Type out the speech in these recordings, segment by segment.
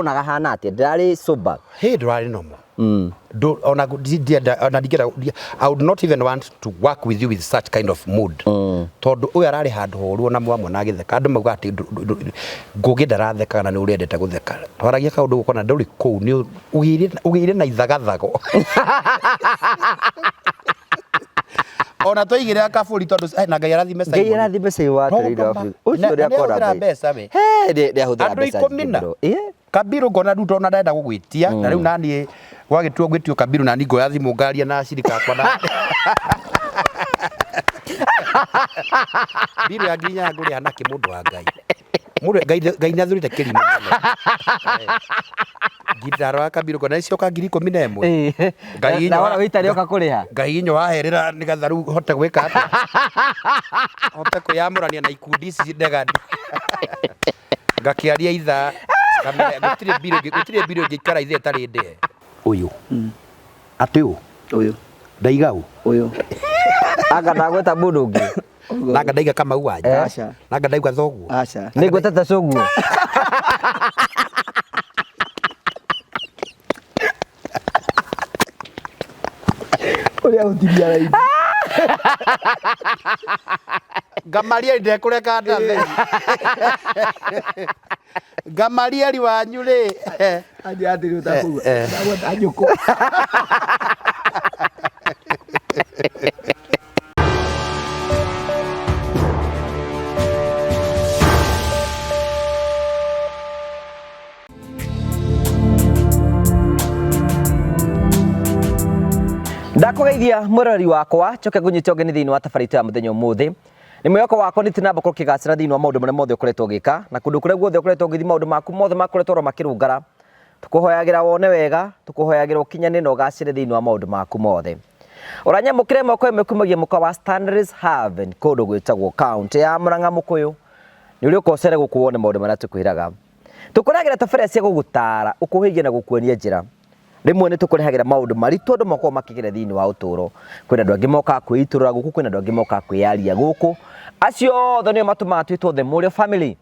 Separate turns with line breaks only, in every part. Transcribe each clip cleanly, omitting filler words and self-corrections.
Onaga hana atĩa? Ndĩrarĩ sober.
Hey, ndũrarĩ normal. Ona ndienda ona ndingĩenda I would not even want to work with you with such kind of mood. Tondũ ũyũ ararĩ handũ horu ona mwamwona agĩtheka andũ maugaga atĩ Ngũgĩ ndarathekaga na nĩ ũrĩa endete gũtheka. Twaragia kaũndũ gũkona ndũrĩ kũu nĩ ũgĩire na ithagathago. Ona twaigĩrĩra kaburi tondũ na Ngai arathime
Simon. Ngai arathime Simon wa
Tondũ
Tũrĩra
ma-
Africa. Ũcio
na-
ũrĩa
na nĩahũthĩra
akora
mbeca we.
He, nĩahũthĩra
Andũ
mbeca
ikũmi
nyingĩ
na
mũno. Ĩĩ.
Kabiru ngona rĩu tondũ ndarenda gũgwĩtia na rĩu naniĩ gwagĩtuo gwĩtio Kabiru nani ngoya thimũ ngaria na acirika akwa na mbiru ya nginya ngũrĩha nakĩ mũndũ wa Ngai. Mũndũ Ngai Ngai nĩathurĩte kĩrimũ mũno. Ngindaro Kabiru ngona nĩcioka 11,000.
Ĩĩ.
Ngai
Na wona wĩta rĩoka kũrĩha.
Ngai inyo waherera nĩgetha rĩu hote gwĩka atĩa? Hote kwĩyamũrania na ikundi ici ndegani. Ngakĩaria ithaa ngamenya gũtirĩ mbirũ ĩngĩ gũtirĩ mbirũ ĩngĩikara ithaa ĩtarĩ ndĩhe. Ũyũ. Atĩ ũ?
Ũyũ.
Ndaiga ũ?
Ũyũ.
Anga ndagweta mũndũ ũngĩ.
Nanga ndaiga Kamau wanyu.
Aca.
Nanga ndaiga thoguo.
Aca.
Nĩ ngwetete cũguo.
Ũrĩa ũtiria raithi.
Gamalieli ndekũreka ndathe. Gamalieli wanyu rĩ.
Anjĩra atĩrĩ ũtakũigua. Ndagweta nyũkwa.
Ndakũgeithia mwĩroreri wakwa njoke ngũnyite ũgeni thĩinĩ wa tabarĩra itũ ya mũthenya ũmũthĩ. Nĩ mwĩhoko wakwa nĩ tinamba gũkorwo ũkĩgacĩra thĩinĩ wa maũndũ marĩa mothe ũkoretwo ũgĩka na kũndũ kũrĩa guothe ũkoretwo ũgĩthiĩ maũndũ maku mothe makoretwo oro makĩrũngara. Tũkũhoyagĩra wone wega, tũkũhoyagĩra ũkinyane na ũgacĩre thĩinĩ wa maũndũ maku mothe. Ũranyamũkĩra ĩmwe kwa ĩmwe kumagia mũkawa wa Stanley's Haven kũndũ gwĩtagwo kaũntĩ ya Murang'a Mũkũyũ. Nĩ ũrĩ ũka ũcere gũkũ wone maũndũ marĩa tũkwĩraga. Tũkũrehagĩra tabarĩra cia gũgũtaara, gũkũhĩgia na gũkuonia njĩra. Rĩmwe nĩ tũkũrehagĩra maũndũ maritũ andũ makoragwo makĩgera thĩinĩ wa ũtũũro. Kwĩna andũ angĩ mokaga kwĩitũrũra gũkũ, kwĩna andũ angĩ mokaga kwĩyaria gũkũ. Acio othe nĩo matũmaga twĩtwo The Mũrĩo Family,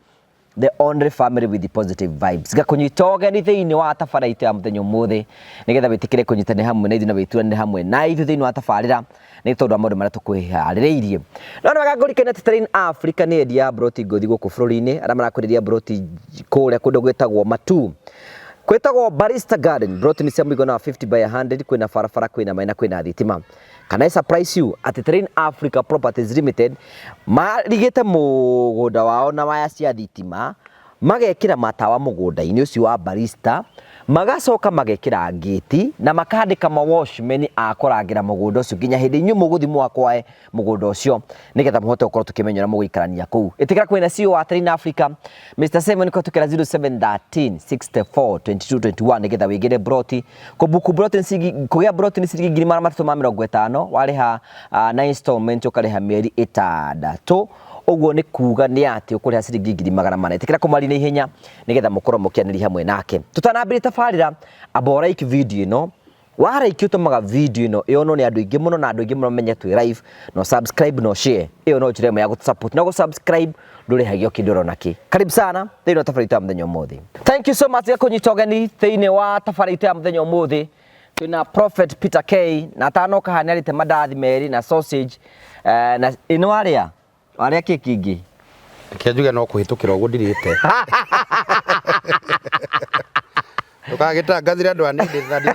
the only family with the positive vibes. Ngakũnyita ũgeni thĩinĩ wa tabarĩra itũ ya mũthenya ũmũthĩ nĩgetha wĩtĩkĩre kũnyitanĩra hamwe na ithuĩ na wĩturanĩre hamwe na ithuĩ thĩinĩ wa tabarĩra nĩ tondũ wa maũndũ marĩa tũkwĩharĩrĩirie. No nĩ wega ngũririkanie atĩ Terrain Africa nĩ endia ya mburoti ngũthi gũkũ bũrũri-inĩ arĩa marakwenderia mburoti kũrĩa kũndũ gwĩtagwo Matuu. Kwĩtagwo Barista Garden, mburoti nĩ cia mũigana wa 50 by 100, kwĩna barabara, kwĩna maĩ na kwĩna thitima. Can I surprise you atĩ Terrain Africa Properties Limited marigĩte mũgũnda wao na waya cia thitima magekĩra matawa mũgũnda-inĩ ũcio wa barista, magacoka magekĩra ngĩti na makandĩka ma watchman a kũrangĩra mũgũnda ũcio nginya hĩndĩ inyuĩ mũgũthiĩ mwakwae mũgũnda ũcio nĩgetha mũhote gũkorwo tũkĩmenya ũrĩa mũgũikarania kũu. Ĩtĩkĩra kwĩna CEO wa Terrain Africa Mr. Simon kũhetũkĩra 0713 64 22 21 nĩgetha wĩgĩre broti. Kũbuku broti nĩ ciringi, kũgĩa broti nĩ ciringi 350,000 warĩha na installment ũkarĩha mĩeri ĩtandatũ. Ũguo nĩ kuga nĩ atĩ ũkũrĩha ciringi 400,000. Ĩtĩkĩra kũmaria na ihenya nĩgetha mũkorwo mũkĩanĩria hamwe nake. Tũtanambĩrĩria tabarĩra, amba ũ like video ĩno. Wa like ũtũmaga video ĩno ĩyonwo nĩ andũ aingĩ mũno na andũ aingĩ mũno mamenye twĩ live. No subscribe no share. Ĩyo no njĩra ĩmwe ya gũtũ support. Na gũ subscribe ndũrĩhagio kĩndũ oro nakĩ. Karibu sana thĩinĩ wa tabarĩra itũ ya mũthenya ũmũthĩ. Thank you so much gĩa kũnyita ũgeni thĩinĩ wa tabarĩra itũ ya mũthenya ũmũthĩ. Twĩna Prophet Peter K na atanoka haha nĩarĩte mandathi merĩ na sausage na ĩ nĩ warĩa? Warĩa kĩ kĩngĩ?
Reke njuge no kũhĩtũkĩra ũguo ndirĩte. Ndũgagĩtangathĩre andũ a nĩ ndĩ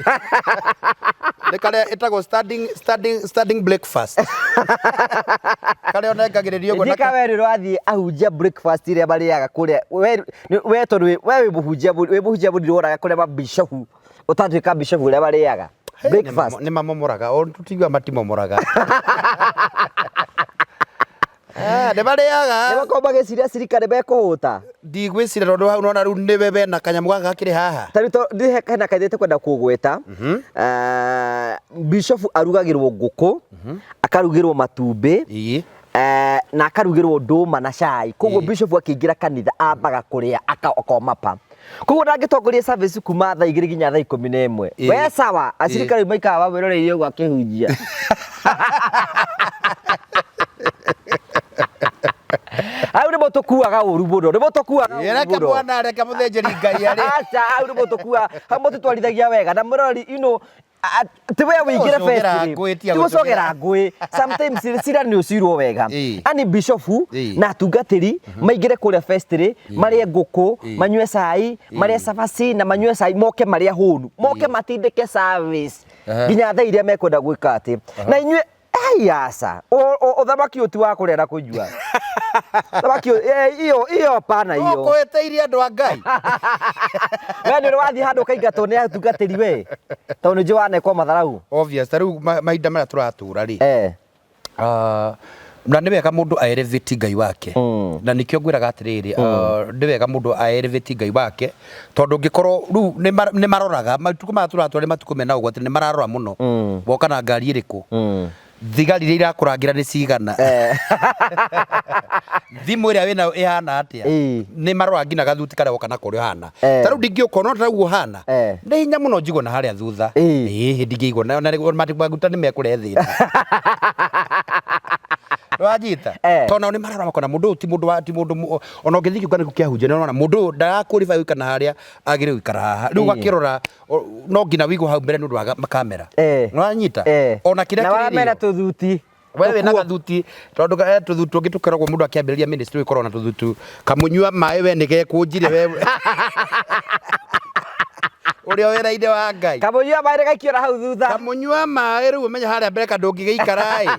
Nĩ karĩa ĩtagwo standing, standing, standing breakfast. Karĩa ũnengagĩrĩria ũguo na
Njika we nĩ ũrathiĩ ahunjia breakfast ĩrĩa marĩaga kũrĩa we tondũ we wĩ mũhunjia wĩ mũhunjia mũnini wonaga kũrĩa mabishopu ũtatuĩka bishopu ũrĩa marĩaga breakfast.
Nĩ mamomoraga o tutiuga matimomoraga. Ah, nĩ marĩaga.
Nĩ makoragwo magĩciria cirika nĩ mekũhũta.
Ndigwĩciria tondũ hau nona rĩu nĩwe wena kanyamũ gaka gakĩrĩ haha.
Ta rĩu ndĩ hena kaithĩte kwenda kũgweta. Bishopu arugagĩrwo ngũkũ, akarugĩrwo matumbĩ, na akarugĩrwo ndũma na cai. Koguo bishopu akĩingĩra kanitha ambaga kũrĩa akoma pa. Koguo ndangĩtongoria service kuma thaa 2 nginya thaa 11. We sawa, acirika rĩu maikaraga mamwĩroreire ũguo akĩhunjia. Hau nĩmo tũkuaga ũru mũno, nĩmo tũkuaga ũru
Reke
mũno.
mwana, reke mũthĩnjĩri Ngai arĩ.
Aca, hau nĩmo tũkuaga, hau mũtitwarithagia wega na mũrori, you know, ti we wĩingĩre
Gũcogera
fest rĩ,
ngũĩ tiga
ti gũcogera ngũĩ. Sometimes cira nĩ ũcirwo wega.
Ĩĩ.
Ani bishofu
Ĩĩ.
na atungatĩri maingĩre kũrĩa fest rĩ, marĩe ngũkũ,
Ĩĩ.
manyue cai, marĩe cabaci na manyue cai, moke marĩa hũnu, moke matindĩke service nginya thaa iria mekwenda gwĩka atĩ. Na inyuĩ ai aca, ũthamaki ũyũ ti wa kũrĩa na kũnyua. Thamaki ũyũ, iyo iyo hapana iyo.
Ũkũhĩtĩirie andũ a Ngai.
We nĩ ũrĩ wathiĩ handũ ũkaingatwo nĩ atungatĩri we, tondũ nĩ njũĩ wanekwo matharau.
Obvious, ta rĩu mahinda marĩa tũratũra rĩ, na nĩ wega mũndũ aelevate Ngai wake. Na nĩkĩo ngwĩraga atĩrĩrĩ, nĩ wega mũndũ aelevate Ngai wake, tondũ ũngĩkorwo rĩu nĩ maroraga matukũ maya tũratũra nĩ matukũ mena ũgwati, nĩ mararora mũno. Woka na ngari ĩrĩkũ? Thigari iria irakũrangĩra nĩ cigana? Thimũ ĩrĩa wĩnayo ĩhana atĩa? Nĩ marora nginya gathuti karĩa woka nako ũrĩa ũhana. Ta rĩu ndingĩũka no ta rĩu ũhana. Nĩ hinya mũno njigwo na harĩa thutha. Ĩĩ ndingĩigwo na maguta nĩ mekũrehe thĩna. Wanyita? Tondũ nao nĩ marora makona mũndũ ũyũ ti mũndũ wa ti mũndũ ona ũngĩthiĩ kĩũngano kĩu kĩa hunjia nĩ ũrona mũndũ ũyũ ndaraqualify gũikara na harĩa agĩrĩire gũikara haha. Rĩu ũgakĩrora no nginya wĩigwo hau mbere nĩ ũndũ wa kamera. Nĩwanyita? Ona kĩrĩa
Na wamera
kĩrĩrio.
tũthuti.
We wĩna gathuti tondũ tũthuti tũngĩ tũkoragwo mũndũ akĩambĩrĩria ministry ũkoragwo na tũthuti kamũnyua maĩ we nĩgekũnjire we ũrĩa wĩra-inĩ wa Ngai.
Kamũnyua maĩ gaikio na hau thutha.
Kamũnyua maĩ rĩu ũmenye harĩa mbere ka ndũngĩgĩikara ĩ.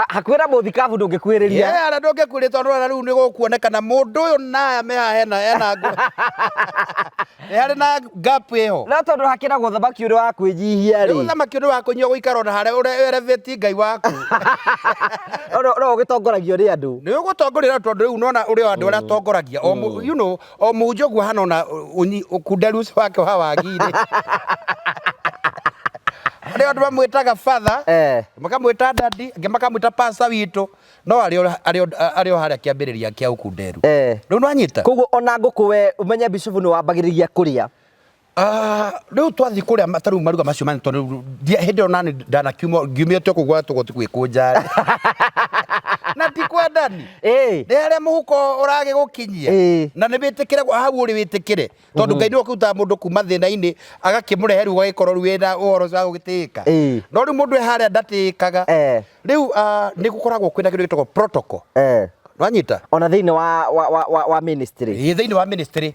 Hakuhĩ na mũthikabu ndũngĩkuhĩrĩria.
Harĩa ndũngĩkuhĩrĩria tondũ ũrona rĩu nĩ gũkuonekana mũndũ ũyũ na aya me haha hena ngũ. Nĩ harĩ na gap ĩho.
No tondũ hakĩragwo thamaki ũrĩ wa kwĩnyihia rĩ.
Rĩu thamaki ũrĩ wa kũnyua gũikara ona harĩa ũrĩa elevate Ngai waku.
No ũgĩtongoragio nĩ andũ.
Nĩ ũgũtongoria tondũ rĩu nona ũrĩa andũ arĩa atongoragia. You know, o mũhunjia ũguo hana ona ũkunderu ũcio wake wa wagi-rĩ. Arĩa andũ mamwĩtaga father, makamwĩta daddy, angĩ makamwĩta pastor witũ, no arĩ o harĩa kĩambĩrĩria kĩa ũkunderu. Rĩu nĩwanyita?
Koguo ona ngũkũ we ũmenye bishofu nĩ wambagĩrĩria kũrĩa.
Rĩu twathiĩ kũrĩa ta rĩu maruga macio mane tondũ hĩndĩ ĩyo nani ndanakiuma ngiumĩte kũu gwa tũgoti gwĩkũnja rĩ. Na ti kwendani. Nĩ harĩa mũhuko ũragĩgũkinyia. Na nĩ wĩtĩkĩre hau ũrĩ wĩtĩkĩre. Tondũ Ngai nĩwe ũkĩrutaga mũndũ kuma thĩna-inĩ agakĩmũrehe rĩu ũgagĩkorwo rĩu wĩna ũhoro ũcio wa gũgĩtĩĩka. No rĩu mũndũ e harĩa ndatĩĩkaga. Rĩu nĩ gũkoragwo kwĩna kĩndũ gĩtagwo protocol. Wanyita?
Ona thĩinĩ wa ministry.
Ĩĩ, thĩinĩ wa ministry.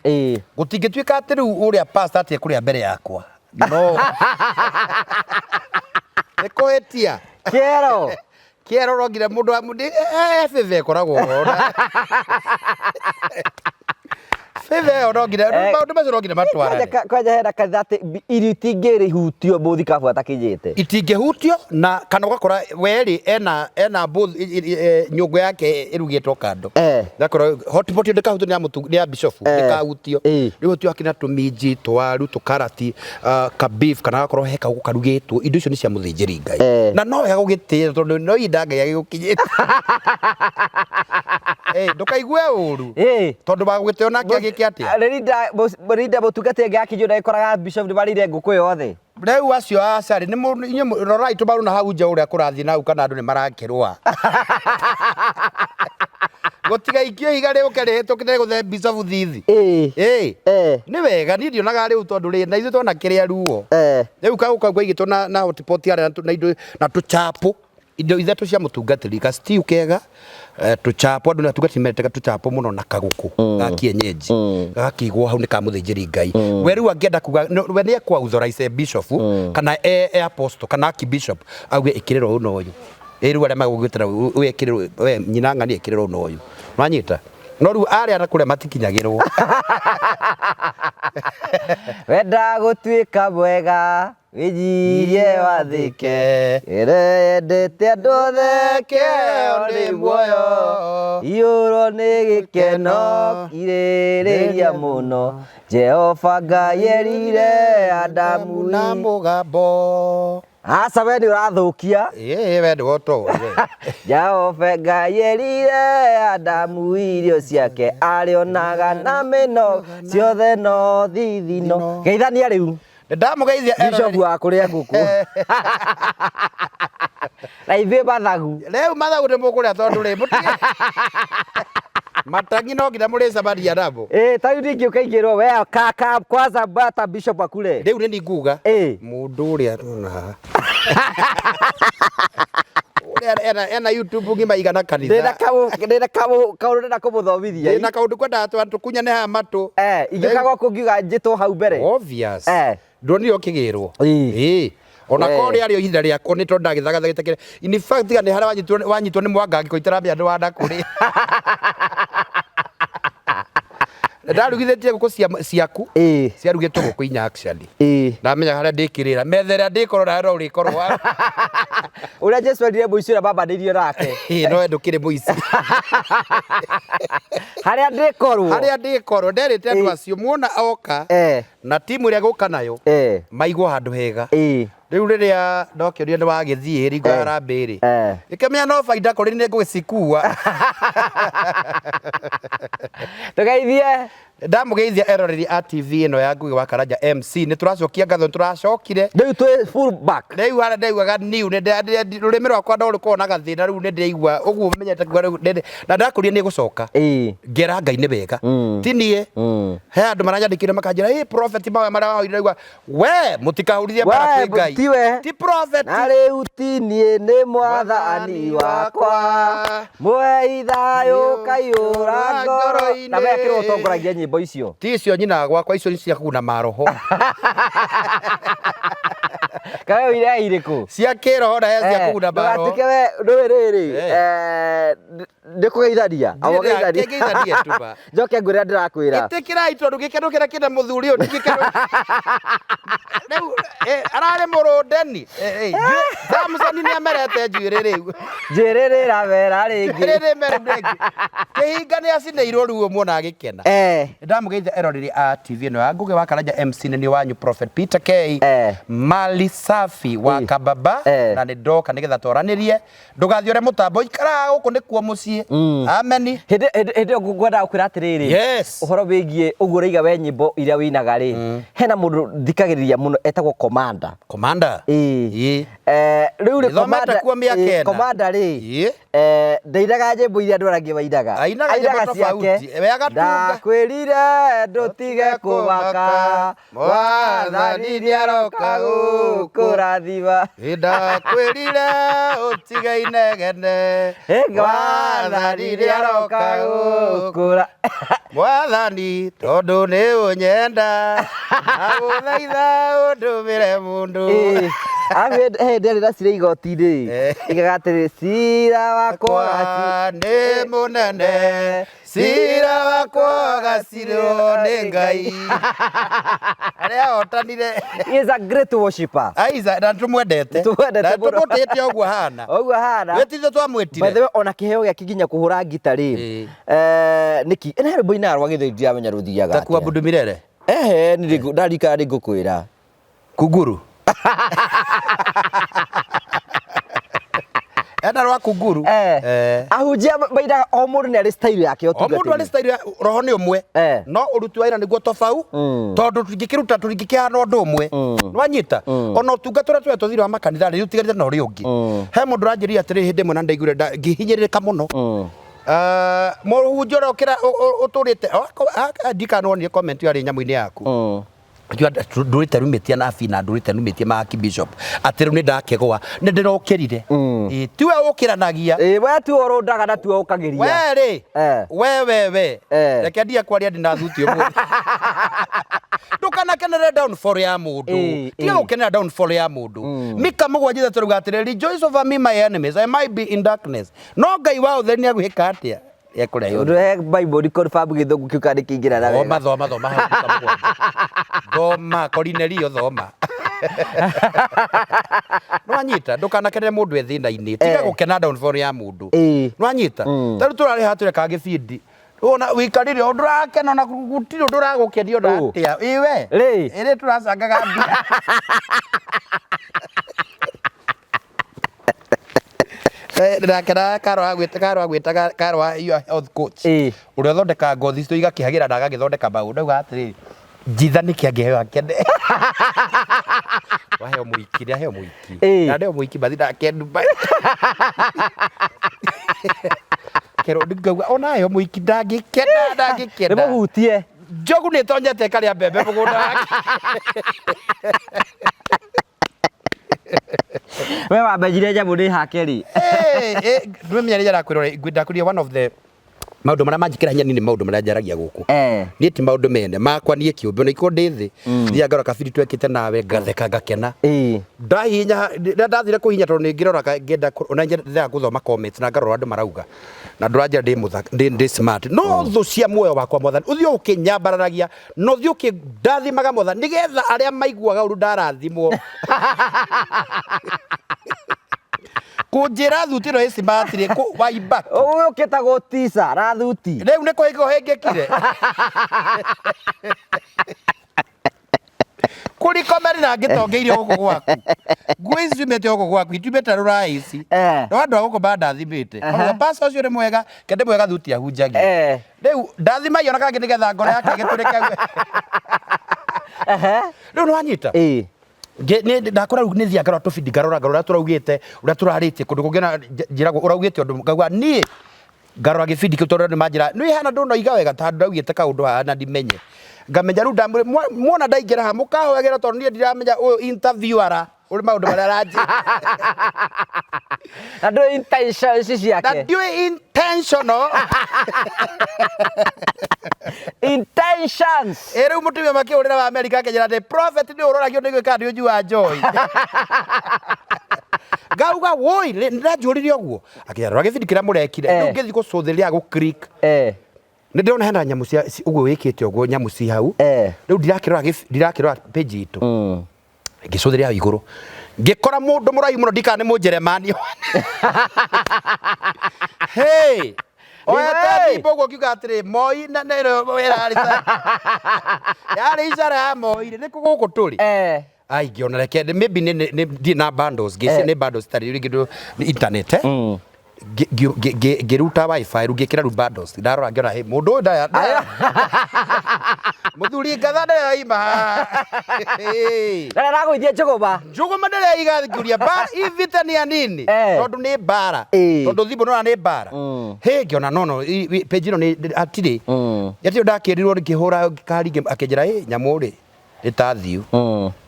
Gũtingĩtuĩka atĩ rĩu ũrĩa pastor atĩ ekũrĩa mbere yakwa. No. Nĩ kũhĩtia.
Kĩero.
Kĩero no nginya mũndũ wa mũndũ, favor ĩkoragwo ho. Favor ĩyo no nginya, maũndũ macio no nginya matwarane.
Kwanja hena kanitha atĩ irio itingĩhutio mũthikabu atakinyĩte.
Itingĩhutio na kana ũgakora we rĩ ena booth, nyũngũ yake ĩrugĩtwo kando. Ũgakora hot pot ndĩkahutio nĩ ya bishop, ndĩkahutio. Rĩu hotio akĩna tũminji, tũwaru, tũkarati, ka beef kana gakorwo he kaũgũ karugĩtwo, indo icio nĩ cia mũthĩnjĩri Ngai. Na no wega gũgĩtĩĩa tondũ no ihinda Ngai agĩgũkinyĩte. Ndũkaigue ũru. Tondũ wa gũgĩtĩo nake agĩke atĩa?
Rĩrinda mũtungatĩri angĩ akinyio ndagĩkoraga bishop nĩ marĩire ngũkũ yothe.
Rĩu acio aca rĩ, inyuĩ rorai tũmaru na hau nja ũrĩa kũrathiĩ na hau kana andũ nĩ marakĩrũa. Gũtigaikio ihiga rĩũke rĩhĩtũkĩre gũthe bishop thithi. Nĩ wega, niĩ ndionaga rĩu tondũ rĩ, na ithuĩ twanakĩrĩa ruo. Rĩu kagũkũ kau kaigĩtwo na hotpot harĩa na indo na tũchapo. Indo ithatũ cia mũtungatĩri, ka stew kega, tũchapo, andũ nĩ atungatĩri mendete tũchapo mũno na kagũkũ ga kienyeji. Gagakĩigwo hau nĩ ka mũthĩnjĩri Ngai. We rĩu angĩenda kuga, no, we nĩ ekũ authorize bishop, kana e apostle, kana archbishop, auge ĩkĩrĩrwo ũyũ na ũyũ. Ĩ rĩu arĩa magũgĩtĩra ũyũ ekĩrĩrwo, we nyina ng'ani ekĩrĩrwo ũyũ na ũyũ. Wanyita? No rĩu arĩa na kũrĩa matikinyagĩrwo.
Wenda gũtuĩka mwega, wĩnyirie wathĩke. Ĩrĩa yendete andũ othe, kĩheo nĩ muoyo. Iyũrwo nĩ gĩkeno, kirĩrĩria mũno. Jehova Ngai erire Adamu
na mũgambo.
Aca we nĩ ũrathũkia.
Ĩĩ, we nĩwe ũtoĩ, we.
Jehova Ngai erire Adamu irio ciake arĩonaga na mĩno ciothe no thithino. Geithania rĩu.
Ndamũgeithia
Bishop wa kũrĩa ngũkũ. Na ithuĩ mathagu.
Rĩu mathagu nĩ mũkũrĩa tondũ rĩ mũtige matangi no nginya mũrĩcemania namo.
Eh, ta rĩu ndingĩũka ingĩrwo we kaka kwanza bata bishop akule.
Rĩu nĩ ninguga
Eh.
mũndũ ũrĩa tuona haha ũrĩa ena, ena YouTube ng'ima igana
Ndĩna
kanitha
kaũ ndĩna kaũ kaũndũ ndĩrenda kũmũthomithia.
ndĩna kaũndũ kwendaga tũkunyane haha matũ.
Eh, ingĩũka gwaku ngiuga njĩtwo hau mbere.
Obvious.
Eh.
Ndonire ũkĩgĩrwo.
Ĩĩ.
Ĩĩ. Ona
Eh.
korwo rĩarĩ o ihinda rĩakwa nĩ tondũ ndagĩthagathagĩte kĩrĩa. In fact tiga nĩ harĩa wanyitwo nĩ mwangangĩko itaramenya ndĩ wa nakũrĩ. Ndarugithĩtie ngũkũ ciaku.
Ĩĩ.
Ciarugĩtwo ngũkũ inya actually.
Ĩĩ.
Ndamenya harĩa ndĩkĩrĩra. Metha ĩrĩa ndĩkorwo nayo no ũrĩkorwo hau.
Ũrĩa Jesu erire mũici ũrĩa mambanĩirio nake.
Ĩĩ, no we ndũkĩrĩ mũici.
Harĩa ndĩkorwo.
Harĩa ndĩkorwo nderĩte andũ
Ĩĩ.
acio muona oka
Eh.
na timu ĩrĩa gũka nayo
Eh.
maigwo handũ hega.
Ĩĩ.
Rĩu rĩrĩa ndokĩũria nĩ wagĩthiĩ ringo
Eh.
ya harambee rĩ
Eh.
ĩkĩmenya no baida kũrĩ nĩ ngũgĩcikua.
Tũgeithie.
Ndamũgeithia eroreri a TV ĩno ya Ngugi wa Karanja MC nĩ tũracokia ngatho nĩ tũracokire.
Rĩu twĩ full back.
Rĩu harĩa ndaugaga niu nĩ rũrĩmĩ rwakwa no rũkoragwo na gathĩna rĩu nĩ ndĩraigua ũguo menyete kuga rĩu na ndakũria nĩ gũcoka.
Ĩĩ.
Ngera Ngai nĩ wega. Ti niĩ. He andũ maranyandĩkĩire makanjĩra ĩ prophet mawe marĩa wahoire ndaigua we mũtikahurithie mbara
We,
kwĩ Ngai.
tiwe.
Ti prophet.
Na rĩu ti niĩ nĩ mwathani wakwa mwei thayũ kaiyũra ngoro. Na we akĩrwo ũtongoragia nyĩmbo icio.
Ti icio nyina gwakwa icio nĩ cia kũguna maroho.
Kawe wĩire irĩkũ?
Cia kĩroho na he cia kũguna maroho.
Ndũgatuĩke we ndũĩ rĩrĩ
Eh.
nĩ kũgeithania.
Ndirĩ- kĩgeithanie tu ba.
Njoke ngwĩre ndĩrakwĩra.
Ĩtĩkĩrai tondũ gĩkeno kĩrĩa kĩna mũthuri ũyũ ti gĩkeno. Rĩu ararĩ mũrũndeni. Samson nĩ amerete njuĩrĩ rĩu.
Njuĩrĩ rĩramera rĩngĩ.
Njuĩrĩ rĩmeru rĩngĩ. Kĩhinga nĩ acinĩirwo ruo muona agĩkena.
Eh.
Ndamũgeithia eroreri a TV ĩno ya Ngugi wa Karanja MC nĩ niĩ wanyu Prophet Peter K.
Eh.
Mali Safi wa
Eh.
Kababa
Eh.
na nĩ ndoka nĩgetha twaranĩrie ndũgathiĩ mũtambo ikaraga gũkũ nĩkuo mũciĩ. Ameni.
Hĩndĩ hĩndĩ ĩyo ngwendaga gũkwĩra atĩrĩrĩ.
Yes.
Ũhoro wĩgiĩ ũguo ũraiga we nyĩmbo iria wĩinaga rĩ, hena mũndũ thikagĩrĩria mũno etagwo Commander.
Commander.
Ĩĩ.
Ĩĩ.
Rĩu rĩ
Nĩthomete
Commander
kuo mĩaka
ĩĩ,
ĩna.
Commander rĩ
Ĩĩ.
Ndainaga nyĩmbo iria andũ arĩa angĩ mainaga.
Ainaga nyĩmbo tofauti. We agatunga.
Ndakwĩrire ndũtige kũmaka mwathani nĩaroka gũkũrathima.
Ndakwĩrire ũtige inegene
Mwathani nĩaroka gũkũra
Mwathani tondũ nĩ ũnyenda agũthaitha ũndũmĩre mũndũ.
Ĩĩ. Arabu he hĩndĩ ĩrĩa ndacire igoti-inĩ
Eh.
igaga atĩrĩ cira wakwa
Kwa nĩ mũnene cira wakwa ũgacirwo nĩ Ngai. Arĩa ahotanire
He is a great worshipper.
Aiza na tũmwendete
Tũmwendete
na
mũno.
tũmũtĩte ũguo ahana
Ũguo ahana.
wĩtithe
By the
twamwĩtire
way, ona kĩheo gĩake nginya kũhũra ngita rĩ
Ĩĩ.
nĩki ĩna rwĩmbo inaga rwa gĩthũri ndiramenya rũthiaga
ta kuwa
atĩa.
bundu mirere
Ehe, ndarikana nĩ ngũkwĩra.
kunguru ena rwa kunguru
Eh.
Eh.
Ahunjia mainaga o mũndũ nĩ arĩ style yake
o mũndũ arĩ style ya roho nĩ ũmwe
Eh.
no ũruti wa wĩra nĩguo tofau tondũ tũtingĩkĩruta tũtingĩkĩhana ũndũ ũmwe nĩwanyita ona ũtungata ũrĩa tũretwo thĩinĩ wa makanitha rĩ ũtiganĩte na ũrĩa ũngĩ he mũndũ ũranjĩrire atĩrĩ hĩndĩ ĩmwe na ndaiguire ngĩhinyĩrĩrĩka mũno Mũhunjia ũrĩa ũkĩra ũtũrĩte ndikanonire comment yarĩ nyamũ-inĩ yaku ndũrĩte rumĩtie na bina ndũrĩte rumĩtie ma bishop atĩ rĩu nĩ ndakĩgũa nĩ ndĩrokĩrire Ĩ, tiwe ũkĩranagia
Ĩĩ, we tiwe ũrũndaga na tiwe ũkagĩria.
we rĩ
Eh.
we we we
Eh.
reke ndige kwaria ndina thuti ũmũthĩ ndũkanakenere downfall ya mũndũ
Ĩ,
tiga
ĩ.
gũkenera downfall ya mũndũ Mika mũgwanja ithatũ rauga atĩrĩ rejoice over me my enemies I might be in darkness no Ngai wa ũtheri nĩagwĩka atĩa ekũrehe
Ũndũ he Bible confirm gĩthũngũ kĩu kana nĩkĩingĩrana wega.
thoma thoma thoma hau Mika mũgwanja thoma Korinelio thoma nwanyita ndũkanakenere mũndũ e thĩna-inĩ tiga
Eh.
gũkena downfall ya mũndũ
Ĩ.
nwanyita ta rĩu tũrarĩ haha tũreka gĩbindi ona wikarire ũndũ ũrakena ona gũtirĩ ũndũ ũragũkenia ona
Ũ.
atĩa ĩwe
Rĩ.
ĩrĩ tũracangaga mbia Ndakena Karo agwĩta Karo agwĩtaga Karo wa your health coach
Ĩ.
ũrĩa ũthondekaga ngothi citũ igakĩhagĩra na agagĩthondeka maũndũ auga atĩrĩrĩ Njitha nĩkĩ angĩheo akene? Waheo mũiki, ndaheo mũiki.
Ĩĩ.
Ndaheo mũiki mathi nake Dubai. Kerwo ngauga ona aheo mũiki ndangĩkena, ndangĩkena.
Nĩmũhutie.
Njogu nĩ ĩtonyete ĩkarĩa mbembe mũgũnda wake.
We wambenjire nyamũ nĩ hake rĩ.
Ndwĩmenya rĩrĩa ndakwĩrora, ndakwĩrire one of the maũndũ marĩa manjĩkĩra hinya niĩ nĩ maũndũ marĩa njaragia gũkũ. Niĩ ti maũndũ mene makwa niĩ kĩũmbe ona ikorwo ndĩ thĩ thiaga ngarora kabiri twekĩte nawe ngatheka ngakena. Ndahihinya rĩrĩa ndathire kũhihinya tondũ nĩ ngĩroraga ngĩenda ona nyendaga gũthoma comments na ngarora andũ marauga na ndũranjĩra ndĩ mũthaka ndĩ smart no thũ cia muoyo wakwa mwathani ũthiĩ ũkĩnyambararagia na ũthiĩ ũkĩndathimaga mwathani nĩgetha arĩa maiguaga ũru ndarathimwo kũnjĩra thuti ĩno ĩ smart rĩ waimba
Ũyũ ũkĩtagwo tisa rathuti.
Rĩu nĩ kũhĩngwo hĩngĩkire kũrikomeri na ngĩtongeire gũkũ gwaku nguo ici ciumĩte gũkũ gwaku itiumĩte rũraya ici. No andũ a gũkũ mandathimĩte. Ona pasta ũcio nĩ mwega kende mwega thuti ahunjagia. Rĩu ndathimagia ona kangĩ nĩgetha ngoro yake ĩgĩtũrĩke. Rĩu nĩwanyita?
Ĩĩ.
Ndakora rĩu nĩ thiaga ngarora tũbindi ngarora ngarora ũrĩa tũraugĩte ũrĩa tũrarĩtie kũndũ kũngĩ ona njĩragwo ũraugĩte ũndũ ngauga niĩ ngarora gĩbindi kĩu tondũ andũ manjĩra nĩ hana ndũnoiga wega ta ndaugĩte kaũndũ haha na ndimenye ngamenya rĩu ndamwĩra muona ndaingĩra haha mũkahoyagĩra tondũ niĩ ndiramenya ũyũ interviewer ũrĩ maũndũ marĩa aranjĩra.
Na ndũĩ intentions
Na
ciake.
ndiũĩ intentional.
Intentions.
Ĩ rĩu mũtumia makĩhũrĩra wa Amerika akĩnjĩra atĩ prophet nĩ ũroragio nĩ gwĩka nĩ ũnyua njohi. Ngauga woi nĩndanjũririe ũguo. Akĩnjĩra rora gĩbindi kĩrĩa mũrekire. Rĩu ngĩthiĩ gũcũthĩrĩria gũ click. Nĩ ndĩrona hena nyamũ cia ũguo wĩkĩte ũguo nyamũ ci hau. Rĩu ndirakĩrora ndirakĩrora page itũ. Ngĩcũthĩrĩria hau igũrũ. Ngĩkora mũndũ mũraihu mũno ndikana nĩ Mũnjeremani. Hey! Oete
Hey!
thimũ ũguo ngiuga atĩrĩ Moi na na ĩno ĩrarĩ yarĩ icara ya Moi rĩ nĩkũ gũkũ tũrĩ? Ai ngĩona reke maybe nĩ nĩ ndirĩ na bundles ngĩciria nĩ bundles itarĩ rĩngĩ nĩ internet eh. Ngĩruta wifi rĩu ngĩkĩra rĩu bundles ndarora ngĩona hey mũndũ ũyũ ndaya mũthuri ngatha ndĩraima haha. Hey.
Na aragũithia njũgũma.
Njũgũma ndĩraiga ngĩũria mbara hii vita ni ya nini? Tondũ nĩ mbara. Tondũ thimũ nona nĩ mbara. Hĩ ngĩona no no page ĩno nĩ hatirĩ. Hatirĩ ndakĩrirwo ngĩhũra kari akĩnjĩra ĩ nyamũ rĩ nĩ ta thiu.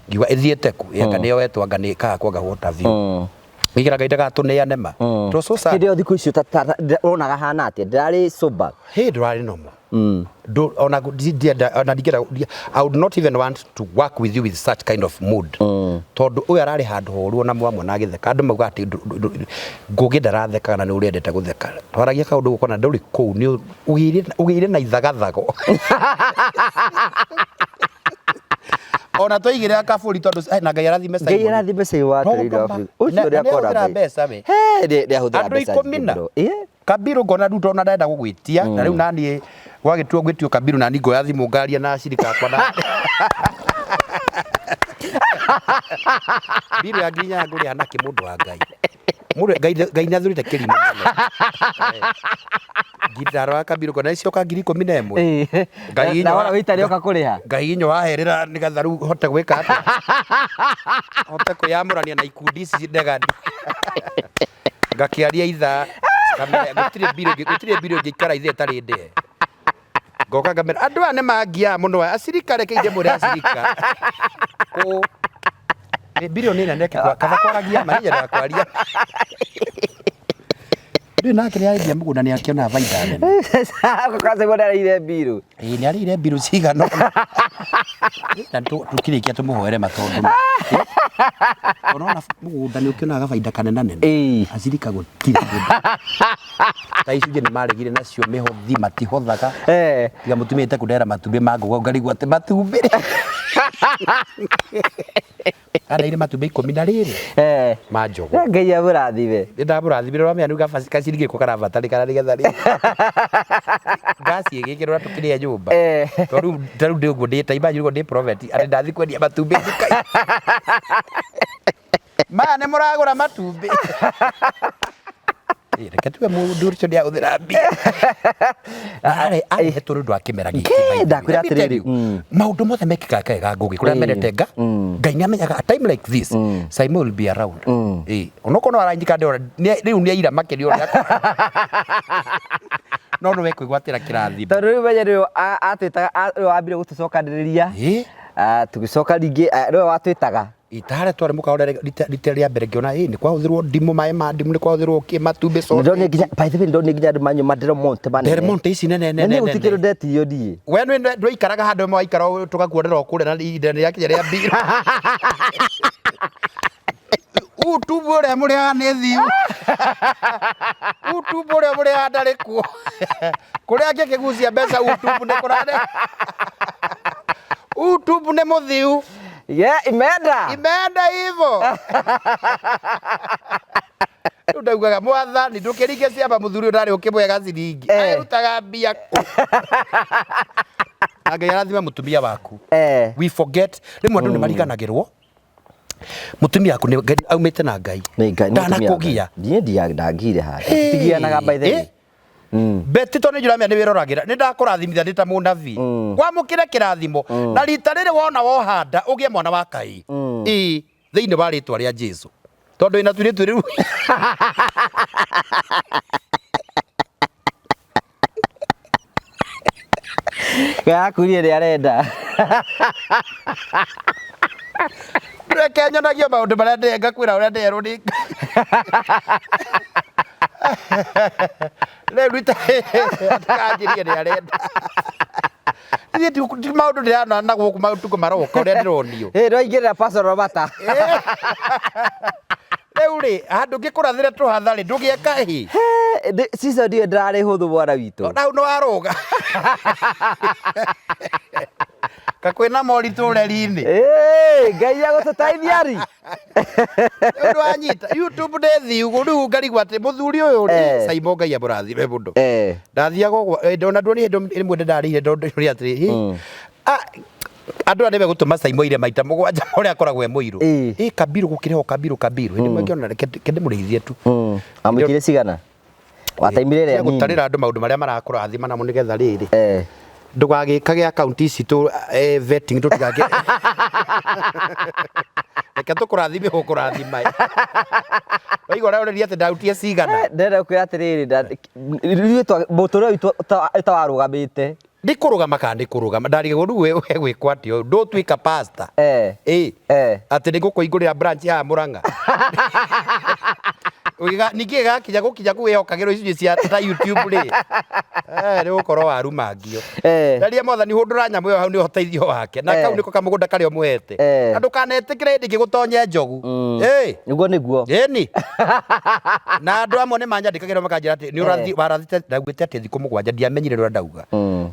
Ngiuga ĩthiĩte kũ? Ĩ anga nĩyo wetwo anga nĩ ĩkaga kwanga what have you. Ngĩkĩra Ngai ndagatũneane ma. It was so sad.
Hĩndĩ ĩyo thikũ icio ũronaga hana atĩa? Ndĩrarĩ sober.
Hĩ ndũrarĩ normal. Ona ndienda ona ndingĩenda I would not even want to work with you with such kind of mood. Tondũ ũyũ ararĩ handũ horu ona mwamwona agĩtheka andũ maugaga atĩ Ngũgĩ ndarathekaga na nĩ ũrĩa endete gũtheka. Twaragia kaũndũ gũkona ndũrĩ kũu nĩ ũgĩire na ithagathago. Ona twaigĩrĩra kaburi tondũ na Ngai arathime
Ngai
Simon.
arathime Simon wa
Tondũ
Trade Africa. Ũcio
na
ũrĩa
nĩ
akora
ahũthĩra
Ngai.
mbeca we.
He, nĩ ahũthĩra
Andũ
mbeca
ikũmi
nyingĩ
na.
mũno. Ĩĩ.
Kabiru ngona rĩu tondũ ndarenda gũgwĩtia na rĩu naniĩ gwagĩtuo gwĩtio Kabiru nani ngoya thimũ ngaria na acirika akwa na Mbiru ya nginya ngũrĩha nakĩ mũndũ wa Ngai. Mũndũ Ngai Ngai nĩathurĩte kĩrimũ mũno. Ndarora Kabiru ngona nĩcioka 11,000. Ngai
Na wona wĩta nĩoka kũrĩha.
Ngai inyo waherera nĩgetha rĩu hote gwĩka atĩa? Hote kwĩyamũrania na ikundi ici ndegani. Ngakĩaria ithaa ngamera gũtirĩ mbirũ ĩngĩ gũtirĩ mbirũ ĩngĩikara ithaa ĩtarĩ ndĩhe. Ngoka ngamera andũ aya nĩ mangiaga mũno aya acirika reke ndĩmwĩre acirika. Kũ nĩ mbirũ nĩ nene kaba kwaragia ma niĩ nyendaga kwaria. Ndũĩ nake nĩ arendia mũgũnda nĩ akĩonaga baida nene.
Kwanza Simon nĩarĩire mbirũ.
Ĩĩ nĩ arĩire mbirũ cigana ũna. Na tũkĩrĩkia tũmũhoere ma tondũ ũrona mũgũnda nĩ ũkĩonaga baida kanenanene. Acirika gũtirĩ kĩndũ. Ta icunjĩ nĩ maregire nacio mĩhothi matihothaga. Tiga mũtumia ĩte kũndehera matumbĩ ma ngũkũ ngarigwo atĩ matumbĩ. Andeire matumbĩ ikũmi na rĩrĩ ma njũgũ.
Ngai amũrathime.
Nĩ ndamũrathimire ũramenya rĩu gaciringi ko karabatarĩkana nĩgetha rĩ ngasi ĩgĩkĩrwo na tũkĩrĩe nyũmba. Tondũ rĩu ta rĩu ndĩ ũguo ndĩ ta imagine ũguo ndĩ prophet atĩ ndathiĩ kwendia matumbĩ nduka-inĩ. Maya nĩ mũragũra matumbĩ. Reke tuge mũndũ ũcio nĩ ahũthĩra mbia. Arĩ arĩhetwo nĩ ũndũ wa kĩmera gĩkĩ.
Kĩ,
by the way.
ndakwĩra
Let me tell
atĩrĩrĩ,
you, maũndũ mothe mekĩkaga kega ngũgĩ kũrĩa mendete nga Ngai nĩ amenyaga a time like this Simon will be around. Ĩĩ, onokorwo no aranyika ndĩrona rĩu nĩ aira makĩria ũrĩa no nĩwe kwĩgwatĩra kĩrathimo.
Tondũ rĩu menye nĩwe atwĩtaga nĩwe wambire gũtũcokanĩrĩria.
Ĩĩ.
Tũgĩcoka ningĩ nĩwe watwĩtaga.
Itare tware mũkawa rita rĩa mbere ngĩona ĩ nĩ kwahũthĩrwo ndimũ maĩ ma ndimũ nĩ kwahũthĩrwo kĩ matumbĩ
Nĩndonire nginya by the way nĩndonire nginya andũ manyua ma Del Monte manene.
Del Monte ici nene
Na
nene
niĩ gũtirĩ
nene.
kĩndũ ndetirio niĩ.
We nĩ ndwaikaraga handũ hamwe waikara tũgakuonera o kũrĩa na ihinda nĩ rĩakinya rĩa mbirũ. Utubu ũrĩa mũrĩaga nĩ thiu. Utubu ũrĩa mũrĩaga ndarĩ kuo. Kũrĩa angĩkĩgucia mbeca utubu nĩ kũrarĩ. Utubu nĩ mũthiu.
Yeah, imeenda.
Imeenda hivyo. Rĩu ndaugaga mwathani ndũkĩringe ciama mũthuri ũyũ ndarĩ ũkĩmwega ciringi. Arutaga mbia kũ? Na Ngai arathime mũtumia waku. We forget rĩmwe andũ nĩ mariganagĩrwo mũtumia waku nĩ Ngai aumĩte na Ngai.
Nĩ Ngai nĩ mũtumia wa Ngai.
Ndanakũgia.
Niĩ ndangire handũ. Tũtigianaga by the way.
Beti to nĩ njũramenya nĩ wĩroragĩra nĩ ndakũrathimithia ndĩ ta mũnabii wamũkĩre kĩrathimo na rita rĩrĩ wona wohanda ũgĩe mwana wa kai ĩĩ thĩinĩ wa rĩtwa rĩa Jesu tondũ wĩna tuirĩtu rĩu
Gakurie nĩ arenda.
Reke nyonagio maũndũ marĩa ndĩ ngakwĩra ũrĩa nderwo nĩ Rĩu rita ndikanjĩrie nĩ arenda. Ithuĩ ti maũndũ ndĩrona na gũkũ matukũ maroka ũrĩa ndĩronio.
Ĩ ndwaingĩrĩra personal matter.
Rĩu rĩ, handũ ngĩkũrathĩre tũhatha rĩ, ndũgĩe kahĩ.
Season ĩyo ndĩrarĩ hũthũ mwana witũ.
Na hau nĩ warũga. Kakwĩna moritũ ũreri-inĩ.
Ĩ, Ngai agũtũteithia ri.
Rĩu ndwanyita YouTube nĩ thiugu rĩu ngarigwo atĩ mũthuri ũyũ rĩ Simon Ngai amũrathime mũno. Ndathiaga ũguo ona nduoni hĩndĩ ĩmwe nĩndarĩire ndonire atĩrĩ hĩ, ah, andũ aya nĩmegũtũma Simon ire maita mũgwanja ma ũrĩa akoragwo e mũirũ. Ĩ kabirũ gũkĩrĩhwo kabirũ kabirũ. Hĩndĩ ĩmwe ngĩona reke ndĩmũrĩithie tu.
Amũkire cigana? Wataimire ĩrĩa nini.
Gũtarĩra andũ maũndũ marĩa marakũrathima namo nĩgetha rĩrĩ. Ndũgagĩkage akaunti ici tũ vetting tũtigagĩ. Reke tũkũrathime gũkũrathima. Waigua ũrĩa ũrĩria atĩ ndarutie cigana.
Ndĩrenda gũkwĩra atĩrĩrĩ, ithuĩ mũtũrĩre witũ ta warũgamĩte.
Nĩ kũrũgama kana nĩ kũrũgama ndarigagwo rĩu we gwĩkwo atĩa ndũtuĩka pastor. Ĩ atĩ nĩ ngũkũhingũrĩra branch haha Mũrang'a. Ningĩ ĩgakinya gũkinya kũu ĩhokagĩrwo icunjĩ cia ta YouTube rĩ. Nĩ gũkorwo warumangio. Ndaria mwathani hũndũra nyamũ ĩyo hau nĩ ũteithio wake. Na kau nĩko kamũgũnda karĩa ũmũhete. Na ndũkanetĩkĩre hĩndĩ ĩngĩ gũtonye njogu.
Nĩguo nĩguo.
Ĩni. Na andũ amwe nĩ manyandĩkagĩra makanjĩra atĩ nĩ ũrathi warathite ndaugĩte atĩ thikũ mũgwanja ndiamenyire ũrĩa ndauga.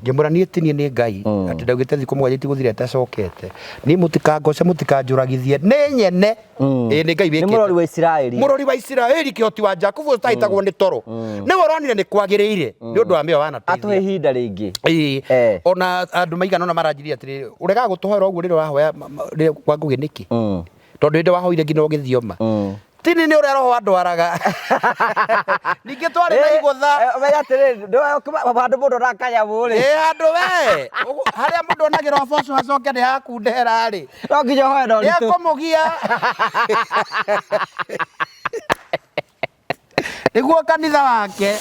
Ngĩmwĩra niĩ ti niĩ nĩ Ngai atĩ ndaugĩte thikũ mũgwanja itigũthira itacokete. Niĩ mũtikangoce mũtikanjũragithie nĩ nyene. Ĩĩ nĩ Ngai
Nĩ
wĩkĩte.
mũrori wa Isiraeli.
Mũrori wa Isiraeli kĩhoti wa Jakubu ũtahĩtagwo nĩ toro. Nĩwe ũronire nĩ kwagĩrĩire nĩ ũndũ wa mĩoyo wanateithia.
Atũhe ihinda rĩngĩ.
Ĩĩ. Ona andũ maigana ũna maranjĩrire atĩrĩrĩ ũregaga gũtũhoera ũguo rĩrĩa ũrahoya rĩrĩa kwa Ngũgĩ nĩkĩ? Tondũ hĩndĩ wahoire nginya ũgĩthioma. Tini nĩ ũrĩa roho andwaraga. Ningĩ twarĩ na igũtha.
Menya atĩrĩrĩ, handũ mũndũ onaga kanyamũ rĩ.
Ĩ handũ we, harĩa mũndũ onagĩra ũboco acoke nĩ hakundera rĩ.
No nginya ũhoe na ũritũ.
Nĩekũmũgia. Nĩguo kanitha wake.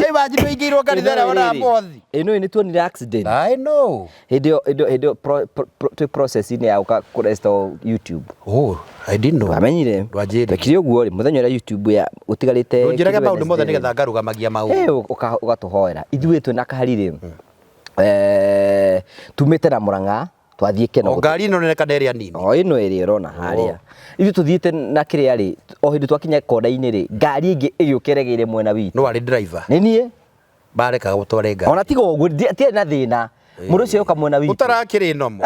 Imagine ũingĩirwo kanitha ĩrĩa wonaga bothi.
Ĩno nĩ tuonire accident.
I know.
Hĩndĩ ĩyo hĩndĩ ĩyo hĩndĩ ĩyo twĩ process-inĩ ya gũka kũ restore YouTube.
Oh, I didn't know.
Wamenyire?
Ndwanjĩrire.
Twekire ũguo rĩ, mũthenya ũrĩa YouTube ya gũtigarĩte
Ndũnjĩrage
kĩndũ
maũndũ mothe
Wednesday rĩ.
nĩgetha ngarũgamagia maũndũ.
Ũgatũhoera. Ithuĩ twĩna kahari rĩ, tumĩte na Mũrang'a twathiĩ Keno.
O ngari ĩno nene kana ĩrĩa nini?
O ĩno ĩrĩa ũrona harĩa. Ithuĩ tũthiĩte na kĩrĩa rĩ, o hĩndĩ twakinya kona-inĩ rĩ, ngari ĩngĩ ĩgĩũka ĩregeire mwena witũ.
No arĩ driver?
Nĩ niĩ.
Barekaga gũtware ngari.
Ona tiga ũguo, tiarĩ na thĩna. Mũndũ ũcio oka mwena witũ.
Ũtarakĩrĩ nomo.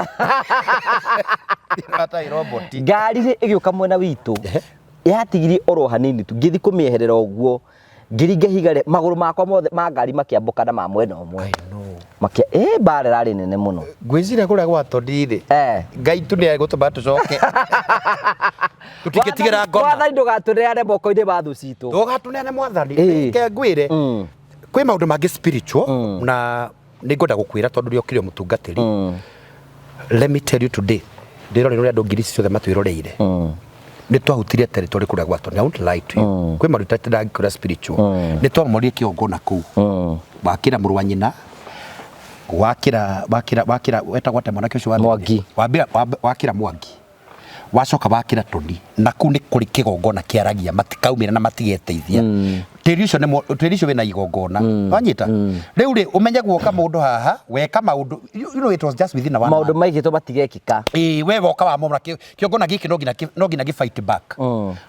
Atarĩ robot.
Ngari rĩ ĩgĩũka mwena witũ. Yatigirie oro hanini tu, ngĩthiĩ kũmĩeherera ũguo. Ngĩringa ihiga rĩ, magũrũ makwa mothe ma ngari makĩambũkana ma mwena ũmwe.
I know.
Makia ĩ mbara ĩrarĩ nene mũno.
Ngwĩciria kũrĩa gwa Toni rĩ, Ngai tu nĩ egũtũma tũcoke. Tũtingĩtigĩra ngoma.
Mwathani ndũgatũneane moko-inĩ ma thũ citũ.
Ndũgatũneane Mwathani.
Reke
ngwĩre, kwĩ maũndũ mangĩ spiritual na nĩ ngwenda gũkwĩra tondũ ũrĩa ũkĩrĩ o mũtungatĩri. Let me tell you today, ndĩrorera ũrĩa andũ ngiri ici ciothe matwĩroreire. Nĩ twahutirie territory kũrĩa gwa Toni. I won't lie to you. Kwĩ maũndũ ndangĩkwĩra spiritual. Nĩ twamomorire kĩgongona kũu. Wakĩra mũrũ wa nyina, wakĩra wakĩra wakĩra wetagwo atĩa mwanake ũcio wa
Mwangi.
Wambĩra wakĩra Mwangi. Wacoka wakĩra Toni na kũu nĩ kũrĩ kĩgongona kĩaragia matikaumĩra na matigeteithia. Tĩri ũcio nĩ tĩri ũcio wĩna igongona. Wanyita? Rĩu rĩ ũmenye guoka mũndũ haha weka maũndũ, you know it was just within a one
Maũndũ maigĩtwo matigekĩka.
Ĩĩ we woka wamomora kĩgongona gĩkĩ no nginya gĩ fight back.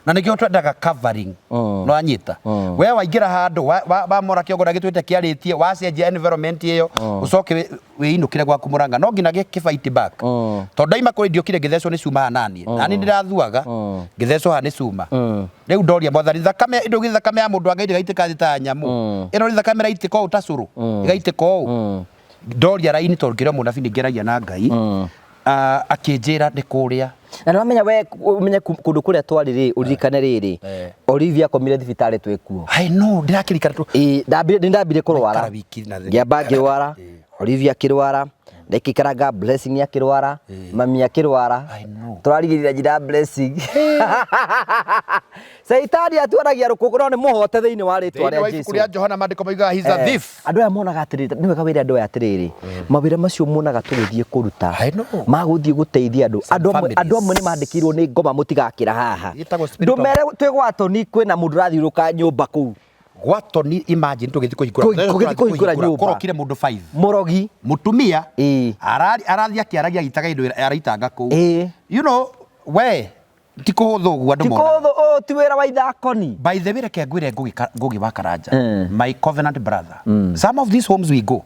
Na nĩkĩo twendaga covering. Nĩ wanyita? We waingĩra handũ wamora kĩgongona gĩtuĩte kĩarĩtie wacenjia environment ĩyo ũcoke wĩinũkĩre gwaku Mũrang'a no nginya gĩ fight back. Tondũ ndaima kũrĩ ndiokire ngĩthecwo nĩ cuma haha naniĩ. Naniĩ ndĩrathuaga ngĩthecwo haha nĩ cuma. Rĩu ndoria Mwathani thakame ndũgĩ thakame ya mũndũ wa Ngai ndĩgaitĩka thĩ ta nyamũ. Ĩno nĩ thakame ĩraitĩka ũũ ta cũrũ. Ĩgaitĩka ũũ. Ndoria raini tondũ ngĩrwo mũnabii nĩ ngĩaragia na Ngai. Akĩnjĩra nĩ kũrĩa.
Na nĩ wamenya we ũmenye kũndũ kũrĩa twarĩ rĩ, ũririkane rĩrĩ, Olivia akomire thibitarĩ twĩ kuo.
I know, ndĩrakĩririkana tũ.
Ĩĩ, ndambire nĩ ndambire kũrwara.
Maikara wiki na thĩ.
Ngĩamba ngĩrwara, Olivia akĩrwara, ndaikaranga Blessing akĩrwara, mami akĩrwara.
I know.
Tũrarigĩrĩria njira Blessing. Caitani atuaragia rũkũngũ no nĩ mũhote thĩinĩ wa rĩtwa
Thĩinĩ
rĩa
wa ibuku
Jesu.
rĩa Johana maandĩko moigaga he's a thief.
Andũ aya monaga atĩrĩrĩ, nĩ wega wĩre andũ aya atĩrĩrĩ, mawĩra macio monaga tũgĩthiĩ kũruta
I know.
ma gũthiĩ gũteithia andũ. Andũ amwe
families.
andũ amwe nĩ mandĩkĩirwo nĩ ngoma mũtigakĩra haha.
Ĩtagwo spiritual-
Ndũmere twĩ gwa Toni kwĩna mũndũ ũrathiũrũka nyũmba kũu.
Gwa Toni imagine tũgĩthiĩ kũhingũra.
Tũgĩthiĩ kũhingũra nyũmba.
Kũrokire mũndũ 5.
Mũrogi.
Mũtumia
Ĩĩ.
Arathiĩ akĩaragia agĩitaga indo araitanga kũu.
Ĩĩ.
You know, we ti kũhũthũ ũguo andũ
Ti
monaga.
kũhũthũ, ũyũ ti wĩra wa ithakoni.
By the way, reke ngwĩre Ngugi wa Karanja, my covenant brother. Some of these homes we go,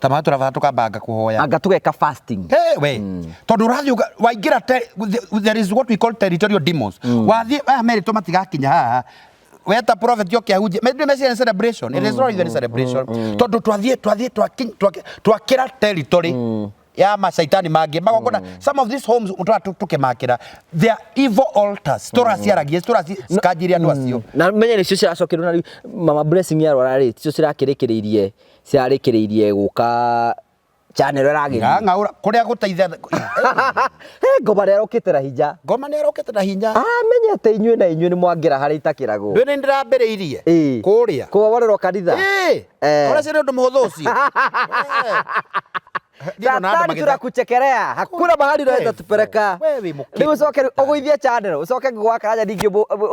ta maha tũrabatara tũkambanga kũhoya.
Anga tũgeka fasting.
Hey, we tondũ ũrathiĩ waingĩra there is what we call territorial demons. Wathiĩ aya merĩtwo matigakinya haha weta prophet yoke ahunjie meciria nĩ celebration. It is not even celebration tondũ twathiĩ twathiĩ twakĩra territory ya macaitani mangĩ magongona. Some of these homes tũra tũkĩmakĩra they are evil altars tũraciaragia tũracikanjiria andũ acio.
Na menye nĩcio ciracokerwo na rĩu mama Blessing yarwara rĩ, ticio cirakĩrĩkĩrĩirie cirarĩkĩrĩirie gũka channel ĩragĩthiĩ.
Ng'aũra kũrĩa gũteithia.
He ngoma nĩ arokĩte na hinya.
Ngoma nĩ arokĩte na hinya.
Amenyete inyuĩ na inyuĩ nĩ mwangĩra harĩa itakĩragwo.
Ndũĩ nĩ ndĩrambĩrĩirie
Ĩĩ.
kũrĩa
Kũgomorerwo kanitha.
Ĩĩ.
Eh.
Ũreciria nĩ ũndũ mũhũthũ ũcio? Niĩ ndona andũ
Satani
magĩtha-
tunakuchekelea, hakuna mahali unaweza
Wewe,
tupeleka.
wewe wĩ mũkĩru.
Rĩu ũcoke rĩu ũgũithie channel, ũcoke gwa Karanja ningĩ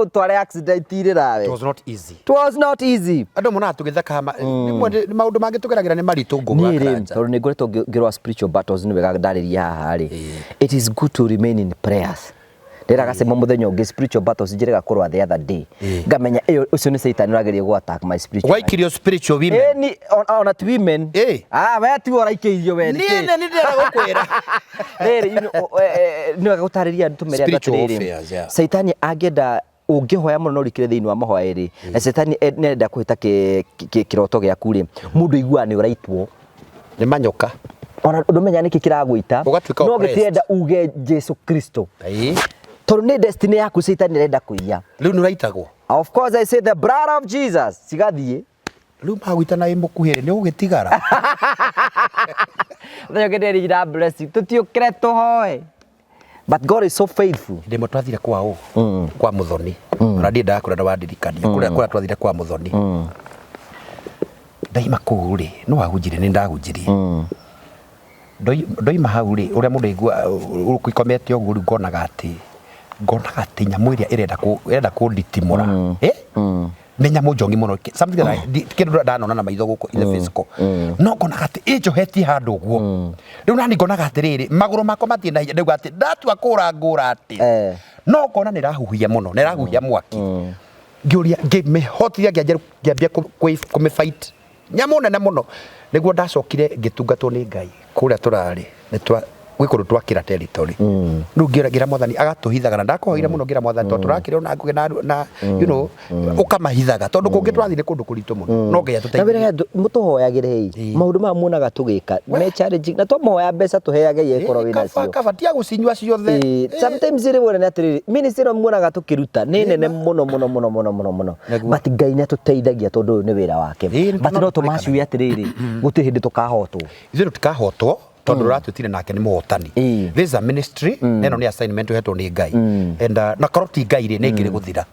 ũtware accident irĩ nawe.
It was not easy.
It was not easy.
Andũ monaga tũgĩtheka rĩmwe nĩ maũndũ mangĩ tũgeragĩra nĩ maritũ Ngugi wa
Niĩ rĩ,
Karanja.
tondũ nĩ ngoretwo ngĩrũa spiritual battles nĩ wega ndarĩria haha rĩ. It is good to remain in prayers. Ndĩraga cema mũthenya ũngĩ spiritual battles njĩrĩga kũrũa the other day. Ngamenya ĩyo ũcio nĩ Satan ũrageria gũ attack my spiritual life.
Waikirio spiritual women.
Ĩni ona ti women.
Ĩ.
Ah, we tiwe ũraikĩirio we
Niĩ
nĩkĩ?
nĩ ndĩrenda gũkwĩra.
Rĩrĩ, you know, nĩ wega gũtarĩria andũ tũmere andũ
Spiritual
atĩrĩrĩ,
warfares, yeah.
Caitani angĩenda ũngĩhoya mũno no ũrikĩre thĩinĩ wa mahoya rĩ, na Caitani nĩarenda kũhĩta kĩroto gĩaku rĩ, mũndũ aiguaga nĩ ũraitwo.
Nĩ manyoka.
Ona ndũmenya nĩkĩ kĩragũita,
Ũgatuĩka
no
oppressed.
gĩtirenda uge Jesu Kristo.
Ĩĩ.
Tondũ nĩ destiny yaku Caitani arenda kũiya.
Rĩu nĩ ũraitagwo.
Of course I say the blood of Jesus cigathiĩ.
Rĩu magũita na ĩ mũkuhĩ rĩ, nĩ ũgũgĩtigara.
Mũthenya ũngĩ nderĩire blessing tũtiũkĩre tũhoe. But God is so faithful.
Hĩndĩ ĩmwe twathire kwa ũ kwa Mũthoni, ona ndiendaga kũrĩa na wandirikania kũrĩa kũrĩa twathire kwa Mũthoni, ndaima kũu rĩ, no wahunjirie, nĩ ndahunjirie. Ndoima hau rĩ, ũrĩa mũndũ aigua ũikomete ũguo rĩu ngonaga atĩ nyamũ ĩrĩa ĩrenda ĩrenda kũnditimũra, eh? Nĩ nyamũ njongi mũno, something that kĩndũ ndanona na maitho gũkũ in the physical, no ngonaga atĩ ĩnjohetie handũ ũguo. Rĩu nani ngonaga atĩrĩrĩ, magũrũ makwa matirĩ na hinya, ndauga atĩ ndatua kũra ngũra atĩ no ngona nĩ ĩrahuhia mũno, nĩ ĩrahuhia mwaki. Ngĩũria ngĩmĩhotithia, ngĩambia kũmĩ fight nyamũ nene mũno. Nĩguo ndacokire ngĩtungatwo nĩ Ngai kũrĩa tũrarĩ nĩ twa Gwĩ kũndũ twakĩra territory. Rĩu ngĩra ngĩra Mwathani agatũhithaga, na ndakohoire mũno ngĩra Mwathani tondũ tũrakĩra ona ngũgĩ na ũkamahithaga tondũ kũngĩ twathiĩ nĩ kũndũ kũritũ mũno, no Ngai
Na
atũteithie.
wĩra mũtũhoyagĩre ĩ maũndũ maya muonaga tũgĩka me challenging, na twamoya mbeca tũheage ye korwo wĩ
Kaba
nacio.
Kaba tia gũcinyua ciothe.
Ĩĩ, sometimes rĩmwe nĩ atĩrĩrĩ, ministry ĩno muonaga tũkĩruta nĩ nene mũno mũno mũno mũno mũno mũno,
Nĩguo.
but Ngai nĩ atũteithagia tondũ ũyũ nĩ wĩra wake.
Ĩĩ,
But
no
no tũmaciue atĩrĩrĩ, gũtirĩ hĩndĩ tũkahotwo.
Ithuĩ tũtikahotwo tondũ ũratwĩtire nake nĩ mũhotani. This is a ministry, na ĩno nĩ assignment ũhetwo nĩ Ngai, and na korwo ti Ngai rĩ, nĩ ngĩrĩ gũthira.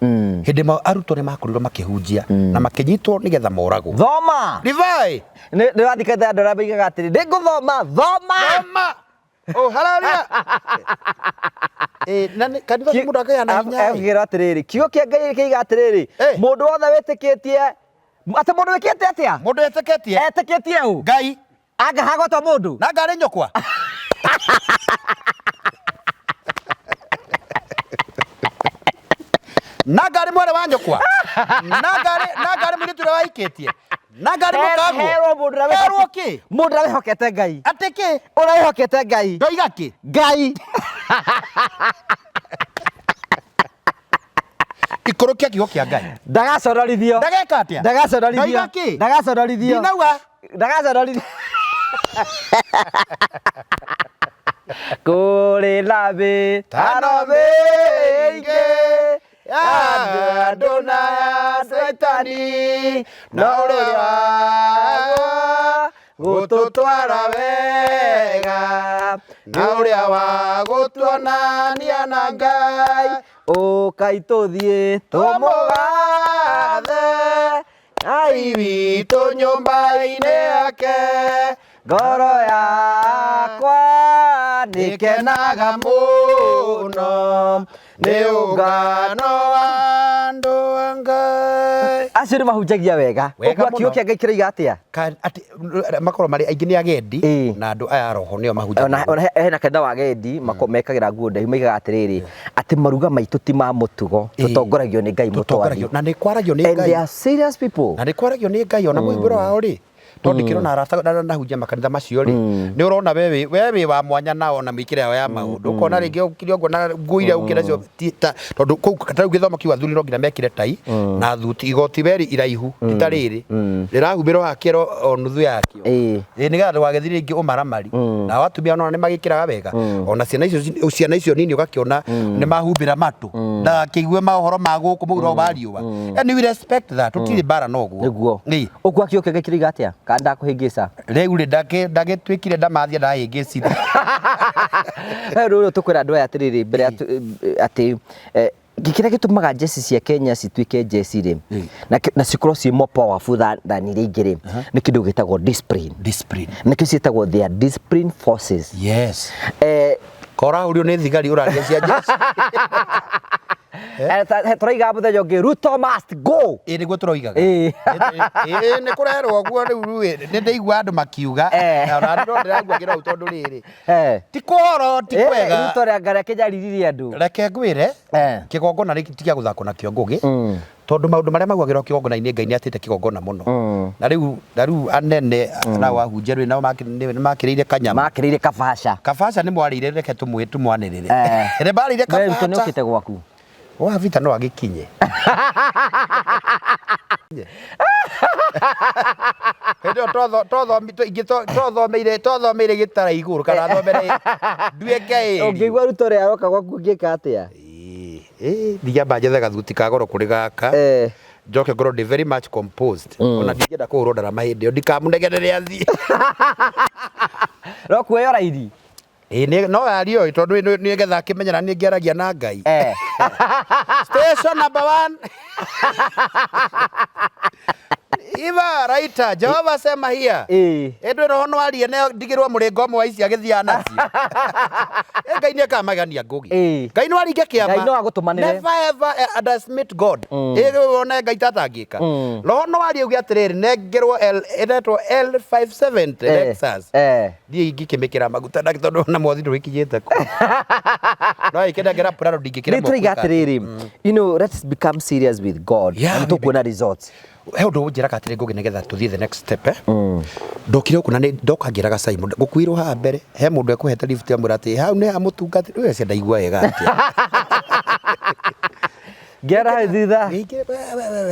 Hĩndĩ ĩmwe arutwo nĩ makorirwo makĩhunjia na makĩnyitwo nĩgetha moragwo.
Thoma.
Levi.
Nĩ ndĩrathikĩte andũ arĩa moigaga atĩrĩ, nĩ ngũthoma, thoma.
Thoma. Oh, hallelujah. Na kanitha ti mũndũ akagĩa na hinya.
Akĩra atĩrĩrĩ, kiugo kĩa Ngai kĩiga atĩrĩrĩ, mũndũ wothe wĩtĩkĩtie atĩ mũndũ wĩkĩte atĩa?
Mũndũ etĩkĩtie.
Etĩkĩtie ũ?
Ngai.
Angahagotwo mũndũ?
Na ngarĩ nyũkwa. Na ngarĩ mwarĩ wa nyũkwa. Na ngarĩ mũirĩtu ũrĩa wahikĩtie. Na ngarĩ mũkaguo.
Herwo mũndũ ũrĩa
Herwo kĩ?
Mũndũ ũrĩa wĩhokete Ngai.
Atĩ kĩ?
Ũrĩa wĩhokete Ngai.
Ndoiga kĩ?
Ngai.
Ikũrũkia kiugo kĩa Ngai.
Ndagaconorithio.
Ndageka atĩa?
Ndagaconorithio.
Ndoiga kĩ?
Ndagaconorithio.
Ndinauga.
Ndagaconorithio. Kũrĩ na mĩtaro mĩingĩ ya andũ na ya Caitani, no ũrĩa wa gũtũtwara wega
na ũrĩa wa gũtuonania na Ngai,
ũkai tũthiĩ tũmũgathe Ngai
witũ nyũmba-inĩ yake.
Ngoro yakwa nĩkenaga
mũno nĩ ũngano wa andũ a Ngai.
Acio nĩ mahunjagia wega.
Wega
Ũguo kiugo
mũno.
kĩa Ngai kĩroiga atĩa?
Atĩ makorwo marĩ aingĩ nĩ agendi na andũ aya a roho nĩo mahunjagia.
Ona hena kanitha wa agendi mekagĩra nguo ndaihu, maigaga atĩrĩrĩ, atĩ maruga maitũ ti ma mũtugo, tũtongoragio nĩ Ngai mũtwathi.
Tũtongoragio na nĩ kwaragio nĩ
And
Ngai.
they are serious people.
Na nĩ kwaragio nĩ Ngai ona mũhumbĩro wao rĩ, tondũ ndikĩrona arata na nahunjia makanitha macio rĩ, nĩ ũrona we wĩ wa mwanya nao na mĩkĩre yao ya maũndũ, ũkona rĩngĩ ũkire ũguo na nguo iria ũkĩra nacio ti ta tondũ kũu ta rĩu gĩthomo kĩu athuri no nginya mekĩre tai na thuti, igoti weri iraihu ti ta rĩrĩ rĩrahumbĩrwo hakĩro o nuthu yakĩo. Ĩĩ, nĩgetha ndũgagĩthiĩ rĩngĩ ũmaramari. Nao atumia ona nĩ magĩkĩraga wega, ona ciana icio nini ũgakĩona nĩ mahumbĩra matũ ndagakĩigue maũhoro ma gũkũ mũhuro wa riũa, and we respect that, tũtirĩ mbara na ũguo.
Nĩguo.
Ĩĩ.
Ũguo kiugo kĩa Ngai kĩroiga atĩa? Kana ndakũhĩngĩca?
Rĩu rĩ, ndagĩtuĩkire ndamathia ndahĩngĩcire.
Rĩu rĩu tũkwĩra andũ aya atĩrĩrĩ, mbere atĩ kĩrĩa gĩtũmaga njeci cia Kenya cituĩke njeci rĩ, na cikorwo ciĩ more powerful than iria ingĩ rĩ, nĩ kĩndũ gĩtagwo discipline.
Discipline.
Nĩkĩo ciĩtagwo their discipline forces.
Yes. Korahũrio nĩ thigari ũraria cia njeci.
Tũraiga mũthenya ũngĩ, Ruto must go.
Ĩĩ, nĩguo tũroigaga.
Ĩĩ.
Ĩĩ, nĩ kũrerwo ũguo rĩu rĩ, nĩ ndĩigua andũ makiuga. Ona niĩ no ndĩraiguagĩra ũũ tondũ rĩrĩ, ti kũhoro, ti kwega.
Ruto rĩa ngara kĩnyariririe andũ.
Reke ngwĩre, kĩgongona rĩ ti gĩa gũthakwo nakĩo, Ngũgĩ, tondũ maũndũ marĩa maugagĩrwo kĩgongona-inĩ, Ngai nĩ atĩte kĩgongona mũno. Na rĩu anene nao ahunjia rĩ, nao nĩ makĩrĩire kanyama.
Makĩrĩire kabaca.
Kabaca nĩ mwarĩire, reke tũmwanĩrĩre nĩ marĩire.
We Ruto nĩ
Kabaca.
ũkĩte gwaku.
Wa vita no agĩkinye hĩndĩ ĩyo twathomeire gĩtara igũrũ kana thomere nduĩke ĩri.
Ũngĩigua Ruto rĩ aroka gwaku ũngĩka atĩa?
Ndingĩamba njethe gathuti ka goro kũrĩ gaka, njoke ngorwo ndĩ very much composed. Ona ndingĩenda kũhũrwo ndarama hĩndĩ ĩyo, ndikamũnegenere athiĩ.
No kuoya raithi.
Ĩĩ, no ario ĩ, tondũ nĩgetha akĩmenyera nĩ ngĩaragia na Ngai. Station number one. Iva raita Jehova sema here. Ĩndũ roho no arie ne ndigĩrwo mũrĩngo ũmwe wa ici agĩthiaga nacio. Ngai nĩ akamagania, Ngũgĩ. Ngai no aringe kĩama.
Ngai no agũtũmanĩre.
Never ever underestimate God. Wone Ngai tatangĩka. Roho no arie uge atĩrĩrĩ, nengerwo L ĩretwo L570 Lexus. Ndiĩ ingĩkĩmĩkĩra maguta na tondũ ona mwathi ndũgĩkinyĩte kũ. No ĩkĩnengera Prado ndingĩkĩra.
Nĩ tũraiga atĩrĩrĩ, let's become serious with God, na nĩ tũkuona results.
He ũndũ ũnjĩraga atĩrĩ Ndamwĩra atĩrĩ, Ngũgĩ, nĩgetha tũthiĩ the next step, eh? Ndokire gũkũ na nĩ ndoka ngĩraga Simon ngũkuirwo haha mbere he mũndũ ekũhete lift, amwĩra atĩ hau nĩ ha mũtungatĩri ũyũ cia ndaigua wega atĩa.
Ngĩara hau thutha.
Ningĩ, we,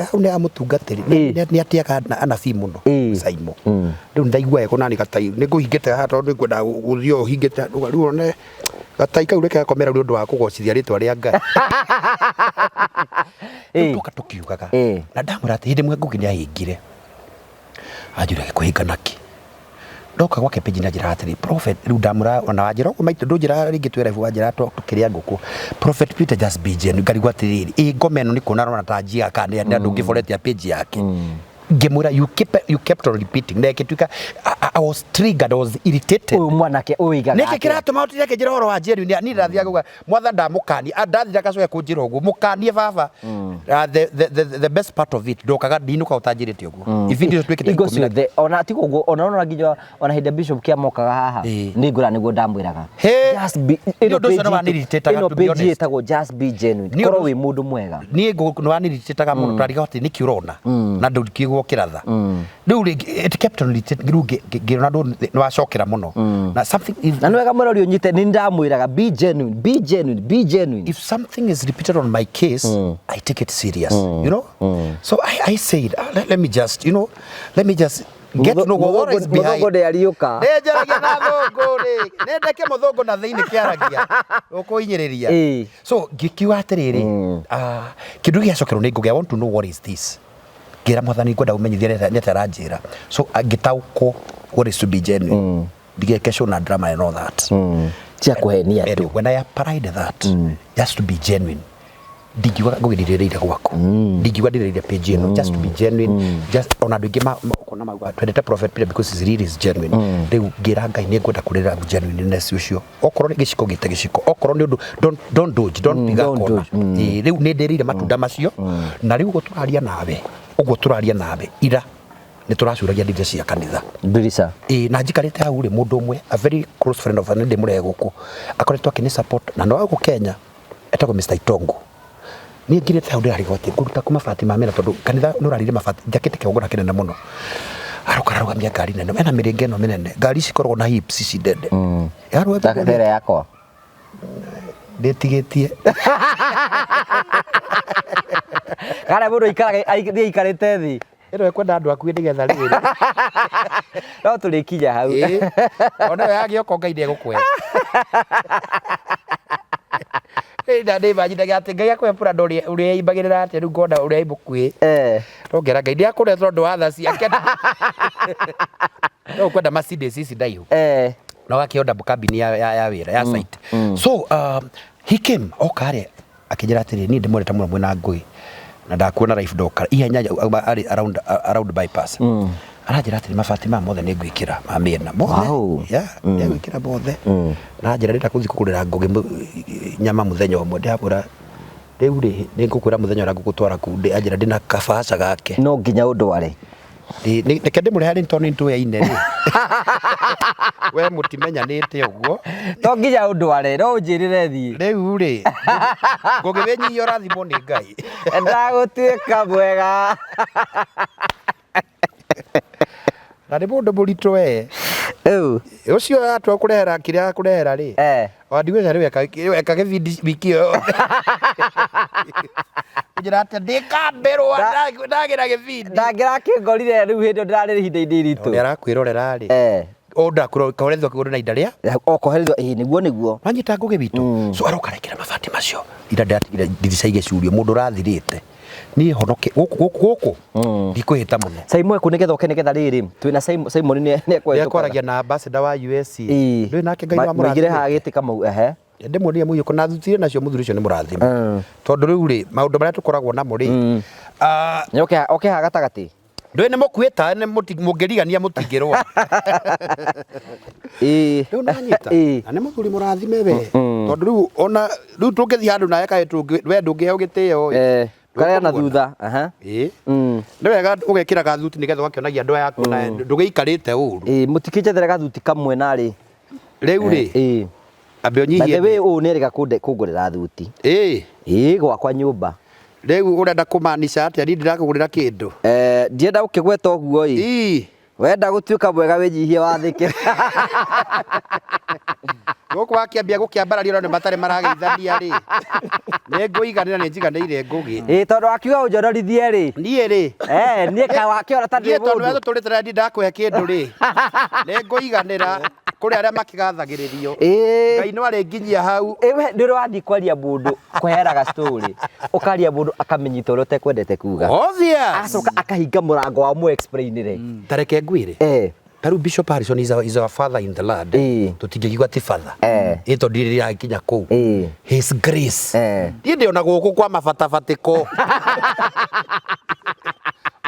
hau nĩ ha mũtungatĩri. Nĩ atĩaga anabii mũno. Simon rĩu ndaigua wega onani gatai nĩ ngũhingĩte haha tondũ nĩ ngwenda gũthiĩ ũũ hingĩte rĩu one gatai kau reke gakomera nĩ ũndũ wa kũgocithia rĩtwa rĩa Ngai. Rĩu tũka tũkiugaga na ndamwĩra atĩ hĩndĩ ĩmwe Ngũgĩ nĩ ahĩngire, anjũria gĩkũhinga nakĩ. Ndoka gwake page na njĩra atĩrĩ, prophet, rĩu ndamwĩra ona wanjĩra ũguo maitũ ndũnjĩra rĩngĩ twĩ live, wanjĩra tũkĩrĩa ngũkũ, prophet Peter, just be genuine. Ngarigwo atĩrĩrĩ, ĩ ngoma ĩno nĩ kuona arona ta njiaga kana nĩ andũ ũngĩboretia page yake. Ngĩmwĩra you kept on repeating na ĩgĩtuĩka I was triggered, I was irritated.
Ũyũ mwanake ũigaga
Nĩkĩ kĩratũma ũtinde akĩnjĩra ũhoro wa genuine? Niĩ ndathiaga kuga mwathani ndamũkania, ndathire agacoka kũnjĩra ũguo mũkanie baba. The best part of it, ndokaga ndinũka ũtanjĩrĩte ũguo ibindi icio twĩkĩte
Ingo
10
ciothe ona ti ũguo, ona ona nginya ona hĩndĩ ya Bishop kĩamokaga haha nĩ ngũra nĩguo ndamwĩraga.
He!
Just be
Nĩ ũndũ ũcio nĩ wanirritĩtaga,
ĩno
to be
page
honest.
ĩtagwo just be genuine.
Nĩ
Korwo
ũndũ
wĩ mũndũ mwega.
Niĩ nĩ wanirritĩtaga mũno, twarigagwo atĩ nĩkĩ ũrona na ndũngĩgwo kĩratha rĩu rĩngĩ. It kept on irritating rĩu ngĩona nĩ wacokera mũno na something if,
Na nĩ wega mwĩrori ũnyite nĩ ndamwĩraga be genuine, be genuine, be genuine.
If something is repeated on my case, I take it serious. So I said, ah, let me just, let me just get to know what is behind.
Mũthũngũ ndĩariũka.
Nĩ njaragia na thũngũ rĩ, nĩ ndeke mũthũngũ na thĩinĩ kĩaragia ũkũhinyĩrĩria. So ngĩkiuga atĩrĩrĩ, ah, kĩndũ gĩacokerwo nĩ Ngũgĩ, I want to know what is this. Ngĩra mwathani ngwenda ũmenyithie nĩ atĩa aranjĩra. So ngĩtaũkwo what is to be genuine, ndigeke show na drama and all that.
Cia kũhenia
And
andũ.
When I applied that, just to be genuine, ndingiuga Ngũgĩ ndirĩrĩire gwaku, ndingiuga ndirĩrĩire page ĩno. Just to be genuine, just ona andũ aingĩ ũkona mauga twendete prophet Peter because he's really is genuine. Rĩu ngĩra Ngai nĩ ngwenda kũrĩra genuineness ũcio, okorwo nĩ gĩciko gĩte gĩciko, okorwo nĩ ũndũ don't dodge, don't piga
Don't
kona.
dodge.
Ĩĩ, rĩu nĩ ndĩrĩire matunda macio na rĩu ũguo tũraria nawe, ũguo tũraria nawe ira nĩ tũracuragia ndithe cia kanitha.
Ndirica.
Ĩĩ, na njikarĩte hau rĩ, mũndũ ũmwe, a very close friend of mine, ndĩmũrehe gũkũ, akoretwo akĩnĩ support na no gũkũ Kenya, etagwo Mr. Itongo. Niĩ ngirĩte hau ndĩrarigwo atĩ ngũruta kũ mabati ma mĩena tondũ kanitha nĩ ũrarire mabati, njakĩte kĩgongona kĩnene mũno. Aroka ararũgamia ngari nene ena mĩrĩnga ĩno mĩnene, ngari ici ikoragwo na hips ici ndende. Yarũgamia
Tere yakwa.
Ndĩtigĩtie.
Kana mũndũ aikaraga thiĩ aikarĩte thĩ.
Ĩno ĩkwenda andũ akuĩ nĩgetha rĩrĩ.
No tũrĩkinya hau.
Ĩĩ. Ona yo yagĩoka Ngai nĩegũkũhe. Ĩ, na nĩ atĩ Ngai akũhe pura ũrĩa ũrĩa atĩa rĩu ngona ũrĩa ĩmũkuhĩ. No ngera Ngai ndĩakũre tondũ wa tha ciake. No ũkwenda Mercedes ici ndaihu. Na ũgakĩonda kambini ya wĩra ya site. So he came oka rĩ akĩnjĩra atĩrĩ, niĩ ndĩmwendete mũno mwĩna ngũĩ na ndakuona live ndoka ihenya arĩ around bypass. Aranjĩra atĩrĩ, mabati maya mothe nĩ ngwĩkĩra ma mĩena mothe. Yeah, nĩ ngwĩkĩra mothe. Na anjĩra ndĩrenda gũthiĩ kũgũrĩra Ngũgĩ nyama mũthenya ũmwe. Ndĩramwĩra rĩu rĩ nĩ ngũkwĩra mũthenya ũrĩa ngũgũtwara kuu. Anjĩra ndĩna kabaca gake.
No nginya ũndware.
Reke ndĩmũrehe harĩ tondũ nĩ tũyaine rĩ, we mũtimenyanĩte ũguo.
To nginya ũndware, no ũnjĩrĩre thiĩ.
Rĩu rĩ Ngũgĩ wĩnyihia ũrathimwo nĩ Ngai.
Ndagũtuĩka mwega.
Na nĩ mũndũ mũritũ we.
Rĩu.
Ũcio atua kũrehera kĩrĩa akũrehera rĩ, o ndigwĩca rĩu eka gĩbindi wiki ĩyo yothe. Njĩra atĩ ndĩkambĩrwo ndagĩra gĩbindi.
Ndangĩrakĩngorire rĩu hĩndĩ ĩyo ndĩrarĩ ihinda-inĩ iritũ.
Nĩ arakwĩrorera rĩ. O ndakwĩrorethwo kĩgũrũ na inda rĩa.
O koherithio ĩĩ nĩguo nĩguo.
Wanyita Ngũgĩ witũ. So aroka arekĩra mabati macio. Ira ndĩratigire ndirica igĩcurio mũndũ ũrathirĩte. Niĩ honoke gũkũ gũkũ gũkũ ndikwĩhĩta mũno.
Simon kũ nĩgetha ũke nĩgetha rĩrĩ twĩna Simon, Simon nĩ
nĩ ekwaragia na ambassador wa US. Ndũĩ nake Ngai
Mũingĩre
wamũrathimĩte.
haha gĩtĩ Kamau ehe.
Ndĩmuonie mũiyũko na thutire nacio mũthuri ũcio nĩ mũrathime. Tondũ rĩu rĩ maũndũ marĩa tũkoragwo namo rĩ,
Nĩ oke oke haha gatagatĩ.
Ndũĩ nĩ mũkuĩta nĩ mũngĩrigania mũtingĩrũa. Rĩu nanyita. Na nĩ mũthuri mũrathime we. Tondũ rĩu ona rĩu tũngĩthiĩ handũ nawe kaĩ we ndũngĩheo gĩtĩo ĩ.
Karĩa na thutha. Aha.
Ĩĩ. Nĩ wega ũgekĩra gathuti nĩgetha ũgakĩonagia andũ aya aku na ndũgĩikarĩte ũru.
Ĩĩ mũtikĩnjethere gathuti kamwe narĩ.
Rĩu rĩ. Ambe
By
ũnyihie.
the way ũũ nĩ erĩga kũngũrĩra thuti.
Ĩĩ.
Ĩĩ gwakwa nyũmba.
Rĩu ũrenda kũmaanisha atĩa? Niĩ ndirakũgũrĩra kĩndũ.
Eh, ndienda gũkĩgweta ũguo ĩ.
Ii.
Wenda gũtuĩka mwega wĩnyihie wathĩke.
Gũkũ wakĩambia gũkĩambararia ona nĩ matarĩ marageithania rĩ. Nĩ ngũiganĩra, nĩ njiganĩire Ngũgĩ.
Ĩ tondũ wakiuga ũnjonorithie rĩ.
Niĩ rĩ.
Eh, niĩ ka wakĩona ta ndĩ
Niĩ tondũ we
mũndũ.
tũtũrĩte na ndakũhe kĩndũ rĩ. Nĩ ngũiganĩra kũrĩ arĩa makĩgathagĩrĩrio.
Ĩ.
Ngai no arĩnginyia hau.
Ĩ we nĩ ũrĩ wathiĩ kwaria mũndũ kũheanaga story ũkaria mũndũ akamĩnyita ũrĩa ũtekwendete kuga.
Obvious.
Agacoka akahinga mũrango wa mũ explainĩre.
Ta reke ngwĩre.
Eh.
Ta rĩu Bishop Harrison is our father in the Lord.
Ĩĩ.
Tũtingĩkiuga ti father. Ĩ tondũ ndirĩ ndĩrakinya kũu. His grace. Niĩ ndĩ ona gũkũ kwa mabatabatĩko.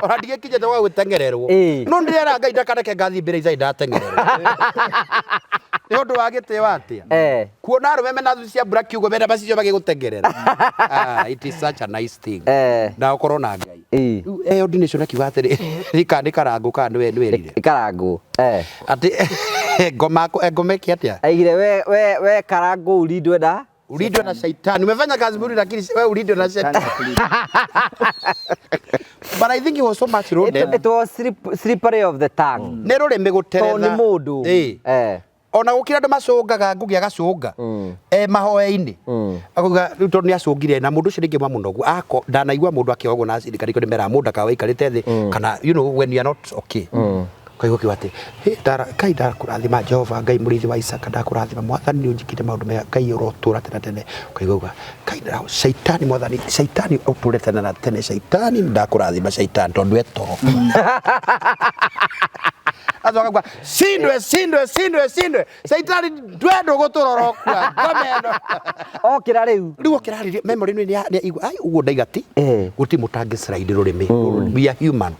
Ona ndigĩkinyĩte gwa gũteng'ererwo. No ndĩrera Ngai ndakareke ngathiĩ mbere itarĩ ndateng'ererwo. Nĩ ũndũ wa gĩtĩo atĩa? Kuona arũme mena thuti cia black ũguo mena macicio magĩgũteng'erera. Ah, it is such a nice thing. Na ũkorwo na Ngai. Rĩu ordination akiuga atĩrĩ, nĩ nĩ karangũ kana nĩwe nĩwerire.
Karangũ.
Atĩ ngoma ngoma ĩke atĩa?
Aigire we karangũ ulindwe na
Ulindwe na shaitani. Umefanya kazi mzuri lakini wewe ulindwe na shaitani. But I think he was so much loaded.
It was slippery of the tongue.
Nĩ rũrĩmĩ gũteretha.
Tondũ nĩ mũndũ.
Ĩĩ. Ona gũkĩra andũ macũngaga Ngũgĩ agacũnga mahoya-inĩ akauga rĩu tondũ nĩ acũngire na mũndũ ũcio rĩngĩ mũnogu ako ndanaigua mũndũ akĩoga ũguo na acirika nĩkĩo ndĩmeraga mũndũ akawa aikarĩte thĩ kana you know when you are not okay kaigua kiuga atĩ "Hĩ, Ngai ndakũrathima Jehova Ngai mũrĩithi wa Isaka ndakũrathima mwathani nĩ ũnjĩkĩte maũndũ mega Ngai ũrotũra tene tene ukaigua uga Ngai shaitani mwathani shaitani ũtũre tene na tene shaitani ndakũrathima shaitani tondũ e toro acoka kuga cindwe cindwe cindwe cindwe shaitani ndwendwo gũtũrora ũkua ngome ĩno.
Okĩra rĩu.
Rĩu okĩra memory nĩ ya igua ai ũguo ndaiga ti gũtirĩ mũtangĩ slide rũrĩmĩ. We are human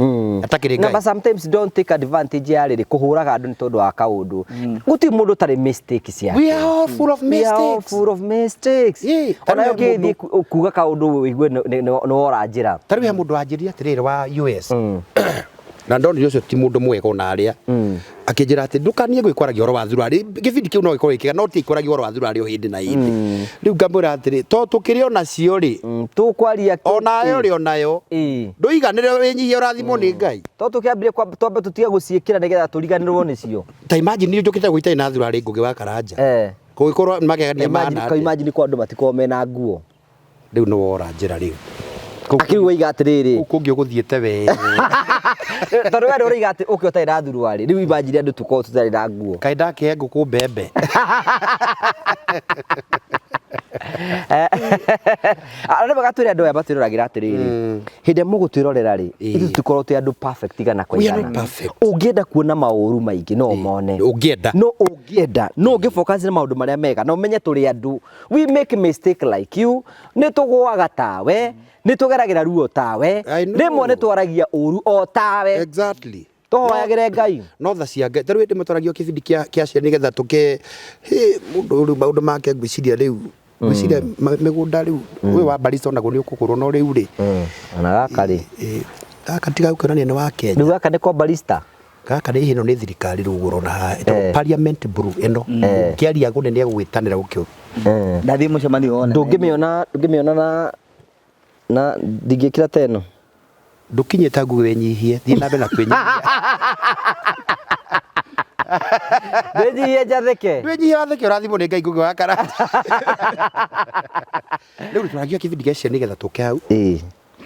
atakĩrĩ
No,
Ngai.
but sometimes don't take advantage ya rĩrĩ kũhũraga andũ nĩ tondũ wa kaũndũ. Gũtirĩ mũndũ ũtarĩ mistake ciake.
We are all full of
We are all
mistakes.
full of mistakes.
Ĩĩ,
Ona
tarĩu he
ũngĩthiĩ kuga kaũndũ ũigue nĩ wora njĩra.
Ta rĩu he mũndũ wanjĩrire atĩrĩrĩ wa US na ndonire ũcio ti mũndũ mwega ona arĩa akĩnjĩra atĩ ndũkanie gwĩkwaragia ũhoro wa thurarĩ gĩbindi kĩu no gĩkorwo gĩkĩega no ti kwaragia ũhoro wa thurarĩ o hĩndĩ na hĩndĩ. Rĩu ngamwĩra atĩrĩ to tũkĩrĩ onacio rĩ
Tũkwaria
onayo rĩ onayo ndũiganĩre wĩnyihie ũrathimwo nĩ Ngai.
To tũkĩambire twambe tũtige gũciĩkĩra nĩgetha tũriganĩrwo nĩcio.
Ta imagine njũkĩte gũitarĩ na thurarĩ Ngũgĩ wa Karanja kũgĩkorwo magegania mana
Ka imagine kwa andũ matikorwo mena nguo.
Rĩu nĩ wora njĩra rĩu.
Akĩrĩ waiga atĩrĩrĩ.
Kũu kũngĩ ũgũthiĩte wee.
Tondũ we ũroiga atĩ ũkĩ ũtarĩ na thuruarĩ rĩu imagine andũ tũkorwo tũtarĩ na nguo.
Kaĩ ndakĩhe ngũkũ mbembe.
Arĩa magatwĩra andũ aya matwĩroragĩra atĩrĩrĩ hĩndĩ ĩrĩa mũgũtwĩrorera rĩ ithuĩ tũtikorwo twĩ andũ perfect igana kwa
We are
igana.
not perfect.
Ũngĩenda kuona maũru maingĩ no ũmone.
Ũngĩenda.
No ũngĩenda no ũngĩ focus na maũndũ marĩa mega na ũmenye tũrĩ andũ we make mistake like you nĩ tũgũaga tawe nĩ tũgeragĩra ruo tawe
I know.
rĩmwe nĩ twaragia ũru o tawe.
Exactly.
Tũhoyagĩre Ngai.
No tha cia Ngai tarĩu hĩndĩ ĩmwe twaragio kĩbindi kĩa ciana nĩgetha tũke hĩ mũndũ rĩu maũndũ make ngwĩciria rĩu ngwĩciria mĩgũnda rĩu ũyũ wa barista onaguo nĩ ũkũgũrwo no rĩu rĩ
Ona gaka rĩ
gaka tiga gũkĩonania nĩ wa Kenya.
Rĩu gaka nĩ kwa barista.
Gaka nĩ ĩno nĩ thirikari rĩu ũrona haha ĩtagwo Parliament Blue ĩno ũngĩaria kũnene nĩ egũgwĩtanĩra gũkĩo.
Ndathiĩ mũcemanio wona.
Ndũngĩmĩona na ndingĩkĩra ta ĩno.
Ndũkinyĩte nguo wĩnyihie thiĩ na mbere na kwĩnyihia.
Ndĩnyihie njathĩke.
Ndwĩnyihie wathĩke ũrathimwo nĩ Ngai Ngũgĩ wa Karanja. Rĩu tũragia kĩbindi gĩa ciana nĩgetha tũke hau.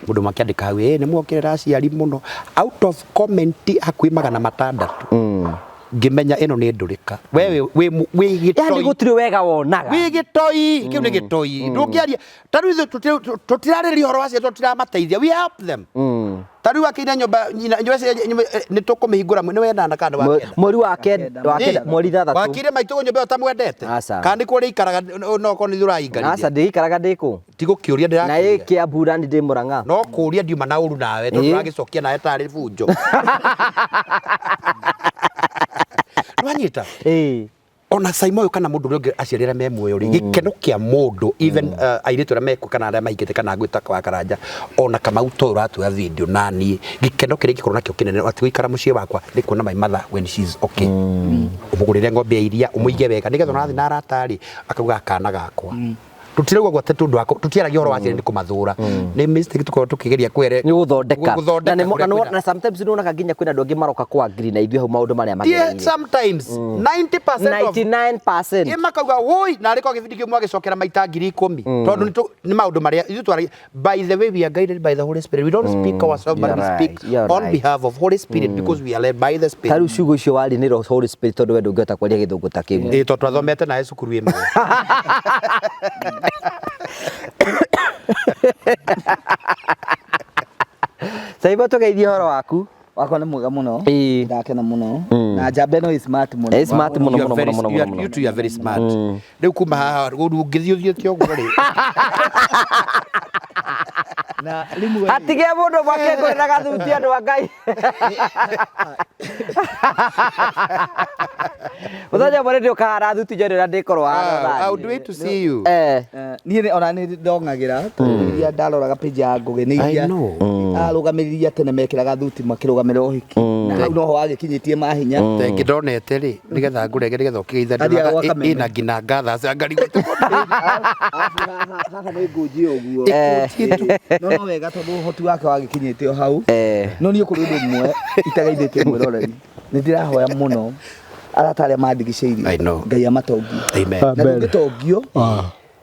Mũndũ makĩandĩka hau ĩ nĩ muongerera aciari mũno out of comment hakuhĩ 600 ngĩmenya ĩno nĩ ndũrĩka we wĩ wĩ
Yani
gĩtoi
gũtirĩ wega wonaga.
Wĩ gĩtoi kĩu nĩ gĩtoi ndũngĩaria ta rĩu ithuĩ tũtirarĩrĩria ũhoro wa ciana tũtiramateithia, we help them. Ta rĩu akĩina nyũmba nyina nyũmba nĩ tũkũmĩhingũra nĩ wenana kana nĩ wa kenda.
Mweri wa kenda wa kenda mweri ithathatũ.
Wakire maitũ nyũmba ĩyo ũtamwendete
Aca.
kana nĩ kũrĩa ikaraga no okorwo nĩ ithuĩ ũraingarithia.
Aca ndĩikaraga ndĩkũ.
Tigũkĩũria
Na
ndĩrakũria.
ĩ Kĩambu na nĩ ndĩ Mũrang'a.
No kũria ndiuma na ũru nawe tondũ
Ĩĩ.
ũragĩcokia nawe tarĩ bunjo. Nĩwanyita?
Ĩĩ.
Ona Saimo ũyũ kana mũndũ ũrĩa ũngĩ aciari arĩa me muoyo rĩ gĩkeno kĩa mũndũ even airĩtu arĩa mekuo kana arĩa mahikĩte kana ngwĩta wa Karanja ona Kamau to ũratuoya video na niĩ gĩkeno kĩrĩa ingĩkorwo nakĩo kĩnene atĩ gũikara mũciĩ wakwa nĩ kuona my mother when she is okay ũmũgũrĩre ng'ombe ya iria ũmũige wega nĩgetha ona athiĩ na arata rĩ akauga kana gakwa. Tũtirauga ũguo atĩ tondũ wa tũtiaragia ũhoro wa aciari nĩ kũmathũra. Nĩ mistake tũkoragwo tũkĩgeria kwere
Nĩ gũthondeka.
Gũthondeka
Na nĩ mo-
kũrĩa
na
kwĩna-
na sometimes nĩ wonaga nginya kwĩna andũ angĩ maroka kwa agree na ithuĩ hau maũndũ marĩa
Yeah,
magereire.
sometimes 90% of
99%.
Ĩ makauga woi narĩ kwa gĩbindi kĩu mwagĩcokera maita 10,000 tondũ nĩ maũndũ marĩa ithuĩ twaragia. By the way, we are guided by the Holy Spirit. We don't speak ourselves, but
You're
we
right,
speak
you're
on
right.
behalf of Holy Spirit because we are led by the
Ta
Spirit.
rĩu ciugo icio waria nĩ Holy Spirit tondũ we ndũngĩhota kwaria gĩthũngũ ta kĩu.
Ĩ tondũ twathomete nawe cukuru ĩmwe.
Saibo tũgeithie ũhoro waku.
Wakwa nĩ mwega mũno.
Ĩĩ.
Ndakena mũno. Na njamba ĩno ĩ smart mũno.
Ĩ smart mũno
You are
mũno
very-
mũno mũno
you are-
mũno.
You two are very smart. Rĩu kuma haha ũngĩthiĩ ũthiĩte ũguo rĩ.
Na rĩmwe
Hatigĩa mũndũ mwake ngũrĩ na gathuti andũ a Ngai. Mũthenya ũmwe nĩ ndĩũkaga thuti njoe ũrĩa ndĩkorwo
Ah, I would wait to see you.
Eh.
Niĩ ona nĩ ndong'agĩra tondũ iria ndaroraga page ya Ngũgĩ nĩ
I
iria
know.
arũgamĩrĩri a tene mekĩraga thuti makĩrũgamĩrĩra ũhiki na hau noho wagĩkinyĩtie mahinya.
Thengi ndonete rĩ nĩgetha ngũrege nĩgetha ũkĩgeitha
Athiaga gwa Kameme.
ĩna nginya ngatha ngarigwo
Arabu haha nĩ ngũnjie ũguo. No no wega tondũ ũhoti wake wagĩkinyĩte o hau. No niĩ kũrĩ ũndũ ũmwe itageithĩtie mwĩroreri, nĩ ndĩrahoya mũno arata arĩa mandigicĩirie
I know.
Ngai amatongie.
Amen.
Na ndũngĩtongio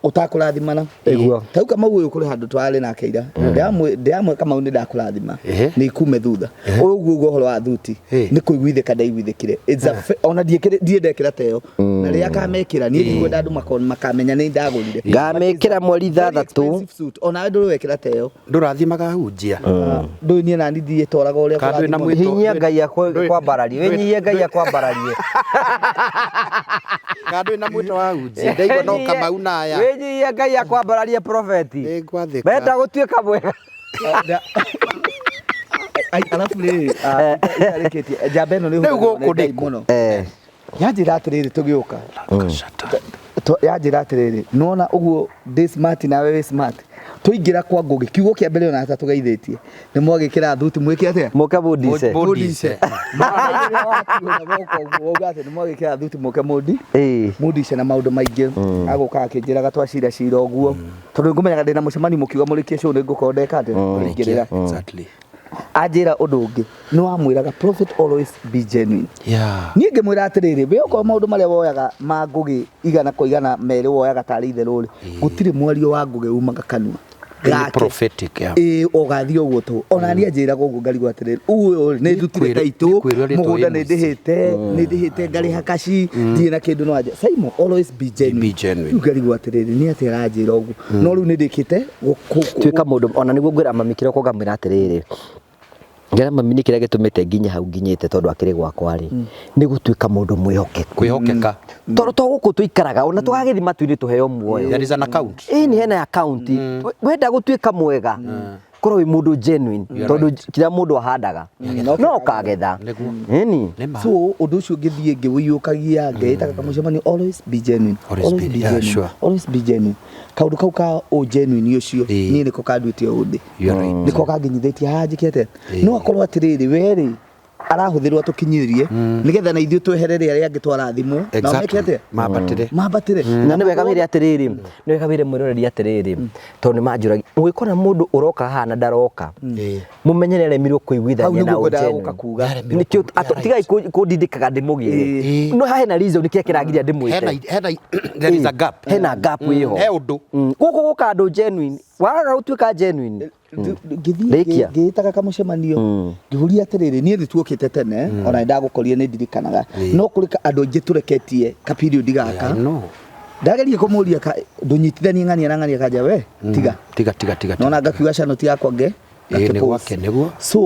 ũtakũrathimana.
Ĩguo.
Tau Kamau ũyũ kũrĩ handũ twarĩ nake ira, ndĩramwĩ Kamau nĩ ndakũrathima nĩ ikume thutha ũyũ ũguo ũguo ũhoro wa thuti nĩ kũiguithĩka ndaiguithĩkire. It's a ona ndiĩ ndekĩra teyo na rĩrĩa akamekĩra niĩ ndikwenda andũ makamenya nĩ ndagũrire.
Ngamĩkĩra mweri
Very
ithathatũ.
expensive suit. Ona we ndũrĩ wekĩra teyo.
Ndũrathiĩ makahunjia.
Ndũĩ niĩ nani thiĩ twaraga ũrĩa
Kana ndũrĩ na
kũrathimwo.
mwĩto-
Hinyia Ngai akwambararie. Wĩnyihie Ngai akwambararie.
Kana ndũrĩ na mwĩto wa hunjia ndaigua no Kamau na aya.
Wĩnyihie Ngai akwambararie profeti.
Nĩngwathĩka.
Menda gũtuĩka mwega.
Ai, alafu rĩrĩ itarĩkĩtie njamba ĩno nĩ
Rĩu
ũhũthagĩrwo
gũkũ
nĩ Ngai
nĩkũ?
mũno. Yanjĩra atĩrĩrĩ tũgĩũka yanjĩra atĩrĩrĩ nĩwona ũguo ndĩ smart nawe wĩ smart tũingĩra kwa Ngũgĩ kiugo kĩa mbere ona atatũgeithĩtie nĩ mwagĩkĩra thuti mwĩke atĩa?
Mũke mũndice.
Mũndice.
Wauga atĩ nĩ mwagĩkĩra thuti mũke mũndi
Ĩĩ.
mundice na maũndũ maingĩ agũka akĩnjĩraga twacira cira ũguo tondũ ngũmenyaga ndĩna mũcemanio mũkiuga mũrĩkie show nĩ ngũkorwo ndeka atĩa ngĩrĩra.
Exactly.
Anjĩra ũndũ ũngĩ nĩ wamwĩraga prophet always be genuine.
Yeah.
Niĩ ngĩmwĩra atĩrĩrĩ we okorwo maũndũ marĩa woyaga ma Ngũgĩ igana kwa igana merĩ woyaga tarĩ itherũ rĩ gũtirĩ mwario wa Ngũgĩ umaga kanua
Nĩ
gake.
prophetic, yeah.
Ĩĩ ũgathiĩ ũguo tũ ona niĩ anjĩraga ũguo ngarigwo atĩrĩrĩ ũyũ nĩ ndutire taitũ
Nĩkwĩrwo rĩtwa
mũgũnda
ĩ
nĩ
mũciĩ.
ndĩhĩte nĩ ndĩhĩte ngarĩha kaci ndirĩ na kĩndũ no anja Simon always be genuine.
Be genuine.
Rĩu ngarigwo atĩrĩrĩ nĩ atĩa aranjĩra ũguo no rĩu nĩ ndĩkĩte
Tuĩka mũndũ ona nĩguo ngwĩra mami kĩroko ngamwĩra atĩrĩrĩ ngera mami nĩ kĩrĩa gĩtũmĩte nginye hau nginyĩte tondũ akĩrĩ gwakwa rĩ nĩ gũtuĩka mũndũ mwĩhokeku
Kwĩhokeka.
tondũ to gũkũ tũikaraga ona tũgagĩthiĩ matu-inĩ tũheo muoyo.
There is an account.
Ĩĩ nĩ hena account. Wenda gũtuĩka mwega korwo wĩ mũndũ genuine tondũ kĩrĩa mũndũ ahandaga no ũkagetha.
Nĩguo.
Ĩni.
Nĩ ma.
So ũndũ ũcio ngĩthiĩ ngĩũiyũkagia ngeĩtaga kamũcemanio always be genuine.
Always be- yeah, sure.
Always be genuine. Kaũndũ kau ka ũ genuine ũcio
Ĩĩ.
niĩ nĩko kanduĩte ũndĩ
You are right.
nĩko kanginyithĩtie haha njĩkĩte
Ĩĩ.
no akorwo atĩrĩrĩ we rĩ arahũthĩrwo atũkinyĩrie nĩgetha na ithuĩ tweherere arĩa angĩ twarathimwo nao meke
Exactly.
atĩa
Mambatĩre.
mambatĩre.
Na nĩ wega wĩre atĩrĩrĩ nĩ wega wĩre mwĩroreri atĩrĩrĩ tondũ nĩ manjũragia mũgĩkora mũndũ ũroka haha na ndaroka
Ĩĩ.
mũmenye nĩ aremirwo
Hau
kũiguithania na
nĩguo ngwendaga
ũgenuine.
gũka kuga.
Nĩkĩo tigai kũndindĩkaga ndĩmũgĩre
Ĩĩ.
no haha hena reason kĩrĩa kĩragiria ndĩmwĩte.
Hena there is a gap.
Hena gap ĩho.
He ũndũ.
Gũkũ gũka andũ genuine waga gũtuĩka genuine.
Ngĩthiĩ
Rĩkia.
ngĩĩtaga kamũcemanio ngĩũria atĩrĩrĩ niĩ nĩ tuokĩte tene ona nĩ ndagũkorire nĩ ndirikanaga no kũrĩ andũ aingĩ tũreketie ka period gaka
I know.
ndageria kũmũria ndũnyitithanie ng'ania na ng'ania kanja we tiga
Tiga tiga tiga.
nona ngakiuga cano ti yakwa nge
Ĩĩ, nĩ
ngakĩ post.
gwake, nĩguo.
So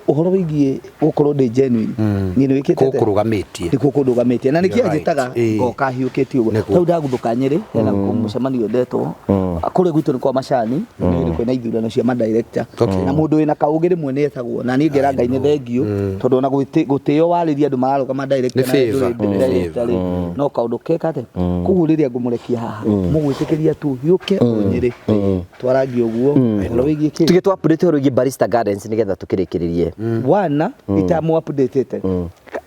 ũhoro wĩgiĩ gũkorwo ndĩ genuine niĩ nĩ wĩkĩte atĩa?
Kũkũrũgamĩtie.
Nĩkuo kũndũgamĩtie na nĩkĩo
You're right.
anjĩtaga
Ĩĩ.
ngoka hiũkĩtie ũguo
Nĩguo.
rĩu ndaguthũka Nyĩrĩ hena mũcemanio ndetwo kũrĩa gwitũ nĩ kwa macani nĩ kwĩna ithurano cia madirector
Okay.
na mũndũ wĩna kaũgĩ rĩmwe nĩ etagwo na niĩ ngera Ngai nĩ thengiũ tondũ ona gũtĩo warĩria andũ mararũgama director
Nĩ
na we
favour.
ndũrĩ
Nĩ
director rĩ no kaũndũ keka atĩa koguo rĩrĩa ngũmũrekia haha mũgwĩtĩkĩria tu hiũke o Nyĩrĩ twarangie ũguo ũhoro wĩgiĩ kĩ
Tuge tu update ũhoro wĩgiĩ Barista Gardens nĩgetha tũkĩrĩkĩrĩrie.
Wana itamu updatete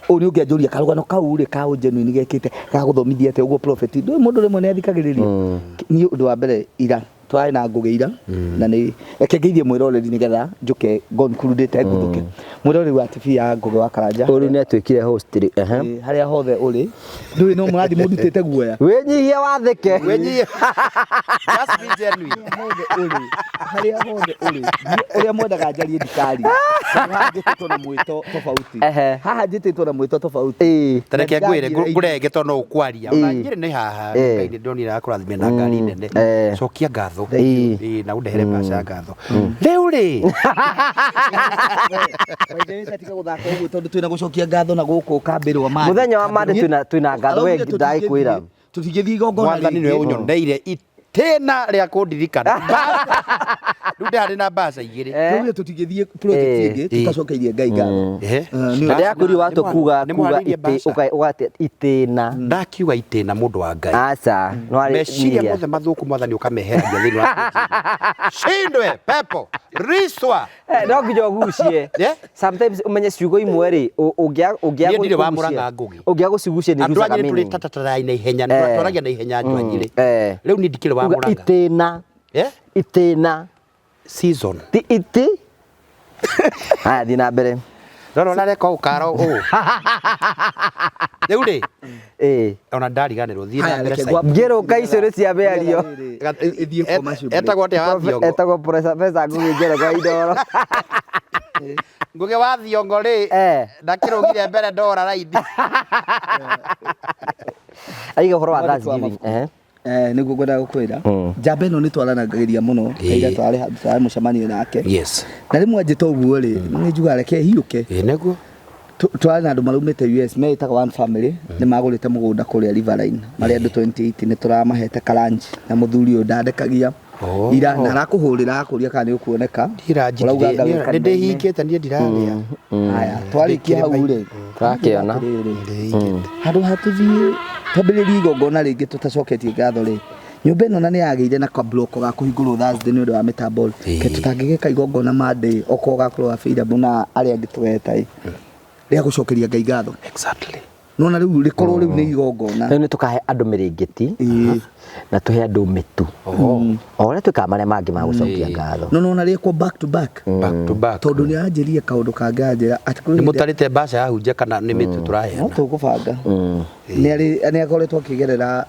Ũyũ nĩ ũngĩanjũria karũgano kau rĩ ka ũgenuine gekĩte gagũthomithia atĩa ũguo prophet. Ndũĩ mũndũ rĩmwe nĩ athikagĩrĩria. Niĩ ũndũ wa mbere ira twarĩ na Ngũgĩ ira na nĩ reke ngeithie mwĩroreri nĩgetha njũke conclude nguthũke. Mwĩroreri wa TV ya Ngũgĩ wa Karanja.
Ũyũ nĩ atuĩkire host rĩ. Ehe.
Ĩ, harĩa hothe ũrĩ ndũĩ no mũrathi mũndutĩte guoya.
Wĩnyihie wathĩke.
Wĩnyihie. Just be genuine.
Hothe ũrĩ, harĩa hothe ũrĩ, ũrĩa mwendaga njarie ndikaria. Tondũ haha njĩtĩtwo na mwĩto tofauti.
Ehe.
Haha njĩtĩtwo na mwĩto tofauti.
Ĩĩ.
Ta reke ngwĩre ngũrenge tondũ no ũkwaria. Ona Nyĩrĩ nĩ haha. Ngai nĩ ndonire akũrathime na ngari nene. Cokia ngatho. Ĩĩ, na ũndehere mbeca ngatho. Rĩu rĩ.
By the way, tiga gũthaka ũguo tondũ twĩna gũcokia ngatho na gũkũ kambĩrwo Monday.
Mũthenya wa Monday twĩna ngatho we ndagĩkwĩra.
Tũtingĩthiĩ igongona
Mwathani nĩwe ũnyoneire itĩna rĩa kũndirikana. Rĩu ndĩrarĩ na mbaca igĩrĩ.
Tũgire tũtingĩthiĩ project ĩngĩ tũtacokeirie Ngai ngatho.
Na ndĩrakwĩrire watua kuga kuga itĩ ũgate itĩna.
Ndakiuga itĩna mũndũ wa Ngai.
Aca.
Meciria mothe mathũku Mwathani ũkameheragia thĩinĩ wa shindwe pepo riswa.
No nginya ũgucie. Sometimes ũmenye ciugo imwe rĩ ũngĩaga gũcigucia nĩ
Andũ a Nyĩrĩ tũrĩ tatatara na ihenya, twaragia na ihenya andũ a Nyĩrĩ. Rĩu niĩ ndikĩrĩ wa Mũrang'a.
Itĩna. Itĩna.
Season.
Ti iti. Haya, thiĩ na mbere.
Rora ũrĩa areka ũkara ũũ. Rĩu rĩ, ona ndariganĩrwo, thiĩ na mbere.
Ngĩrũka icio nĩ cia mĩario.
Etagwo atĩa wa Thiong'o?
Etagwo Professor Ngũgĩ Njoroge wa Inooro.
Ngũgĩ wa Thiong'o rĩ, ndakĩrũgire mbere ndora raini.
Aiga ũhoro wa Thanksgiving.
Nĩguo ngwendaga gũkwĩra njamba ĩno nĩ twaranagĩria mũno kaira twarĩ twarĩ mũcemanio nake.
Yes.
Na rĩmwe anjĩta ũguo rĩ, nĩ njugaga reke hiũke.
Ĩĩ nĩguo.
Twarĩ na andũ maraumĩte US meĩtaga One Family, nĩ magũrĩte mũgũnda kũrĩa Riverine marĩ andũ 28, nĩ tũramahete karanji na mũthuri ũyũ ndandekagia ira na arakũhũrĩra akũria kana nĩ ũkuoneka. Ũrauga anga wĩ
Nĩ ndĩhingĩte niĩ ndirarĩa.
Haya, twarĩkia hau rĩ,
Tũrakĩona.
Handũ ha tũthiĩ twambĩrĩrie igongona rĩngĩ tũtacoketie ngatho rĩ, nyũmba ĩno na nĩ yagĩire na kabloko ga kũhingũrwo Thursday nĩ ũndũ wa mĩtambo rĩ, ke tũtangĩgĩka igongona Monday okorwo gakorwo available na arĩa angĩ tũgeta ĩ, rĩa gũcokeria Ngai ngatho.
Exactly.
Nona rĩu rĩkorwo rĩu nĩ igongona.
Rĩu nĩ tũkahe andũ mĩrĩngĩti na tũhe andũ mĩtu. O ũrĩa twĩkaga marĩa mangĩ ma gũcokia ngatho.
No nona rĩekwo back to back.
Back to back.
Tondũ nĩ aranjĩria kaũndũ kangĩ aranjĩra atĩ kũrĩ
Nĩ mũtarĩte mbaca ya hunjia kana nĩ mĩtu tũraheana?
No tũgũbanga. Nĩ akoretwo akĩgerera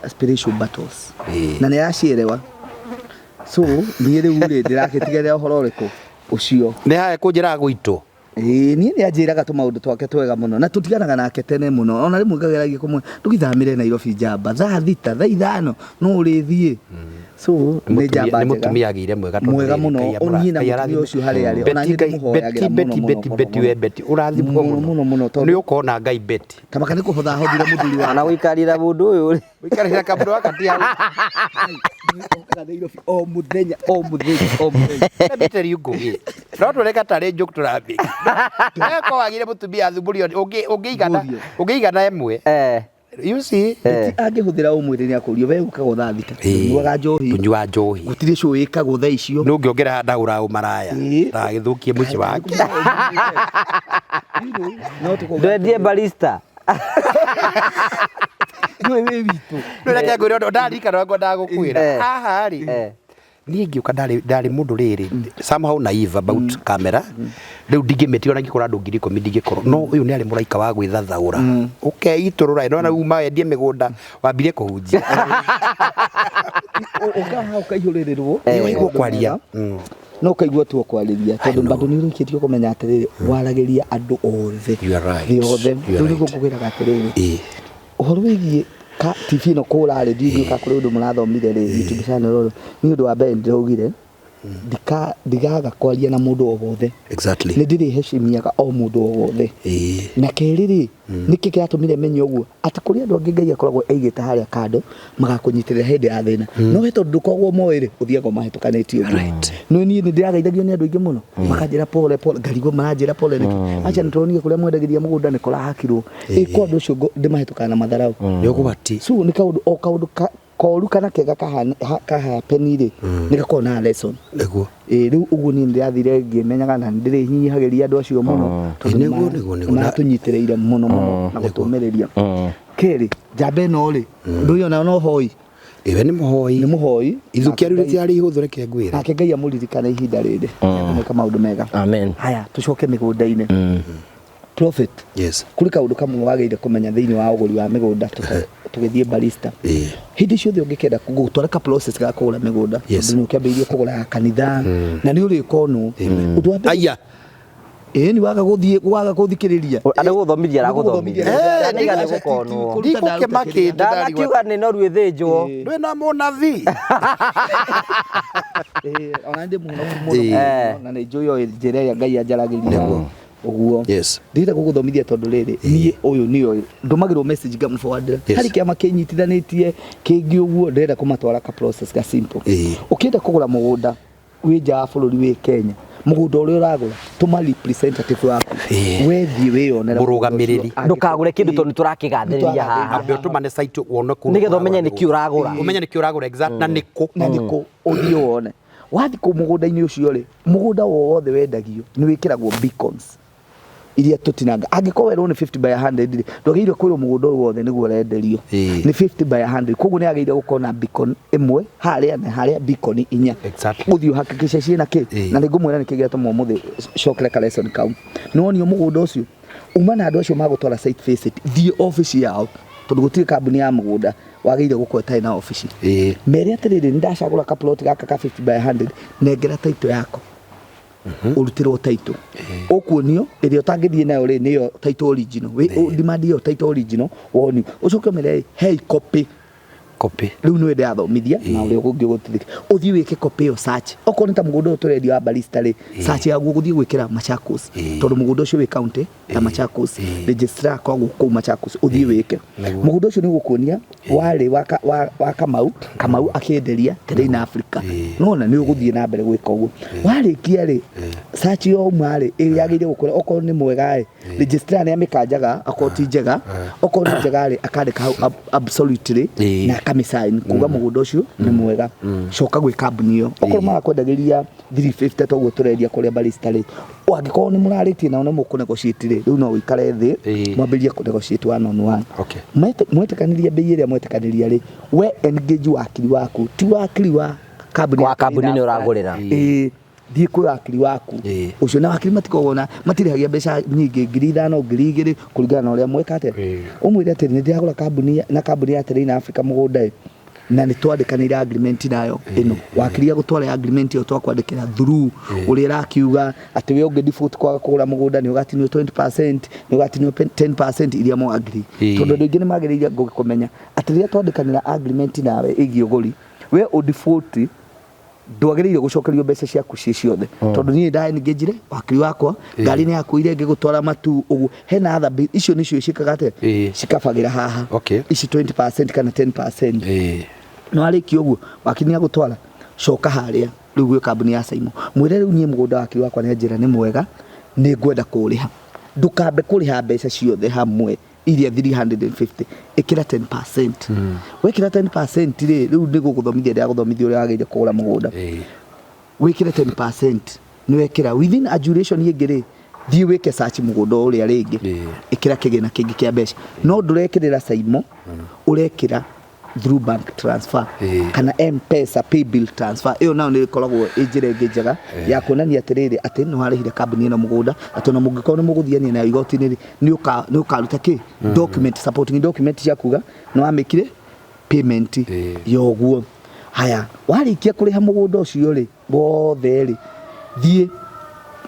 spiritual battles. Na nĩ araciĩrewa. So niĩ rĩu rĩ ndĩrakĩtigerera ũhoro ũrĩkũ ũcio.
Nĩ haya kũnjĩraga gũitũ.
Ĩĩ niĩ nĩ anjĩraga tũmaũndũ twake twega mũno na tũtiganaga nake tene mũno ona rĩmwe ngageragia kũmwe ndũgĩthamĩre Nairobi njamba thaa 6 thaa 5 no ũrĩthiĩ. So nĩ njamba
Nĩ
njega.
mũtumia agĩire mwega tondũ
Mwega
rĩrĩ,
mũno.
Ngai
O niĩ na mũtumia ũcio harĩa arĩ, ona niĩ ndĩmũhoyagĩra mũno,
Betty,
mũno,
Betty,
mũno,
Betty,
mũno.
we Betty, ũrathimwo
Mũno,
mũno.
mũno, mũno, tondũ
Nĩ ũkona Ngai Betty.
Kamaka nĩ kũhotha hothire mũthuri wakwa.
Ona gũikarĩra mũndũ ũyũ rĩ.
Gũikarĩra kamũndũ gaka ti hau.
Okaga Nairobi o mũthenya, o mũthenya, o mũthenya.
Let me tell you Ngũgĩ. No tũreka tarĩ joke tũrambĩka. Eko wagire mũtumia athumbũrio ũngĩigana ũngĩigana ĩmwe. You see?
Angĩhũthĩra ũmwĩrĩ nĩ akũrio we ũkaga thaa 6. Tũnyuaga njohi.
Tũnyuaga njohi.
Gũtirĩ show ĩkagwo thaa icio.
Nĩ ũngĩongerera ndagũra ũmaraya. Ndagagĩthũkie mũciĩ wake.
Ndwendie barista.
Ndũĩ wĩ witũ.
Reke ngwĩre ũndũ ndarikana ũrĩa ngwendaga gũkwĩra. Haha rĩ. Niĩ ngĩũka ndarĩ mũndũ rĩrĩ somehow naive about camera. Rĩu ndingĩmĩtiga ona ingĩkorwo andũ 10,000 ndingĩkorwo. No ũyũ nĩ arĩ mũraika wa gwĩthathaũra. Ũkeitũrũra ĩno na uma wendie mĩgũnda wambire kũhunjia.
Ũkaga hau ũkaihũrĩrĩrwo.
Nĩ ũraigua kwaria.
No ũkaigua tu ũkwarĩria tondũ bado nĩ ũrĩkĩtie kũmenya atĩrĩrĩ waragĩria andũ othe.
You are right.
Thĩ yothe.
You are
Rĩu nĩguo
right.
ngũkwĩraga atĩrĩrĩ. Ũhoro wĩgiĩ ka TV ĩno kũra rĩ ndiũĩ kana kũrĩ ũndũ mũrathomire rĩ YouTube channel ũyũ nĩ ũndũ wa mbere ndĩraugire ndigaga kwaria na mũndũ o wothe.
Exactly.
Nĩ ndĩrĩhecimiaga o mũndũ o wothe. Na kerĩ rĩ nĩkĩ kĩratũmire menye ũguo atĩ kũrĩ andũ angĩ Ngai akoragwo aigĩte harĩa kando magakũnyitĩrĩra hĩndĩ ya thĩna. No we tondũ ndũkoragwo moĩ rĩ ũthiaga ũmahĩtũkanĩtie ũguo. No niĩ nĩ ndĩrageithagio nĩ andũ aingĩ mũno makanjĩra pole pole ngarigwo maranjĩra pole nĩkĩ. Acha nĩ tũronire kũrĩa mwendagĩria mũgũnda nĩ kũrahakirwo. Ĩ kwa andũ ũcio ndĩmahĩtũkaga na matharau.
Nĩ ũgwati.
So nĩ kaũndũ o kaũndũ ka Koru kana kega kahapeni rĩ, nĩ gakoragwo na lesson.
Nĩguo.
Ĩĩ, rĩu ũguo niĩ ndĩrathire ngĩmenyaga na nĩndĩrĩhinyagĩria andũ acio mũno, tondũ
Nĩguo, nĩguo, nĩguo.
nĩmatũnyitĩrĩire mũno mũno na gũtũmĩrĩria. Kerĩ, njamba ĩno rĩ, ndũĩ ona no hoi.
Ĩwe nĩ mũhoi.
Nĩ mũhoi.
Ithukia rĩu rĩtiarĩ ihũthũ, reke ngwĩre.
Nake Ngai amũririkane ihinda rĩrĩ, nĩekũmwĩka maũndũ mega.
Amen.
Haya, tũcoke mĩgũnda-inĩ. Prophet,
Yes.
kũrĩ kaũndũ kamwe wagĩrĩire kũmenya thĩinĩ wa ũgũri wa mĩgũnda tũgĩthiĩ barista. Hĩndĩ ciothe ũngĩkenda gũtwara ka process ga kũgũra mĩgũnda, tondũ nĩ ũkĩambĩrĩirie kũgũra ya kanitha na nĩ ũrĩkonwo ũndũ wa mbere.
Aya.
Ĩĩ, nĩ waga gũthiĩ waga gũthikĩrĩria.
Andũ gũthomithia aragũthomithia. Ndanaiga nĩ gũkonwo.
Ndikũkĩma kĩndũ.
Ndanakiuga nĩ noru ĩthĩnjwo.
Ndwĩ na mũnabii.
Ĩĩ, ona ndĩ mũhonoku mũno
Ĩĩ.
na nĩ njũĩ o njĩra ĩrĩa Ngai anjaragĩria ũguo.
Yes.
Ndĩrenda gũgũthomithia tondũ rĩrĩ, niĩ ũyũ nĩyo ndũmagĩrwo message ngamũforwardĩra. Harĩ kĩama kĩnyitithanĩtie kĩngĩ ũguo, ndĩrenda kũmatwara ka process ga simple. Ũkĩenda kũgũra mũgũnda wĩ nja wa bũrũri, wĩ Kenya, mũgũnda ũrĩa ũragũra, tũma representative waku. We thiĩ wĩyonere.
Mũrũgamĩrĩri.
Ndũkagũre kĩndũ tondũ nĩtũrakĩgathĩrĩria haha.
Ambe ũtũmane site wone kũndũ.
Nĩgetha ũmenye nĩkĩ ũragũra.
Ũmenye nĩkĩ ũragũra exact na nĩkũ.
Na nĩkũ ũthiĩ wone. Wathiĩ kũu mũgũnda-inĩ ũcio rĩ, mũgũnda wothe wendagio nĩ wĩkĩragwo beacons iria tũtinanga. Angĩkorwo werwo nĩ 50 by 100 rĩ, ndwagĩrĩire kwĩrwo mũgũnda ũyũ wothe nĩguo ũrenderio. Nĩ 50 by 100, koguo nĩ yagĩrĩire gũkorwo na beacon ĩmwe harĩa na harĩa, beacon inya. Ũthiĩ ũhakikishe ciĩna kĩ. Na nĩ ngũmwĩra nĩkĩ gĩatũma ũmũthĩ cokere ka lesson kau. Nĩ wonio mũgũnda ũcio, uma na andũ acio magũtwara site visit, thiĩ obici yao, tondũ gũtirĩ kambuni ya mũgũnda wagĩrĩire gũkorwo ĩtarĩ na obici. Mere atĩrĩrĩ, nĩ ndacagũra ka plot gaka ka 50 by 100, nengera title yako. Ũrutĩrwo title, ũkuonio ĩrĩa ũtangĩthiĩ nayo rĩ, nĩyo title original. Demand ĩyo title original wonio, ũcoke ũmere hey, copy.
Copy.
Rĩu nĩwe ndĩrathomithia na ũrĩa ũngĩ ũgũtithika ũthiĩ wĩke copy ĩyo search. Okorwo nĩ ta mũgũnda ũyũ tũrendia wa barista rĩ, search yaguo gũthiĩ gwĩkĩra Machakos, tondũ mũgũnda ũcio wĩ county ya Machakos, registrar akoragwo kũu Machakos, ũthiĩ wĩke. Mũgũnda ũcio nĩ ũgũkuonia warĩ wa Kamau, Kamau akĩenderia Terrain Africa. Nona nĩ ũgũthiĩ na mbere gwĩka ũguo. Warĩkia rĩ, search youma rĩ, yagĩrĩire gũkwĩra okorwo nĩ mwega rĩ, registrar nĩ amĩkanjaga okorwo ti njega, okorwo nĩ njega rĩ, akandĩka hau absolutely na akamĩsign kuga mũgũnda ũcio nĩ mwega. Coka gwĩ kambuni ĩyo, okorwo marakwendagĩria 350 toguo tũrendia kũrĩa barista rĩ, angĩkorwo nĩ mũrarĩtie nao na mũkũ negotiate rĩ, rĩu no ũikare thĩ mwambĩrĩrie kũ negotiate one on one. Mwetĩkanĩria bei ĩrĩa mwetĩkanĩria rĩ, we engage wakiri waku, ti wakiri wa kambuni
Wa kambuni nĩ ũragũrĩra.
Ĩĩ, thiĩ kwĩ wakiri waku ũcio, na wakiri matikoragwo na matirĩhagia mbeca nyingĩ, 5,000, 2,000, kũringana na ũrĩa mweka atĩa. Ũmwĩre atĩ nĩ ndĩragũra kambuni na kambuni ya Terrain Africa mũgũnda ĩ, na nĩ twandĩkanĩire agreement nayo ĩno. Wakiri agũtware agreement ĩyo twakwandĩkĩra through, ũrĩa ĩrakiuga atĩ we ũngĩ default kwaga kũgũra mũgũnda nĩ ũgatinio 20%, nĩ ũgatinio 10% iria mwa agree. Tondũ andũ aingĩ nĩ magĩrĩire ngũgĩ kũmenya atĩ rĩrĩa twandĩkanĩra agreement nawe ĩgiĩ ũgũri, we ũ default ndwagĩrĩire gũcokerio mbeca ciaku ciĩ ciothe, tondũ niĩ ndaengagire wakiri wakwa, ngari nĩ yakuire ngĩgũtwara matu ũguo, hena other bill icio nĩcio ciĩkaga atĩa, cikabagĩra haha ici 20% kana 10%. No arĩkia ũguo, wakiri nĩ agũtwara, coka harĩa rĩu gwĩ kambuni ya Saimo, mwĩre rĩu niĩ mũgũnda wakiri wakwa nĩ anjĩra nĩ mwega, nĩ ngwenda kũũrĩha. Ndũkambe kũrĩha mbeca ciothe hamwe iria 350, ĩkĩra 10%. Wekĩra 10% rĩ, rĩu nĩ gũgũthomithia ndĩragũthomithia ũrĩa wagĩrĩire kũgũra mũgũnda. Wĩkĩre 10%, nĩ wekĩra, within a duration ĩngĩ rĩ, thiĩ wĩke search mũgũnda ũrĩa rĩngĩ, ĩkĩra kĩgĩna kĩngĩ kĩa mbeca, no ndũrekĩrĩra Saimo, ũrekĩra through bank transfer kana M-Pesa paybill transfer. Ĩyo nayo nĩ ĩkoragwo ĩ njĩra ĩngĩ njega ya kuonania atĩrĩrĩ, atĩ nĩ warĩhire kambuni ĩno mũgũnda, atĩ ona mũngĩkorwo nĩ mũgũthiania nayo igoti-inĩ rĩ, nĩ ũkaruta kĩ document, supporting document cia kuga nĩ wamĩkire payment ya ũguo. Haya, warĩkia kũrĩha mũgũnda ũcio rĩ wothe rĩ, thiĩ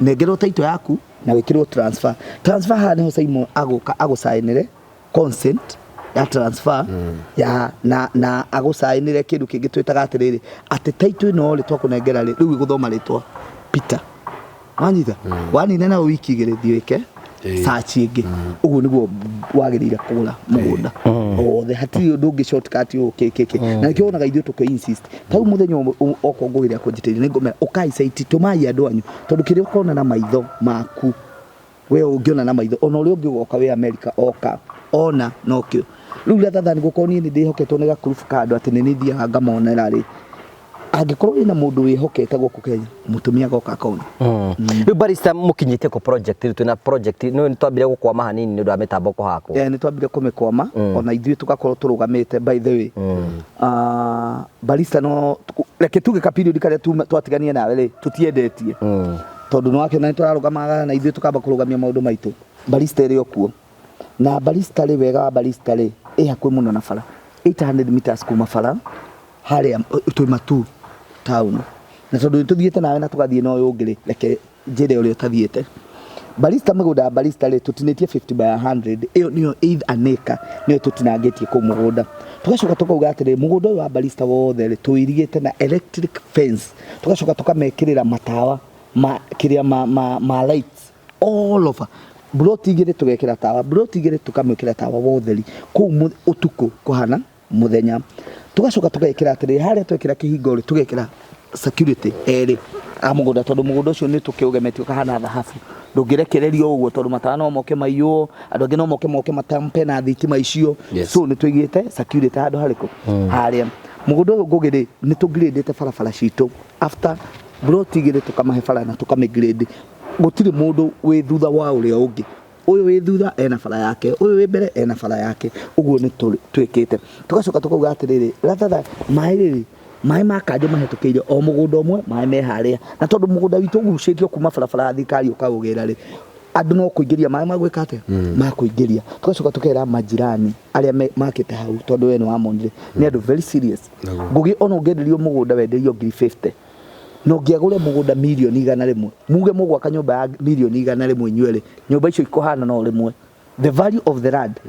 nengerwo title yaku na wĩkĩrwo transfer. Transfer haha nĩho Simon agũka agũcainĩre consent ya transfer ya na agũcainĩre kĩndũ kĩngĩ twĩtaga atĩrĩrĩ, atĩ title ĩno rĩ twakũnengera rĩ, rĩu ĩgũthoma rĩtwa Peter. Wanyita wanina nayo wiki 2, thiĩ wĩke search ĩngĩ. Ũguo nĩguo wagĩrĩire kũgũra mũgũnda wothe, hatirĩ ũndũ ũngĩ shortcut ũũ kĩ kĩ kĩ. Na nĩkĩo wonaga ithuĩ tũkĩ insist tau mũthenya ũmwe okorwo ngũgĩrĩa kũnjĩtĩria, nĩ ngũmera ũkai site, tũmai andũ anyu, tondũ kĩrĩa ũkona na maitho maku we ũngĩona na maitho, ona ũrĩa ũngĩ ũgoka wĩ America oka ona nokĩo. Rĩu rather than gũkorwo niĩ nĩ ndĩhoketwo nĩ gakurubu ka andũ atĩ nĩ niĩ thiaga ngamonera rĩ, angĩkorwo wĩna mũndũ wĩhokete gũkũ Kenya, mũtũmia agoka akona.
Rĩu barista mũkinyĩtie kũ project rĩu twĩna project nĩ twambire gũkwama hanini nĩ ũndũ wa mĩtambo kũhakwo.
Eh, nĩ twambire kũmĩkwama ona ithuĩ tũgakorwo tũrũgamĩte by the way. Ah, barista no reke tuge ka period karĩa twatiganie nawe rĩ tũtiendetie tondũ nĩ wakĩona nĩ tũrarũgamaga na ithuĩ tũkamba kũrũgamia maũndũ maitũ. Barista ĩrĩ o kuo na barista rĩ, wega wa barista rĩ, ĩ hakuhĩ mũno na bara, 800 meters kuma bara harĩa twĩ Matuu town. Na tondũ nĩ tũthiĩte nawe na tũgathiĩ na ũyũ ũngĩ rĩ, reke njĩre ũrĩa ũtathiĩte. Barista mĩgũnda ya barista rĩ, tũtinĩtie 50 by 100, ĩyo nĩyo eighth an acre nĩyo tũtinangĩtie kũu mũgũnda. Tũgacoka tũkauga atĩrĩrĩ, mũgũnda ũyũ wa barista wothe rĩ, tũirigĩte na electric fence, tũgacoka tũkamekĩrĩra matawa ma kĩrĩa ma lights all over. Mburoti igĩrĩ tũgekĩra tawa, mburoti igĩrĩ tũkamĩkĩra tawa wa ũtheri kũu ũtukũ kũhana mũthenya. Tũgacoka tũgekĩra atĩrĩrĩ, harĩa twekĩra kĩhingo rĩ, tũgekĩra security erĩ a mũgũnda, tondũ mũgũnda ũcio nĩ tũkĩũgemetie ũkahana thahabu, ndũngĩrekererio ũguo tondũ matawa no moke maiywo, andũ angĩ no moke matampe na thitima icio. So nĩ tũigĩte security handũ harĩkũ? Harĩa mũgũnda ũyũ Ngũgĩ rĩ, nĩ tũngirĩndĩte barabara citũ after mburoti igĩrĩ tũkamahe bara na tũkamĩgrade, gũtirĩ mũndũ wĩ thutha wa ũrĩa ũngĩ. Ũyũ wĩ thutha ena bara yake, ũyũ wĩ mbere ena bara yake. Ũguo nĩ twĩkĩte. Tũgacoka tũkauga atĩrĩrĩ, rather than maĩ rĩrĩ, maĩ ma kanjũ mahĩtũkĩire o mũgũnda ũmwe, maĩ me harĩa. Na tondũ mũgũnda witũ ũgucĩtio kuma barabara ya thirikari ũkaũgĩra rĩ, andũ no kũingĩria maĩ ma gwĩka atĩa? Ma kũingĩria. Tũgacoka tũkera majirani arĩa makĩte hau, tondũ we nĩ wamonire, nĩ andũ very serious. Ngũgĩ ona ũngĩenderio mũgũnda wenderio ngiri 50, na ũngĩagũre mũgũnda mirioni 100, muge mũgwaka nyũmba ya mirioni 100 inyuĩ erĩ, nyũmba icio ikũhana no rĩmwe. The value of the land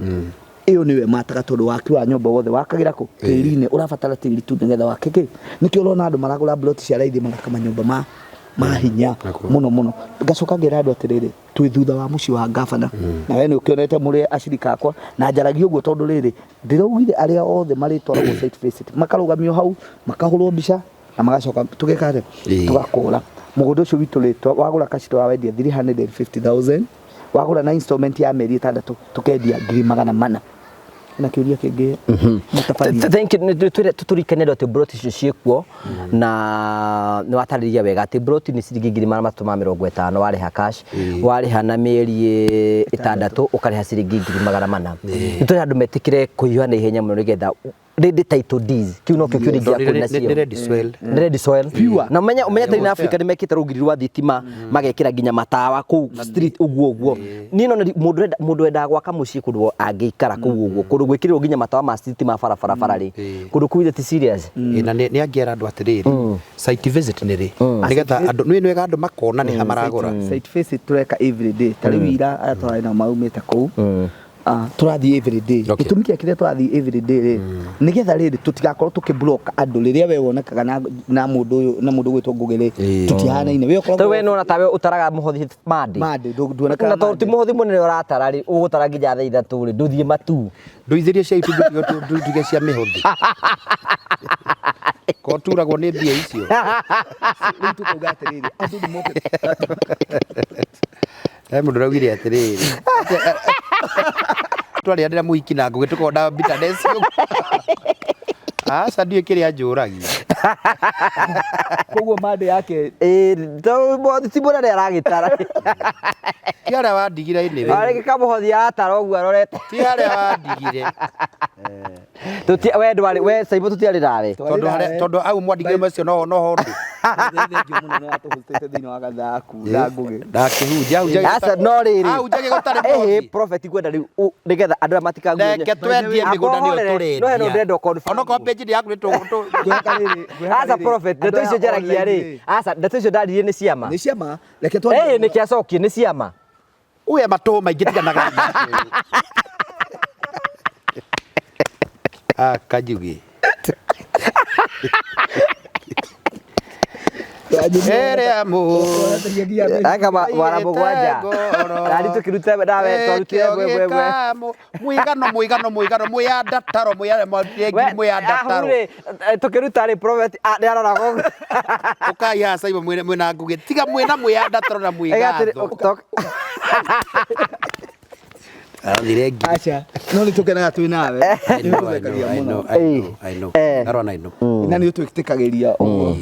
ĩyo nĩyo ĩmataga, tondũ waki wa nyũmba wothe wakagĩra kũ? Tĩri-inĩ. Ũrabatara tĩri tu nĩgetha wake kĩ. Nĩkĩo ũrona andũ maragũra plot cia raithi magaka manyũmba ma hinya mũno mũno. Ngacoka ngera andũ atĩrĩrĩ, twĩ thutha wa mũciĩ wa gavana, na we nĩ ũkĩonete mũrĩ acirika akwa, na njaragia ũguo tondũ rĩrĩ, ndĩraugire arĩa othe marĩtwaragwo site visit makarũgamio hau, makahũrwo mbica na magacoka tũgeka atĩa? Tũgakũra mũgũnda ũcio witũ rĩ, wagũra kacito wa wendia 350,000, wagũra na installment ya mĩeri 6 tũkendia ngiri magana mana. Na kĩũria kĩngĩ mũtabania.
Thank you. Nĩ twĩre tũtũrikane andũ atĩ mburoti icio ciĩkuo, na nĩ watarĩria wega atĩ mburoti nĩ ciringi 350,000 warĩha cash, warĩha na mĩeri 6 ũkarĩha ciringi 400,000. Nĩ tũrĩ andũ metĩkĩre kũhiũha na ihenya mũno nĩgetha ready title deeds, kĩu nokĩo kĩũria gĩa kũrĩ nacio.
Nĩ ready soil.
Nĩ ready soil. Na ũmenye ũmenye atĩ na Africa nĩ mekĩte rũgiri rwa thitima, magekĩra nginya matawa kũu street ũguo ũguo. Niĩ no mũndũ wendaga gwaka mũciĩ kũndũ angĩikara kũu ũguo, kũndũ gwĩkĩrĩrwo nginya matawa ma thitima barabara bara rĩ, kũndũ kũu ithe ti serious.
Na nĩ angĩera andũ atĩrĩrĩ, site visit nĩ rĩ, nĩgetha andũ nĩ wega andũ makona nĩ ha maragũra.
Site visit tũreka every day. Ta rĩu ira aya tũrarĩ nao maumĩte kũu, tũrathiĩ every day. Gĩtũmi kĩa kĩrĩa tũrathiĩ every day rĩ, nĩgetha rĩrĩ tũtigakorwo tũkĩ block andũ rĩrĩa we wonekaga na mũndũ ũyũ na mũndũ ũgwĩtwo Ngũgĩ rĩ, tũtihanaine. We ũkoragwo
Tondũ we nĩwona tawe ũtaraga mũhothi Monday.
Monday, nduonekaga
Na tondũ ti
Monday.
mũhothi mũnene ũratara rĩ, ũgũtara nginya thaa 3 rĩ, ndũthiĩ matu.
Ndũithĩrie cia itumbĩ nduge cia mĩhothi. Ko turagwo nĩ mbia icio.
Rĩu tũkauga atĩrĩrĩ, andũ nĩ moke.
He mũndũ ũraugire atĩrĩrĩ, twarĩanĩra mũhiki na Ngũgĩ tũkona bitterness ũguo. Aca ndiũĩ kĩrĩa anjũragia.
Koguo Monday yake
Ĩĩ, tondũ mũhothi ti mũnene aragĩtara.
Ti harĩa wandigire anyway.
Arĩ kamũhothi aratara ũguo arorete.
Ti harĩa wandigire.
Tũti we ndwarĩ we Saimo tũtiarĩ nawe.
Tondũ harĩa tondũ au mwandigire macio no no ho ndĩ.
Thengiũ mũno nĩ watũhutĩte thĩinĩ wa kanitha yaku na Ngũgĩ.
Ndakĩhunjia hunjagia
Aca no rĩrĩ.
Ahunjagia gũtarĩ
Ĩhĩ
mũhothi.
prophet ngwenda rĩu nĩgetha andũ aya matikague.
Reke twendie mĩgũnda nĩyo tũrendia.
No hena ũndũ ndĩrenda ũ-confirm.
Onokorwo page yaku nĩ
Ngwĩhoka rĩrĩ, ngwĩhoka
Aca
rĩrĩ,
prophet, ndeto
andũ
icio
aya
njaragia
online
rĩ.
rĩ,
Aca ndeto icio ndaririe nĩ ciama.
Nĩ ciama. Reke twarie.
Ĩhĩ nĩkĩ acokie nĩ ciama.
Uya matũ maingĩ tiganaga. Ah, Kajugi. Ere mu.
Aka wara mũgwanja. Nari tũkĩruta nawe twarutire bwe bwe bwe.
Muigano muigano muigano muyandataro muyandataro.
Tũkĩruta rĩ prophet nĩ arora gũkũ.
Ũkai haha Saimo mwĩna Ngũgĩ tiga mwĩna muyandataro na
Ĩgatĩrĩ
mwĩgatho. Arathire ngiri.
Aca, no nĩ tũkenaga twĩ nawe.
I
Nĩ
know, I
ũtũthekagia
know, I
mũno.
know, I know, I know. That one I know.
Na nĩ ũtwĩtĩkagĩria ũguo.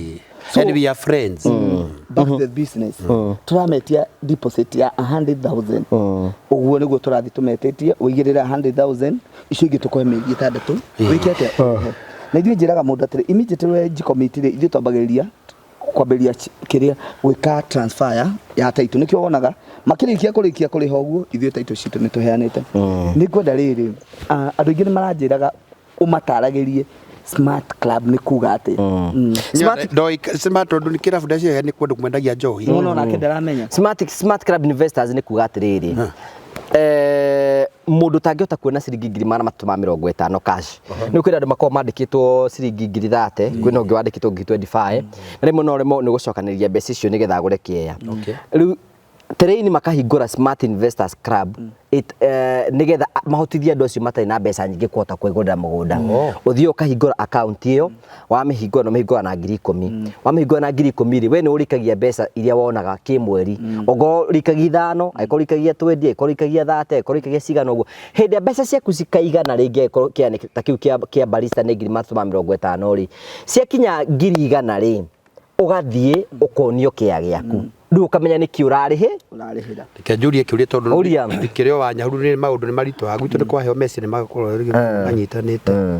So, and we are friends.
Back to the business. Tũrametia deposit ya 100,000. Ũguo nĩguo tũrathiĩ tũmetĩtie, ũigĩrĩre 100,000, icio ingĩ tũkũhe mĩeri 6. Wĩke atĩa? Ũrĩhe. Na ithuĩ njĩraga mũndũ atĩrĩ, immediately we njikomiti rĩ, ithuĩ twambagĩrĩria kwambĩrĩria kĩrĩa gwĩka transfer ya title. Nĩkĩo wonaga makĩrĩkia kũrĩkia kũrĩha ũguo, ithuĩ title citũ nĩ tũheanĩte. Nĩ ngwenda rĩrĩ, andũ aingĩ nĩ maranjĩraga ũmataragĩrie Smart Club nĩ kuga atĩa.
Smart-
Smart tondũ nĩ kĩrabu ndacio nĩ kũndũ kwendagia njohi.
Nĩwona onake ndaramenya.
Smart Club Investors nĩ kuga atĩrĩrĩ, mũndũ ũtangĩhota kuona ciringi 350,000 cash, nĩ kwĩna andũ makoragwo mandĩkĩtwo ciringi 30,000, kwĩna ũngĩ wandĩkĩtwo 25,000, na rĩmwe no rĩmwe nĩ gũcokanĩrĩria mbeca icio nĩgetha agũre kĩea. Rĩu terĩini makahingũra Smart Investors Club nĩgetha mahotithie andũ acio matarĩ na mbeca nyingĩ kũhota kwĩgũrĩra mũgũnda. Ũthiĩ ũkahingũra account ĩyo, wamĩhingũra na ũmĩhingũra na 10,000, wamĩhingũra na 10,000 rĩ, we nĩ ũrikagia mbeca iria wonaga kĩmweri, ongorwo ũrikagia 5, angĩkorwo ũrikagia 20, angĩkorwo ũrikagia 30, angĩkorwo ũrikagia cigana ũguo, hĩndĩ ĩrĩa mbeca ciaku cikaigana rĩngĩ, angĩkorwo kĩea ta kĩu kĩa barista nĩ 350,000 rĩ, ciakinya 100,000 rĩ, ũgathiĩ ũkonio kĩea gĩaku, rĩu ũkamenya nĩkĩ ũrarĩhĩ
Ũrarĩhĩra.
Reke njũrie kĩũria tondũ
Ũria.
ndikĩrĩ o wa Nyahururu nĩ maũndũ nĩ maritũ ha gwitũ nĩ kwaheo meci nĩ makorwo manyitanĩte.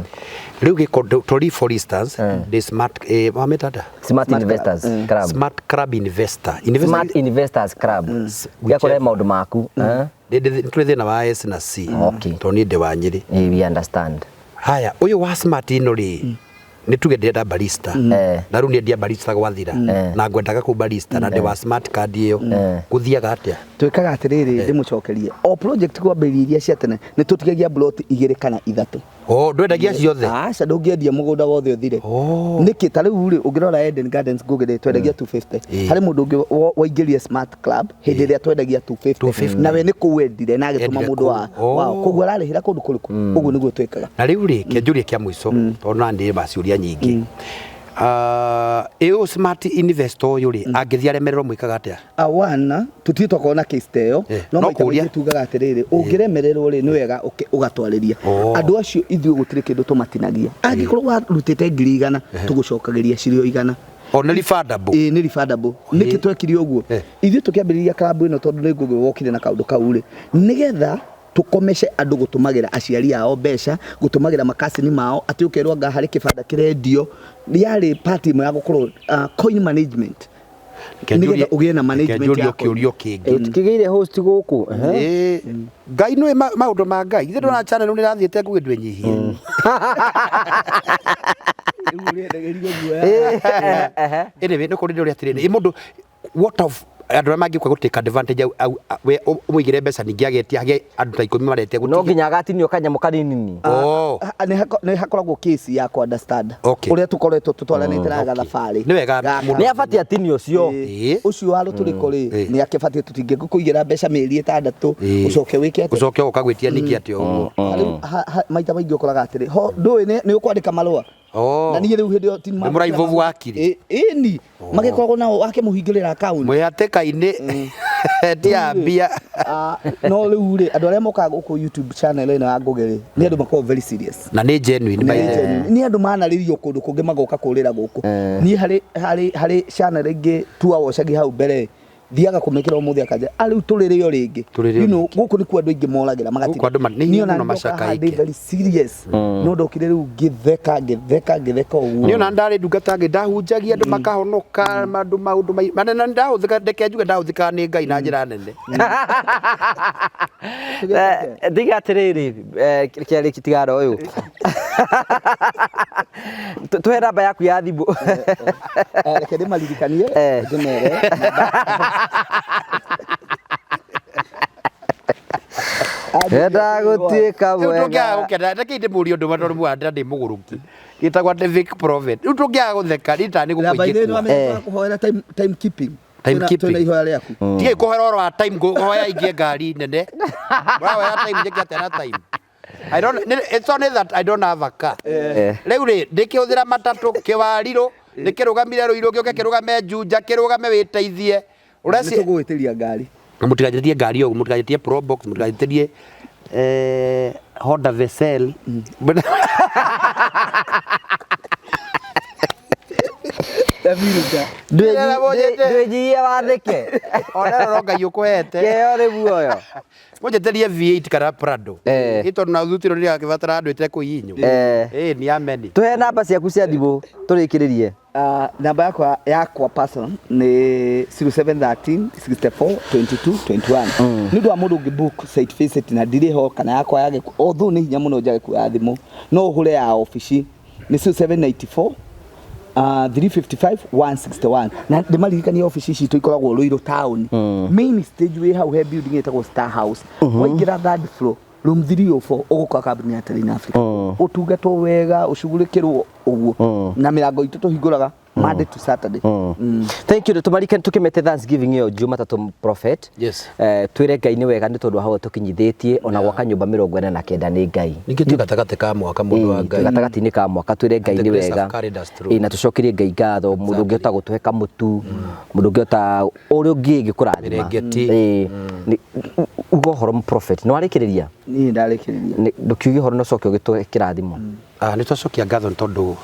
Rĩu gĩko tori for instance the smart wamĩta atĩa?
Smart Investors Club.
Smart Club Investor.
Smart Investors Club gĩakũrehe maũndũ maku.
Nĩ tũrĩ thĩna wa S na C.
Okay.
Tondũ niĩ ndĩ wa Nyĩrĩ.
We understand.
Haya, ũyũ wa smart ĩno rĩ, nĩ tuge ndĩrenda barista. Na rĩu niĩ barista gwathira na ngwendaga kũu barista na ndĩ wa smart card ĩyo, gũthiaga atĩa?
Twĩkaga atĩrĩrĩ, ndĩmũcokerie o project kwambĩrĩria iria cia tene nĩ tũtigagia plot 2 kana 3.
Oh, ndwendagia ciothe?
Aca, ndũngĩendia mũgũnda wothe ũthire. Nĩkĩ? Ta rĩu rĩ, ũngĩrora Eden Gardens Ngũgĩ rĩ, twendagia 250. Harĩ mũndũ ũngĩ waingĩrire Smart Club hĩndĩ ĩrĩa twendagia 250, nawe nĩ kũu endire na agĩtũma
Endire
mũndũ wa
kũu.
wao, koguo ararĩhĩra kũndũ kũrĩkũ. Ũguo nĩguo twĩkaga.
Na rĩu rĩ, kĩanjũria kĩa mũico tondũ na ndĩ maciũria nyingĩ. Ĩũ smart investor ũyũ rĩ, angĩthiĩ aremererwo mwĩkaga atĩa?
Awana tũtirĩ twakorwo na case ta ĩyo, no
no
maita
kũũria.
maingĩ tugaga atĩrĩrĩ, ũngĩremererwo rĩ, nĩ wega ũgatwarĩria andũ acio. Ithuĩ gũtirĩ kĩndũ tũmatinagia. Angĩkorwo warutĩte 100,000, tũgũcokagĩria cirĩ o 100.
O nĩ refundable?
Ĩĩ, nĩ refundable. Nĩkĩ twekire ũguo? Ithuĩ tũkĩambĩrĩria club ĩno, tondũ nĩ Ngũgĩ wokire na kaũndũ kau rĩ, nĩgetha tũkomece andũ gũtũmagĩra aciari ao mbeca, gũtũmagĩra makacini mao, atĩ ũkerwo anga harĩ kĩbanda kĩrendio. Yarĩ part ĩmwe ya gũkorwo coin management, nĩgetha ũgĩe na management
Kĩanjũrio
ya coin.
kĩũrio kĩngĩ.
Tũkĩgĩire host gũkũ.
Ĩĩ, Ngai nĩ maũndũ ma Ngai ithe ndona channel nĩ rathiĩte Ngũgĩ ndwĩnyihie.
Rĩu ũrendagĩrio guoya.
Anyway, nĩ kũrĩ ndũrĩa atĩrĩrĩ, ĩ mũndũ what of andũ arĩa mangĩũka gũ take advantage we ũmũigĩre mbeca ningĩ agetia hagĩe andũ ta 10 maretia?
No nginya agatinio kanyamũ kaninini.
Oh.
Nĩ hakoragwo case ya ku understand
Okay.
ũrĩa tũkoretwo tũtwaranĩte na gathabarĩ
Nĩ wega
gaka.
mũndũ-
Nĩ abatiĩ atinio ũcio.
Ũcio wa rũtũrĩko rĩ, nĩ akĩbatiĩ, tũtingĩkũigĩra mbeca mĩeri 6 ũcoke wĩke atĩa?
Ũcoke ũkagwĩtia ningĩ atĩ ũguo.
Rĩu maita maingĩ ũkoraga atĩrĩ, ho ndũĩ nĩ ũkwandĩka marũa. Na niĩ rĩu hĩndĩ ĩyo ti
Nĩ mũraibovu wa akiri.
Ĩni magĩkoragwo nao wakĩmũhingũrĩra account.
Mwĩhatĩka-inĩ tia mbia.
No rĩu rĩ, andũ arĩa mokaga gũkũ YouTube channel ĩno ya Ngũgĩ rĩ, nĩ andũ makoragwo very serious.
Na nĩ genuine, by the way.
Nĩ andũ manarĩrio kũndũ kũngĩ magoka kũrĩra gũkũ. Niĩ harĩ channel ĩngĩ tuawocagia hau mbere, thiaga kũmĩkĩra ũmũthĩ akanja rĩu tũrĩrĩo rĩngĩ.
Tũrĩrĩo.
Gũkũ nĩkuo andũ aingĩ moragĩra.
Gũkũ andũ nĩ
Niĩ ona
mũno
ndoka
macakaike.
haha ndĩ very serious, no ndokire rĩu ngĩtheka ngĩtheka ngĩtheka ũguo.
Niĩ ona ndarĩ ndungata ngĩ ndahunjagia andũ makahonoka andũ maũndũ manene ndahũthĩka, ndeke njuge ndahũthĩkaga nĩ Ngai na njĩra nene.
Tiga atĩrĩrĩ, kĩarĩ tigara ũyũ, tũhe namba yaku ya thimũ.
Reke ndĩmaririkanie, ndĩmere.
Enda gũtuĩka
Rĩu
mwega.
tũngĩaga gũkena, reke ndĩmũrie ũndũ ũmwe tondũ mũhandĩra ndĩ mũgũrũki gĩtagwo atĩ Vic Prophet. Rĩu tũngĩaga gũtheka rita nĩ
Namba
gũkũ
inĩ
ingĩkua.
nĩ kũhoera time keeping.
Timekeeping.
Twĩna ihoya rĩaku.
Tigai kũhoera ũhoro wa time, ngũhoya ingĩ ngari nene mũrahoya time njĩke atĩa na time? I don't, it's only that I don't have a car. Rĩu rĩ, ndĩkĩhũthĩra matatũ kĩwarirũ, ndĩkĩrũgamire Rũirũ, gĩũke kĩrũgame Juja, kĩrũgame wĩteithie.
Nĩ
Ũreci
tũgũgwĩtĩria ngari.
Mũtiganjĩtie ngari ũguo, mũtiganjĩtie Probox, mũtiganjĩtĩrie Honda Vessel.
Ndwĩnyiie wathĩke.
Ona roro Ngai ũkũhete.
Kĩheo nĩ muoyo.
Mũnjĩtĩrie V8 kana Prado.
Eh.
Ĩ tondũ na thutiro nĩ akĩbatara andũ ĩte kũhihinywo.
Eh.
Ĩ ni ameni.
Tũhe namba ciaku cia thimũ tũrĩkĩrĩrie.
Namba yakwa personal nĩ 0713 64 22 21. Nĩ ũndũ wa mũndũ ũngĩ book site visit na ndirĩ ho kana yakwa yage, although nĩ hinya mũno njage kuoya thimũ, no ũhũre ya obici nĩ 0794 355 161. Na ndĩmaririkanie obici citũ ikoragwo Ruiru town, main stage wĩ hau he building ĩtagwo Star House, waingĩra third floor, room 304, ũgũkora kambuni ya Terrain Africa, ũtungatwo wega, ũcugurĩkĩrwo ũguo, na mĩrango itũ tũhingũraga Monday to Saturday.
Thank you. Tũmarike tũkĩmete Thanksgiving ĩyo Jumatatũ, prophet.
Yes.
Twĩre Ngai nĩ wega nĩ tondũ wa hau tũkinyithĩtie ona gwaka nyũmba 49 nĩ Ngai.
Ningĩ twĩ gatagatĩ ka mwaka, mũndũ wa Ngai.
Gatagatĩ-inĩ ka mwaka twĩre Ngai
The
nĩ
grace
wega.
have carried us through.
Ĩ, na tũcokerie Ngai ngatho, mũndũ ũngĩhota gũtũhe kamũtu, mũndũ ũngĩhota ũrĩa ũngĩ ĩngĩkũrathima.
Mĩrĩngĩti.
Ĩ, uga ũhoro, prophet, nĩ warĩkĩrĩria?
Niĩ ndarĩkĩrĩria.
Ndũkiuge ũhoro na ũcoke ũgĩtũhe kĩrathimo.
Ah, nĩ twacokia ngatho nĩ tondũ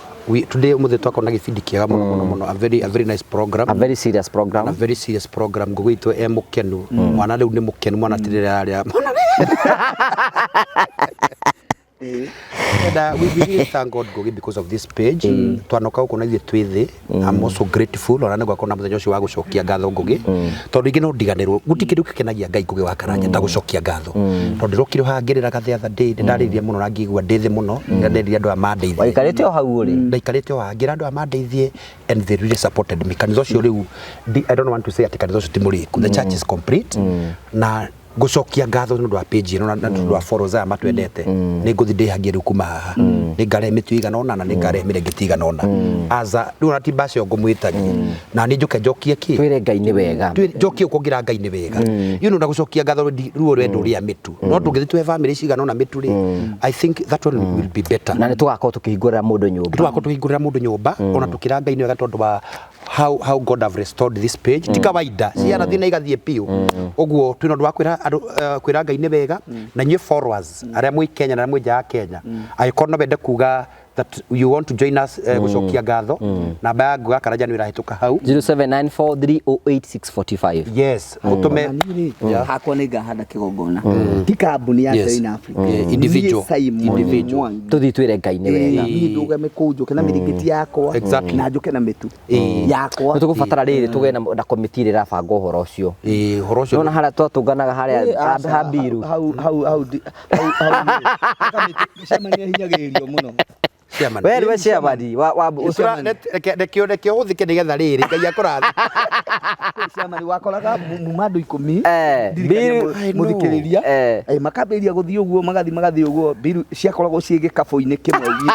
today ũmũthĩ twakorwo na gĩbindi kĩega mũno mũno mũno, a very nice program.
A very serious program.
A very serious program. Ngũgĩ itũ e mũkenu, mwana rĩu nĩ mũkenu, mwana tirĩrĩa arĩa mwana. And we really thank God, Ngugi, because of this page. Twanoka gũkũ na ithuĩ twĩ thĩ. I'm also grateful ona nĩ gwakorwo na mũthenya ũcio wa gũcokia ngatho, Ngugi. Tondũ ingĩ no ndiganĩrwo. Gũtirĩ kĩndũ gĩkenagia Ngai, Ngugi wa Karanja, ta gũcokia ngatho. Tondũ ndĩrokire haha ngĩrĩraga the other day, nĩ ndarĩrire mũno na ngĩigua ndĩ thĩ mũno. Nderire andũ aya mandeithie.
Waikarĩte o hau ũrĩ.
Ndaikarĩte o haha ngĩra andũ aya mandeithie and they really supported me. Kanitha ũcio rĩu I don't want to say atĩ kanitha ũcio ti mũrĩku. The church is complete. Na gũcokia ngatho nĩ ũndũ wa page ĩno na nĩ ũndũ wa followers aya matwendete, nĩ ngũthiĩ ndĩhagie rĩu kuma haha, nĩ ngarehe mĩtu ĩigana ũna na nĩ ngarehe mĩrengeti ĩigana ũna aza rĩu ona ti mbaca ĩyo ngũmwĩtagia na nĩ njũke njokie kĩ.
Twĩre Ngai nĩ wega.
Njokie ũkũngira Ngai nĩ wega na gũcokia ngatho ruo rwendo rĩa mĩtu no tũngĩthiĩ tuhe family cigana ũna mĩtu rĩ, I think that one will be better.
Na nĩ tũgakorwo tũkĩhingũrĩra mũndũ nyũmba.
Tũgakorwo tũkĩhingũrĩra mũndũ nyũmba ona tũkĩra Ngai nĩ wega tondũ wa how God have restored this page. Ti kawaida ciana thiĩ na igathiĩ biũ ũguo. Twĩna ũndũ wa kwĩra andũ, kwĩra Ngai nĩ wega. Na inyuĩ followers arĩa mwĩ Kenya na arĩa mwĩ nja ya Kenya, angĩkorwo no wende kuga that you want to join us gũcokia ngatho, namba ya Nguga Karanja nĩ ĩrahĩtũka hau.
0794308645.
Yes, ũtũme.
Ona niĩ rĩ, hakwa nĩ ngahanda kĩgongona, ti kambuni ya
Yes.
Terrain Africa.
Individual.
Niĩ Simon
Individual.
Mwangi.
Tũthiĩ twĩre Ngai nĩ wega.
Niĩ ndũgame kũu njũke na mĩrĩngĩti yakwa na njũke na mĩtu yakwa.
Nĩ tũgũbatara rĩrĩ tũgĩe na komiti ĩrĩa ĩrabanga ũhoro ũcio.
Ĩĩ, ũhoro ũcio.
Nona harĩa twatũnganaga harĩa
Ĩ, aca,
ha Mbiru.
Hau hau hau hau hau kamĩtĩ mĩcemanio hinyagĩrĩrio mũno.
Chairman.
We nĩwe chairman wa ũcio.
Reke ũthike nĩgetha rĩrĩ Ngai akũrathime.
Chairman wakoraga muma andũ 10 ndirikania
Mbiru.
I know.
mũthikĩrĩria
Eh.
makambĩrĩria gũthiĩ ũguo, magathiĩ ũguo, mbiru ciakoragwo ciĩ gĩkabũ-inĩ kĩmwe gitũ mũno.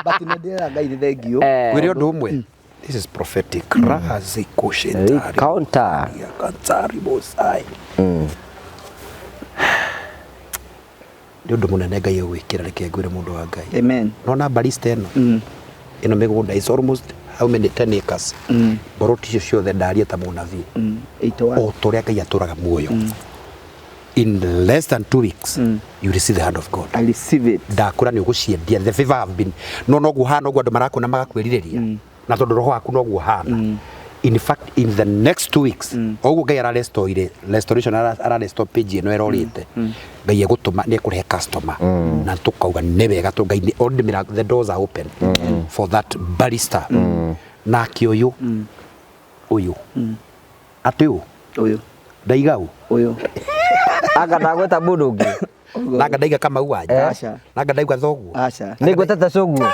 But nĩ ndĩrera Ngai nĩ thengiũ.
Ngwĩre ũndũ ũmwe, this is prophetic razi kushetari
Counter.
kansari bosai nĩ ũndũ mũnene Ngai egwĩkĩra. Reke ngwĩre, mũndũ wa Ngai,
Amen.
nona barista ĩno ĩno mĩgũnda is almost how many, 10 acres, mboroti icio ciothe ndarie ta mũnabii,
81.
o ta ũrĩa Ngai atũraga muoyo, in less than 2 weeks you will see the hand of God.
I receive it.
Ndakũra nĩ ũgũciendia. The favor have been no noguo hana ũguo andũ marakuona magakwĩrirĩria na tondũ roho waku noguo hana. In fact, in the next 2 weeks o ũguo Ngai ararestoire restoration, ararestore page ĩno ĩrorĩte, Ngai egũtũma nĩ ekũrehe customer na tũkauga nĩ wega tondũ Ngai already the doors are open for that barista. Nake ũyũ ũyũ atĩ ũ
Ũyũ.
Ndaiga ũ?
Ũyũ.
Anga ndagweta mũndũ ũngĩ.
Nanga ndaiga Kamau wanja?
Aca.
Nanga ndaiga thoguo?
Aca.
Nĩ ngwetete cũguo.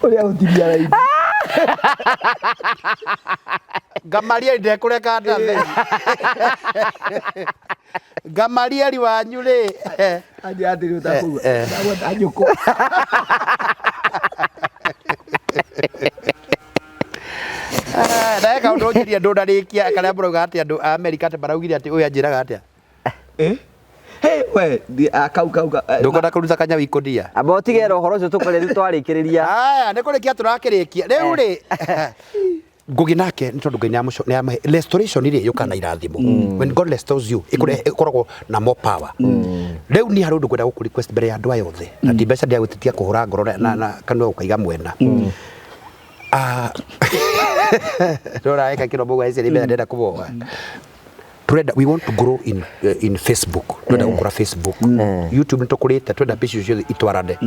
Ũrĩa ũtiria raithi.
Gamalieli ndekũreka ndathe Gamalieli wanyu rĩ.
Anjĩ atĩrĩ ũtakũigua. Ndagweta njũkũ.
Nae kaũndũ njĩria ndũnarĩkia karĩa mũrauga atĩ andũ a Amerika atĩ maraugire atĩ ũyũ anjĩraga atĩa?
Eh? Hey, we, kau kau
Ndũkwenda kũruta kanyau ikũnia?
Amba ũtige ũhoro ũcio tũkore rĩu twarĩkĩrĩria.
Aya, nĩ kũrĩkia tũrakĩrĩkia rĩu rĩ. Ngugi nake nĩ tondũ Ngai nĩamũhe restoration rĩ yũkaga na irathimo. When God restores you, ĩkoragwo na more power. Rĩu niĩ harĩ ũndũ ngwenda gũkũ request mbere ya andũ aya othe, na ti mbeca ndĩragwĩtĩtia kũhũra ngoro na kanua gũkaiga mwena. Ah, rora eka kĩromo gwa ici nĩ mbeca ndĩrenda kũboa. Turenda, we want to grow in Facebook. Turenda gukura Facebook. YouTube nitukurite, turenda page icio ciothe itwarane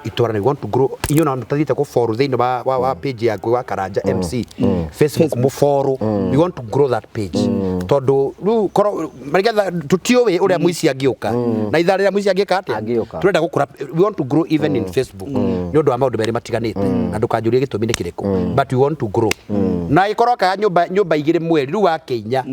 itwarane. We want to grow. Inyuĩ na mũtathiĩte kũ follow thĩinĩ wa page ya Ngũgĩ wa Karanja MC Facebook, mũ follow. We want to grow that page tondũ rĩu korwo nĩgetha tũtiũĩ ũrĩa mũici angĩũka na ithaa rĩrĩa mũici angĩka atĩa.
Angĩũka.
Turenda gũkũra, we want to grow even in Facebook nĩ ũndũ wa maũndũ merĩ matiganĩte, na ndũkanjũrie gĩtũmi nĩ kĩrĩkũ, but we want to grow na ĩkorwo kaga nyũmba 2 mweri rĩu wakĩinya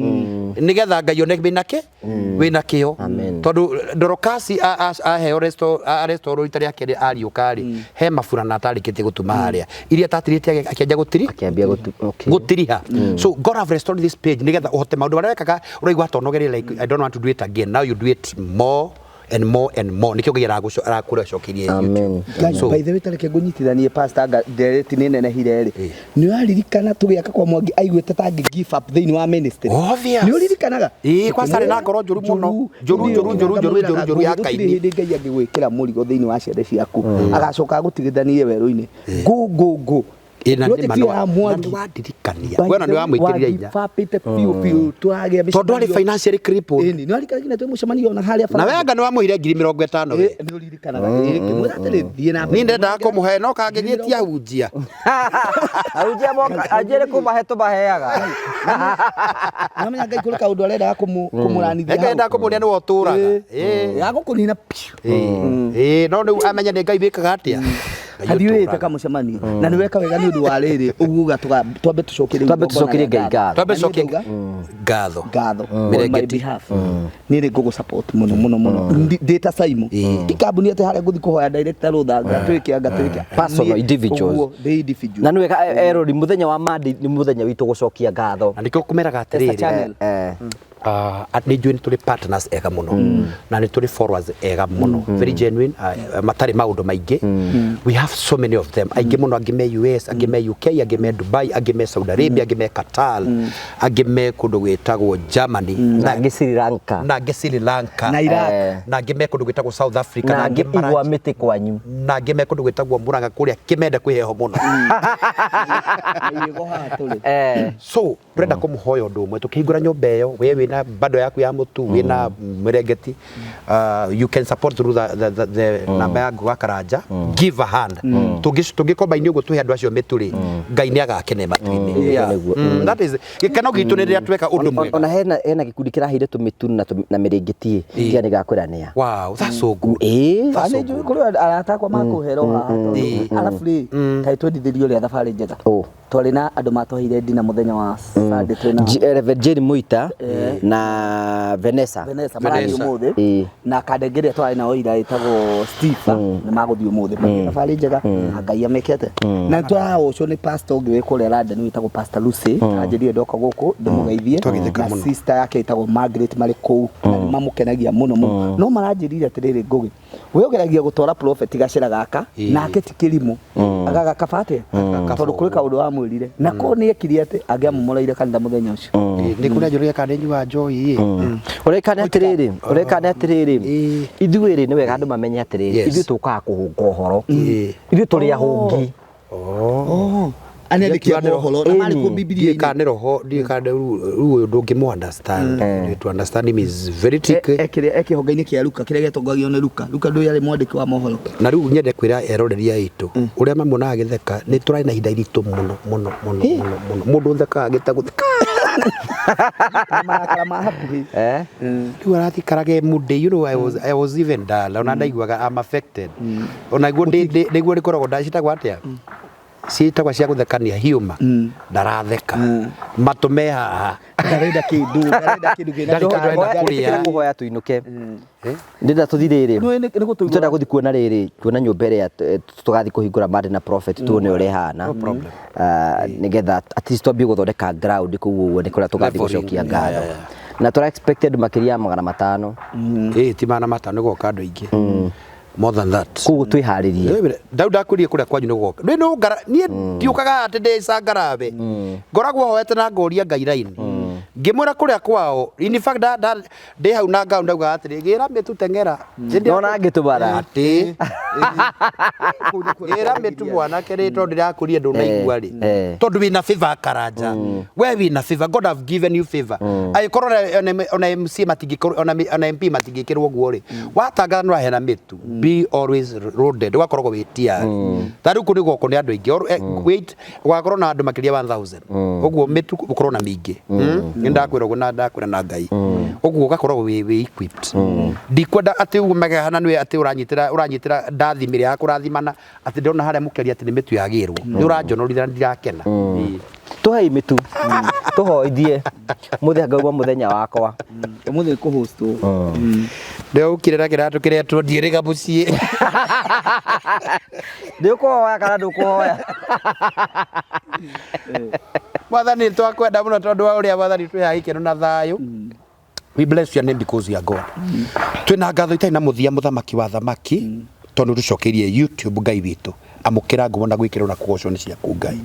nĩgetha Ngai one wĩna kĩo.
Amen.
Tondũ Dorokasi aheo restore rita rĩa kerĩ ariũka rĩ, he maburana atarĩkĩtie gũtuma harĩa iria atatirĩte akĩanjia gũtiri.
Akĩambia gũtu, okay.
Gũtiriha. So God have restored this page nĩgetha ũhote maũndũ marĩa wekaga ũraigua tonogerie, like, "I don't want to do it again." Now you do it more and more and more. Nĩkĩo Ngai arakũcokeria.
Amen.
Ngai,
So-
by the way, tareke ngũnyitithanie, pastor, anga ndereti nĩ nenehire rĩ, nĩ ũraririkana tũgĩaka kwa Mwangi aiguĩte ta angĩ give up thĩinĩ wa ministry?
Obvious.
Nĩ ũririkanaga?
Ĩĩ, kwanza arĩ na ngoro njũru mũno. Njũru, njũru, njũru, njũru, njũru, njũru ya
Gũtirĩ
Kaini.
hĩndĩ Ngai angĩgwĩkĩra mũrigo thĩinĩ wa ciande ciaku agacoka agũtigithanie werũ-inĩ. Go, go, go.
Ĩ, na nĩ
Project
ma
ya Mwangi.
na nĩwandirikania. We ona nĩwamwĩkĩrire hinya.
Wagibapĩte biũ biũ, tũragĩa
Tondũ arĩ financially crippled.
Ĩni, nĩ waririkana nginya twĩ mũcemanio ona harĩa
Na we anga nĩwamũheire 50,000 we.
Ĩ, nĩ ũririkanaga. Ĩ, ngĩmwĩra atĩrĩ, thiĩ na mbere.
Niĩ ndendaga kũmũhe no kangĩgĩtia hunjia.
Ahunjia moka anjĩre kũmahe tũmaheaga.
Nĩwamenya Ngai kũrĩ kaũndũ arendaga kũmũranithia
Ngai endaga kũmuonia nĩwe ũtũraga. Ĩ.
Ya gũkũnina piũ.
Ĩ, ĩ, no rĩu amenye nĩ Ngai wĩkaga atĩa. Ngai
Hathiũrĩte
ũtũũraga.
kamũcemanio na nĩ weka wega nĩ ũndũ wa rĩrĩ ũguo uga twambe tũcokerie
Twambe tũcokerie Ngai ngatho.
Twambe tũcokie
Na niĩ ndauga,
ngatho.
Ngatho on my
Mĩrengeti.
behalf. Niĩ nĩ ngũgũ support mũno mũno mũno. Ndĩ ta Simon, ti kambuni atĩ harĩa ngũthiĩ kũhoya director rũtha ngatwĩke anga twĩke.
Personal,
Niĩ
individuals.
ũguo, ndĩ individual.
Na nĩ wega erori mũthenya wa Monday nĩ mũthenya witũ gũcokia ngatho.
Na nĩkĩo kũmeraga
Esther
atĩrĩrĩ,
Channel.
Nĩ njũĩ nĩ tũrĩ partners ega mũno na nĩ tũrĩ followers ega mũno, very genuine, matarĩ maũndũ maingĩ. We have so many of them, aingĩ mũno, angĩ me US, angĩ me UK, angĩ me Dubai, angĩ me Saudi Arabia, angĩ me Qatar, angĩ me kũndũ gwĩtagwo Germany,
Na angĩ Sri Lanka.
Na angĩ Sri Lanka.
Na Iraq.
Na angĩ me kũndũ gwĩtagwo South Africa.
Na angĩ igwa mĩtĩ kwanyu.
Na angĩ me kũndũ gwĩtagwo Murang'a kũrĩa kĩmende kwĩ heho mũno.
Na irĩgo haha tũrĩ.
So turenda kũmũhoya ũndũ ũmwe tũkĩhingũra nyũmba ĩyo, we wĩna bando yaku ya mũtu, wĩna mĩrengeti, you can support through the namba ya Ngũgĩ wa Karanja. Give a hand. Tũngĩkomba-inĩ ũguo tũhe andũ acio mĩtu rĩ, Ngai nĩ agakene matu-inĩ. Yeah.
Nĩguo.
That is gĩkeno gitũ nĩ rĩrĩa tweka ũndũ mwega.
Ona hena gĩkundi kĩraheire tũmĩtu na mĩrĩngĩti tiga nĩ gakwĩra nĩa.
Wow, that's so good.
Ĩĩ.
That's so
Nĩ njũĩ
good.
kũrĩ arata akwa makũhera o haha tondũ arabu rĩ kaĩ twendithĩrio ũrĩa thabarĩ njega.
Oh.
Twarĩ na andũ matwaheire ndina mũthenya wa Sunday twĩna
Reverend Jane Muita na Vanessa.
Vanessa marathiĩ
Vanessa.
ũmũthĩ na kandenge ĩrĩa twarĩ nao ira ĩtagwo Steve nĩ magũthiĩ ũmũthĩ. Mathiĩ thabarĩ njega na Ngai amekete na tũragocwo nĩ pastor ũngĩ wĩ kũrĩa London wĩtagwo Pastor Lucy, anjĩrire ndoka gũkũ ndĩmũgeithie
Twageithĩka
na
mũno.
sister yake ĩtagwo Margaret marĩ kũu na nĩ mamũkenagia mũno mũno, no maranjĩrire atĩrĩrĩ, Ngũgĩ, we ũgeragia gũtwara prophet gacĩra gaka nake ti kĩrimũ agagakaba atĩa, tondũ kũrĩ kaũndũ wamwĩrire na ko nĩ ekire atĩ angĩamomoreire kanitha mũthenya ũcio.
Ĩ, nĩ kũrĩa njũrĩria kana nĩ nyuaga njohi ĩ.
Ũrekane atĩrĩrĩ,
Ĩĩ.
ithuĩ rĩ, nĩ wega andũ mamenye atĩrĩrĩ, ithuĩ tũkaga kũhũnga ũhoro, ithuĩ tũrĩ ahũngi.
Oh.
Anĩandĩki a mohoro na marĩ kuo
Ndiũĩ
Bibilia-inĩ.
kana nĩ roho, ndiũĩ kana rĩu ũyũ ndũngĩmũ understand. To understand him is very tricky.
Ekĩrĩa ekĩhonge-inĩ kĩa Luka kĩrĩa gĩatongagio nĩ Luka. Luka ndũĩ arĩ mwandĩki wa mohoro.
Na rĩu nyende kwĩra eroreri aitũ ũrĩa mamuonaga agĩtheka, nĩ tũrarĩ na ihinda iritũ mũno mũno mũno mũno mũno. Mũndũ ũthekaga agĩta gũtheka.
Na marakara ma hakuhĩ.
Rĩu arathikaraga moody. I was even dull. Ona ndaiguaga I'm affected. Ona guo nĩguo rĩkoragwo ndacitagwo atĩa, ciĩtagwo cia gũthekania, humor. Ndaratheka, matũ me haha.
Ndarenda kĩndũ kĩna
Ndarĩ kĩndũ arenda kũrĩa.
Ndĩrenda kũhoya tũinũke, ndĩrenda tũthi rĩrĩ.
Nĩ gũtũigua.
Twenda gũthi kuona rĩrĩ, kuona nyũmba ĩrĩa tũgathiĩ kũhingũra Monday na prophet, tuone ũrĩa ĩhana.
No problem.
Ah, nĩgetha at least twambie gũthondeka ground kũu ũguo nĩ kũrĩa tũgathiĩ
Leveling.
gũcokia ngatho.
Yeah.
Na tũra expected makĩria ya 500.
Ĩ, ti 500, nĩ goka andũ aingĩ. More than that.
Koguo twĩharĩrie.
Ndau ndakwĩrire kũrĩa kwanyu nĩ gũgoka. Nĩ nũ ngara niĩ ndiũkaga atĩ ndĩ cangarabe. Ngoragwo hoete na ngoria Ngai raini. Ngĩmwĩra kũrĩa kwao, in fact ndĩ hau na ngau ndauga atĩrĩ, gĩra mĩtu teng'era.
Nona ngĩtũbara.
Atĩ. Gĩra mĩtu mwanake rĩ tondũ ndĩrakũria ndũnaigua rĩ. Tondũ wĩna favor Karanja. We wĩna favor. God have given you favor. Angĩkorwo ona MC matingĩkorwo ona MP matingĩkĩrwo ũguo rĩ. Watangatha nĩ ũraheana mĩtu. Be always loaded. Ũgakoragwo wĩ tayari. Ta rĩu kũu nĩ gũgokwo nĩ andũ aingĩ. Wait, gũgakorwo na andũ makĩria 1000. Ũguo mĩtu ũkorwo na mĩingĩ. Nĩ ndakwĩra ũguo na ndakwĩra na Ngai. Ũguo ũgakoragwo wĩ equipped. Ndikwenda atĩ ũguo megehana nĩwe atĩ ũranyitĩra ndathi mĩrĩa ya kũrathimana atĩ ndĩrona harĩa mũkĩaria atĩ nĩ mĩtu yagĩrwo. Nĩ ũranjonorithia na ndirakena.
Tũhei mĩtu tũhoithie mũthenya wa mũthenya wakwa.
Ũmũthĩ kũhostwo.
Ndĩũkire na kĩratũ kĩrĩa tuondiĩrĩga mũciĩ.
Ndĩũkũhoya kana ndũkũhoya?
Mwathani nĩ twakwenda mũno tondũ wa ũrĩa Mwathani twĩhaga gĩkeno na thayũ. We bless your name because you are God. Twĩna ngatho itarĩ na mũthia mũthamaki wa thamaki tondũ tũcokeirie YouTube Ngai witũ. Amũkĩra ngumo na gwĩkĩrwo na kũgocwo nĩ ciaku Ngai.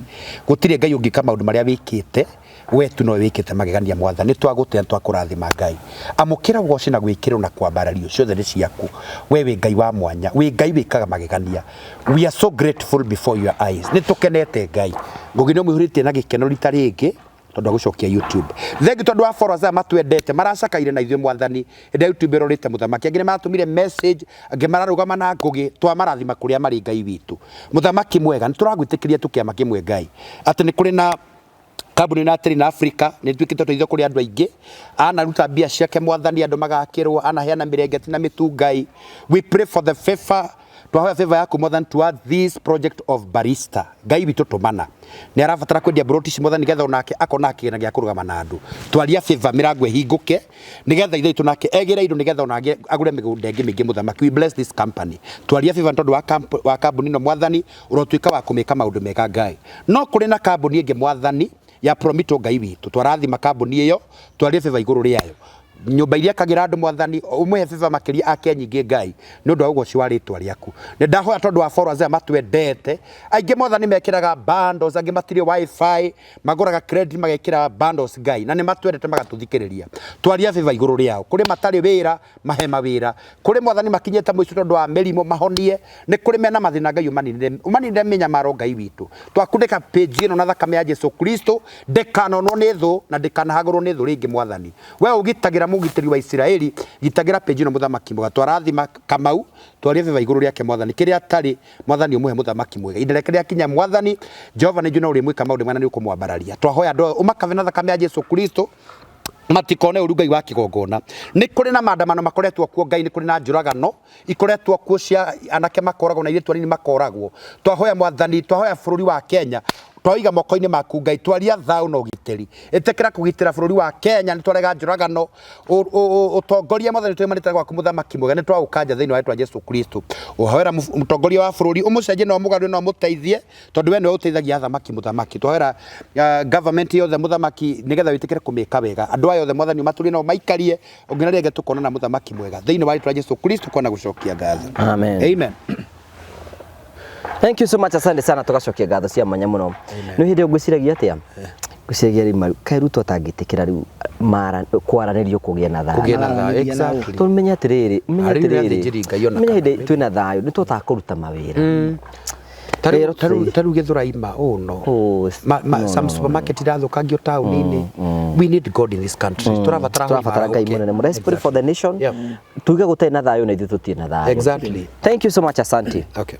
Gũtirĩ Ngai ũngĩka maũndũ marĩa wĩkĩte we tu nowe wĩkĩte magegania Mwathani. Nĩ twagũtĩa, nĩ twakũrathima Ngai. Amũkĩra ũgoci na gwĩkĩrwo na kwambarario ciothe nĩ ciaku. We wĩ Ngai wa mwanya, wĩ Ngai wĩkaga magegania. We are so grateful before your eyes. Nĩ tũkenete Ngai. Ngũgĩ nĩ ũmũihũrĩtie na gĩkeno rita rĩngĩ tondũ agũcokia YouTube. Thengi tondũ wa followers aya matwendete maracakaire na ithuĩ Mwathani hĩndĩ ya YouTube ĩrorĩte mũthamaki. Angĩ nĩ maratũmire message, angĩ mararũgama na Ngũgĩ, twamarathima kũrĩa marĩ Ngai witũ. Mũthamaki mwega, nĩ tũragwĩtĩkĩria tu kĩama kĩmwe Ngai. Atĩ nĩ kũrĩ na kambuni na atĩrĩ na Africa nĩ ĩtuĩkĩte ũteithio kũrĩ andũ aingĩ. Anaruta mbia ciake Mwathani andũ magakĩrwo, anaheana mĩrengeti na mĩtu Ngai. We pray for the favor. Twahoya favor yaku Mwathani towards this project of barista. Ngai witũ tũmana. Nĩ arabatara kwendia broti ici Mwathani nĩgetha onake akona kĩgĩna gĩa kũrũgama na andũ. Twaria favor mĩrango ĩhingũke nĩgetha ithe witũ nake egĩre indo nĩgetha onake agũre mĩgũnda ĩngĩ mĩingĩ mũthamaki. We bless this company. Twaria favor nĩ tondũ wa kambuni ĩno Mwathani ũrotuĩka wa kũmĩka maũndũ mega Ngai. No kũrĩ na kambuni ĩngĩ Mwathani ya Promito Ngai witũ. Twarathima kambuni ĩyo, twaria favor igũrũ rĩayo. Nyũmba iria akagĩra andũ Mwathani ũmũhe favor makĩria ake nyingĩ Ngai nĩ ũndũ wa ũgoci wa rĩtwa rĩaku. Nĩ ndahoya tondũ wa followers aya matwendete, aingĩ Mwathani mekĩraga bundles, angĩ matirĩ wifi, magũraga credit magekĩra bundles Ngai, na nĩ matwendete magatũthikĩrĩria. Twaria favor igũrũ rĩao. Kũrĩ matarĩ wĩra, mahe mawĩra. Kũrĩ Mwathani makinyĩte mũico tondũ wa mĩrimũ, mahonie. Nĩ kũrĩ mena mathĩna Ngai ũmaninĩre, ũmaninĩre mĩnyamaro Ngai witũ. Twakunĩka page ĩno na thakame ya Jesu Kristo, ndĩkanonwo nĩ thũ na ndĩkanahagũrwo nĩ thũ rĩngĩ Mwathani. We ũgitagĩra mũgitĩri wa Isiraeli, gitagĩra page ĩno mũthamaki mwega. Twarathima Kamau, twarie favor igũrũ rĩake Mwathani. Kĩrĩa atarĩ, Mwathani ũmũhe mũthamaki mwega. Ihinda rĩake rĩakinya Mwathani, Jehova nĩ njũĩ no ũrĩmwĩka maũndũ mega na nĩ ũkũmwambararia. Twahoya andũ aya ũmakave na thakame ya Jesu Kristo, matikone ũru Ngai wa kĩgongona. Nĩ kũrĩ na maandamano makoretwo kuo Ngai, nĩ kũrĩ na njũragano ikoretwo kuo cia anake makoragwo na airĩtu anini makoragwo. Twahoya Mwathani, twahoya bũrũri wa Kenya, twawiga moko-inĩ maku Ngai, twaria thayũ na ũgitĩri. Ĩtĩkĩra kũgitĩra bũrũri wa Kenya, nĩ twarega njũragano. Ũtongoria Mwathani tũimanĩte gwaku mũthamaki mwega, nĩ twaũkanja thĩinĩ wa rĩtwa Jesu Kristo. Ũhoera mũtongoria wa bũrũri, ũmũcenjie na ũmũgarũre na ũmũteithie, tondũ we nĩwe ũteithagia athamaki mũthamaki. Twahoera government yothe mũthamaki, nĩgetha wĩtĩkĩre kũmĩka wega. Andũ aya othe Mwathani ũmatũrie na ũmaikarie, ũngĩ na rĩngĩ tũkonana mũthamaki mwega. Thĩinĩ wa rĩtwa Jesu Kristo kwana gũcokia ngatho.
Amen.
Amen.
Thank you so much, asante sana, tugacokia ngatho cia mwanya mũno. Nĩ hĩndĩ ĩyo ngwĩciragia atĩa? Ngwĩciragia rĩu kaĩ Ruto atangĩtĩkĩra rĩu kwaranĩrio kũgĩe na thayũ.
Kũgĩe na thayũ, exactly.
Tondũ menya atĩrĩrĩ, menya
Arĩ rĩu
atĩrĩrĩ,
athĩnjĩri Ngai ona
menya hĩndĩ
kana.
twĩna thayũ nĩ tũhotaga kũruta mawĩra.
Tarĩu
Rĩrĩa
tarĩu Gĩthũrai ma oh no.
Oh,
Ma, some supermarket irathũkangio taũni-inĩ. We need God in this country. Tũrabatara
Tũrabatara Ngai mũnene mũno. Let's pray for the nation.
Yeah.
Tuge gũtarĩ na thayũ na ithuĩ tũtirĩ na thayũ.
Exactly.
Thank you so much, asante.
Okay.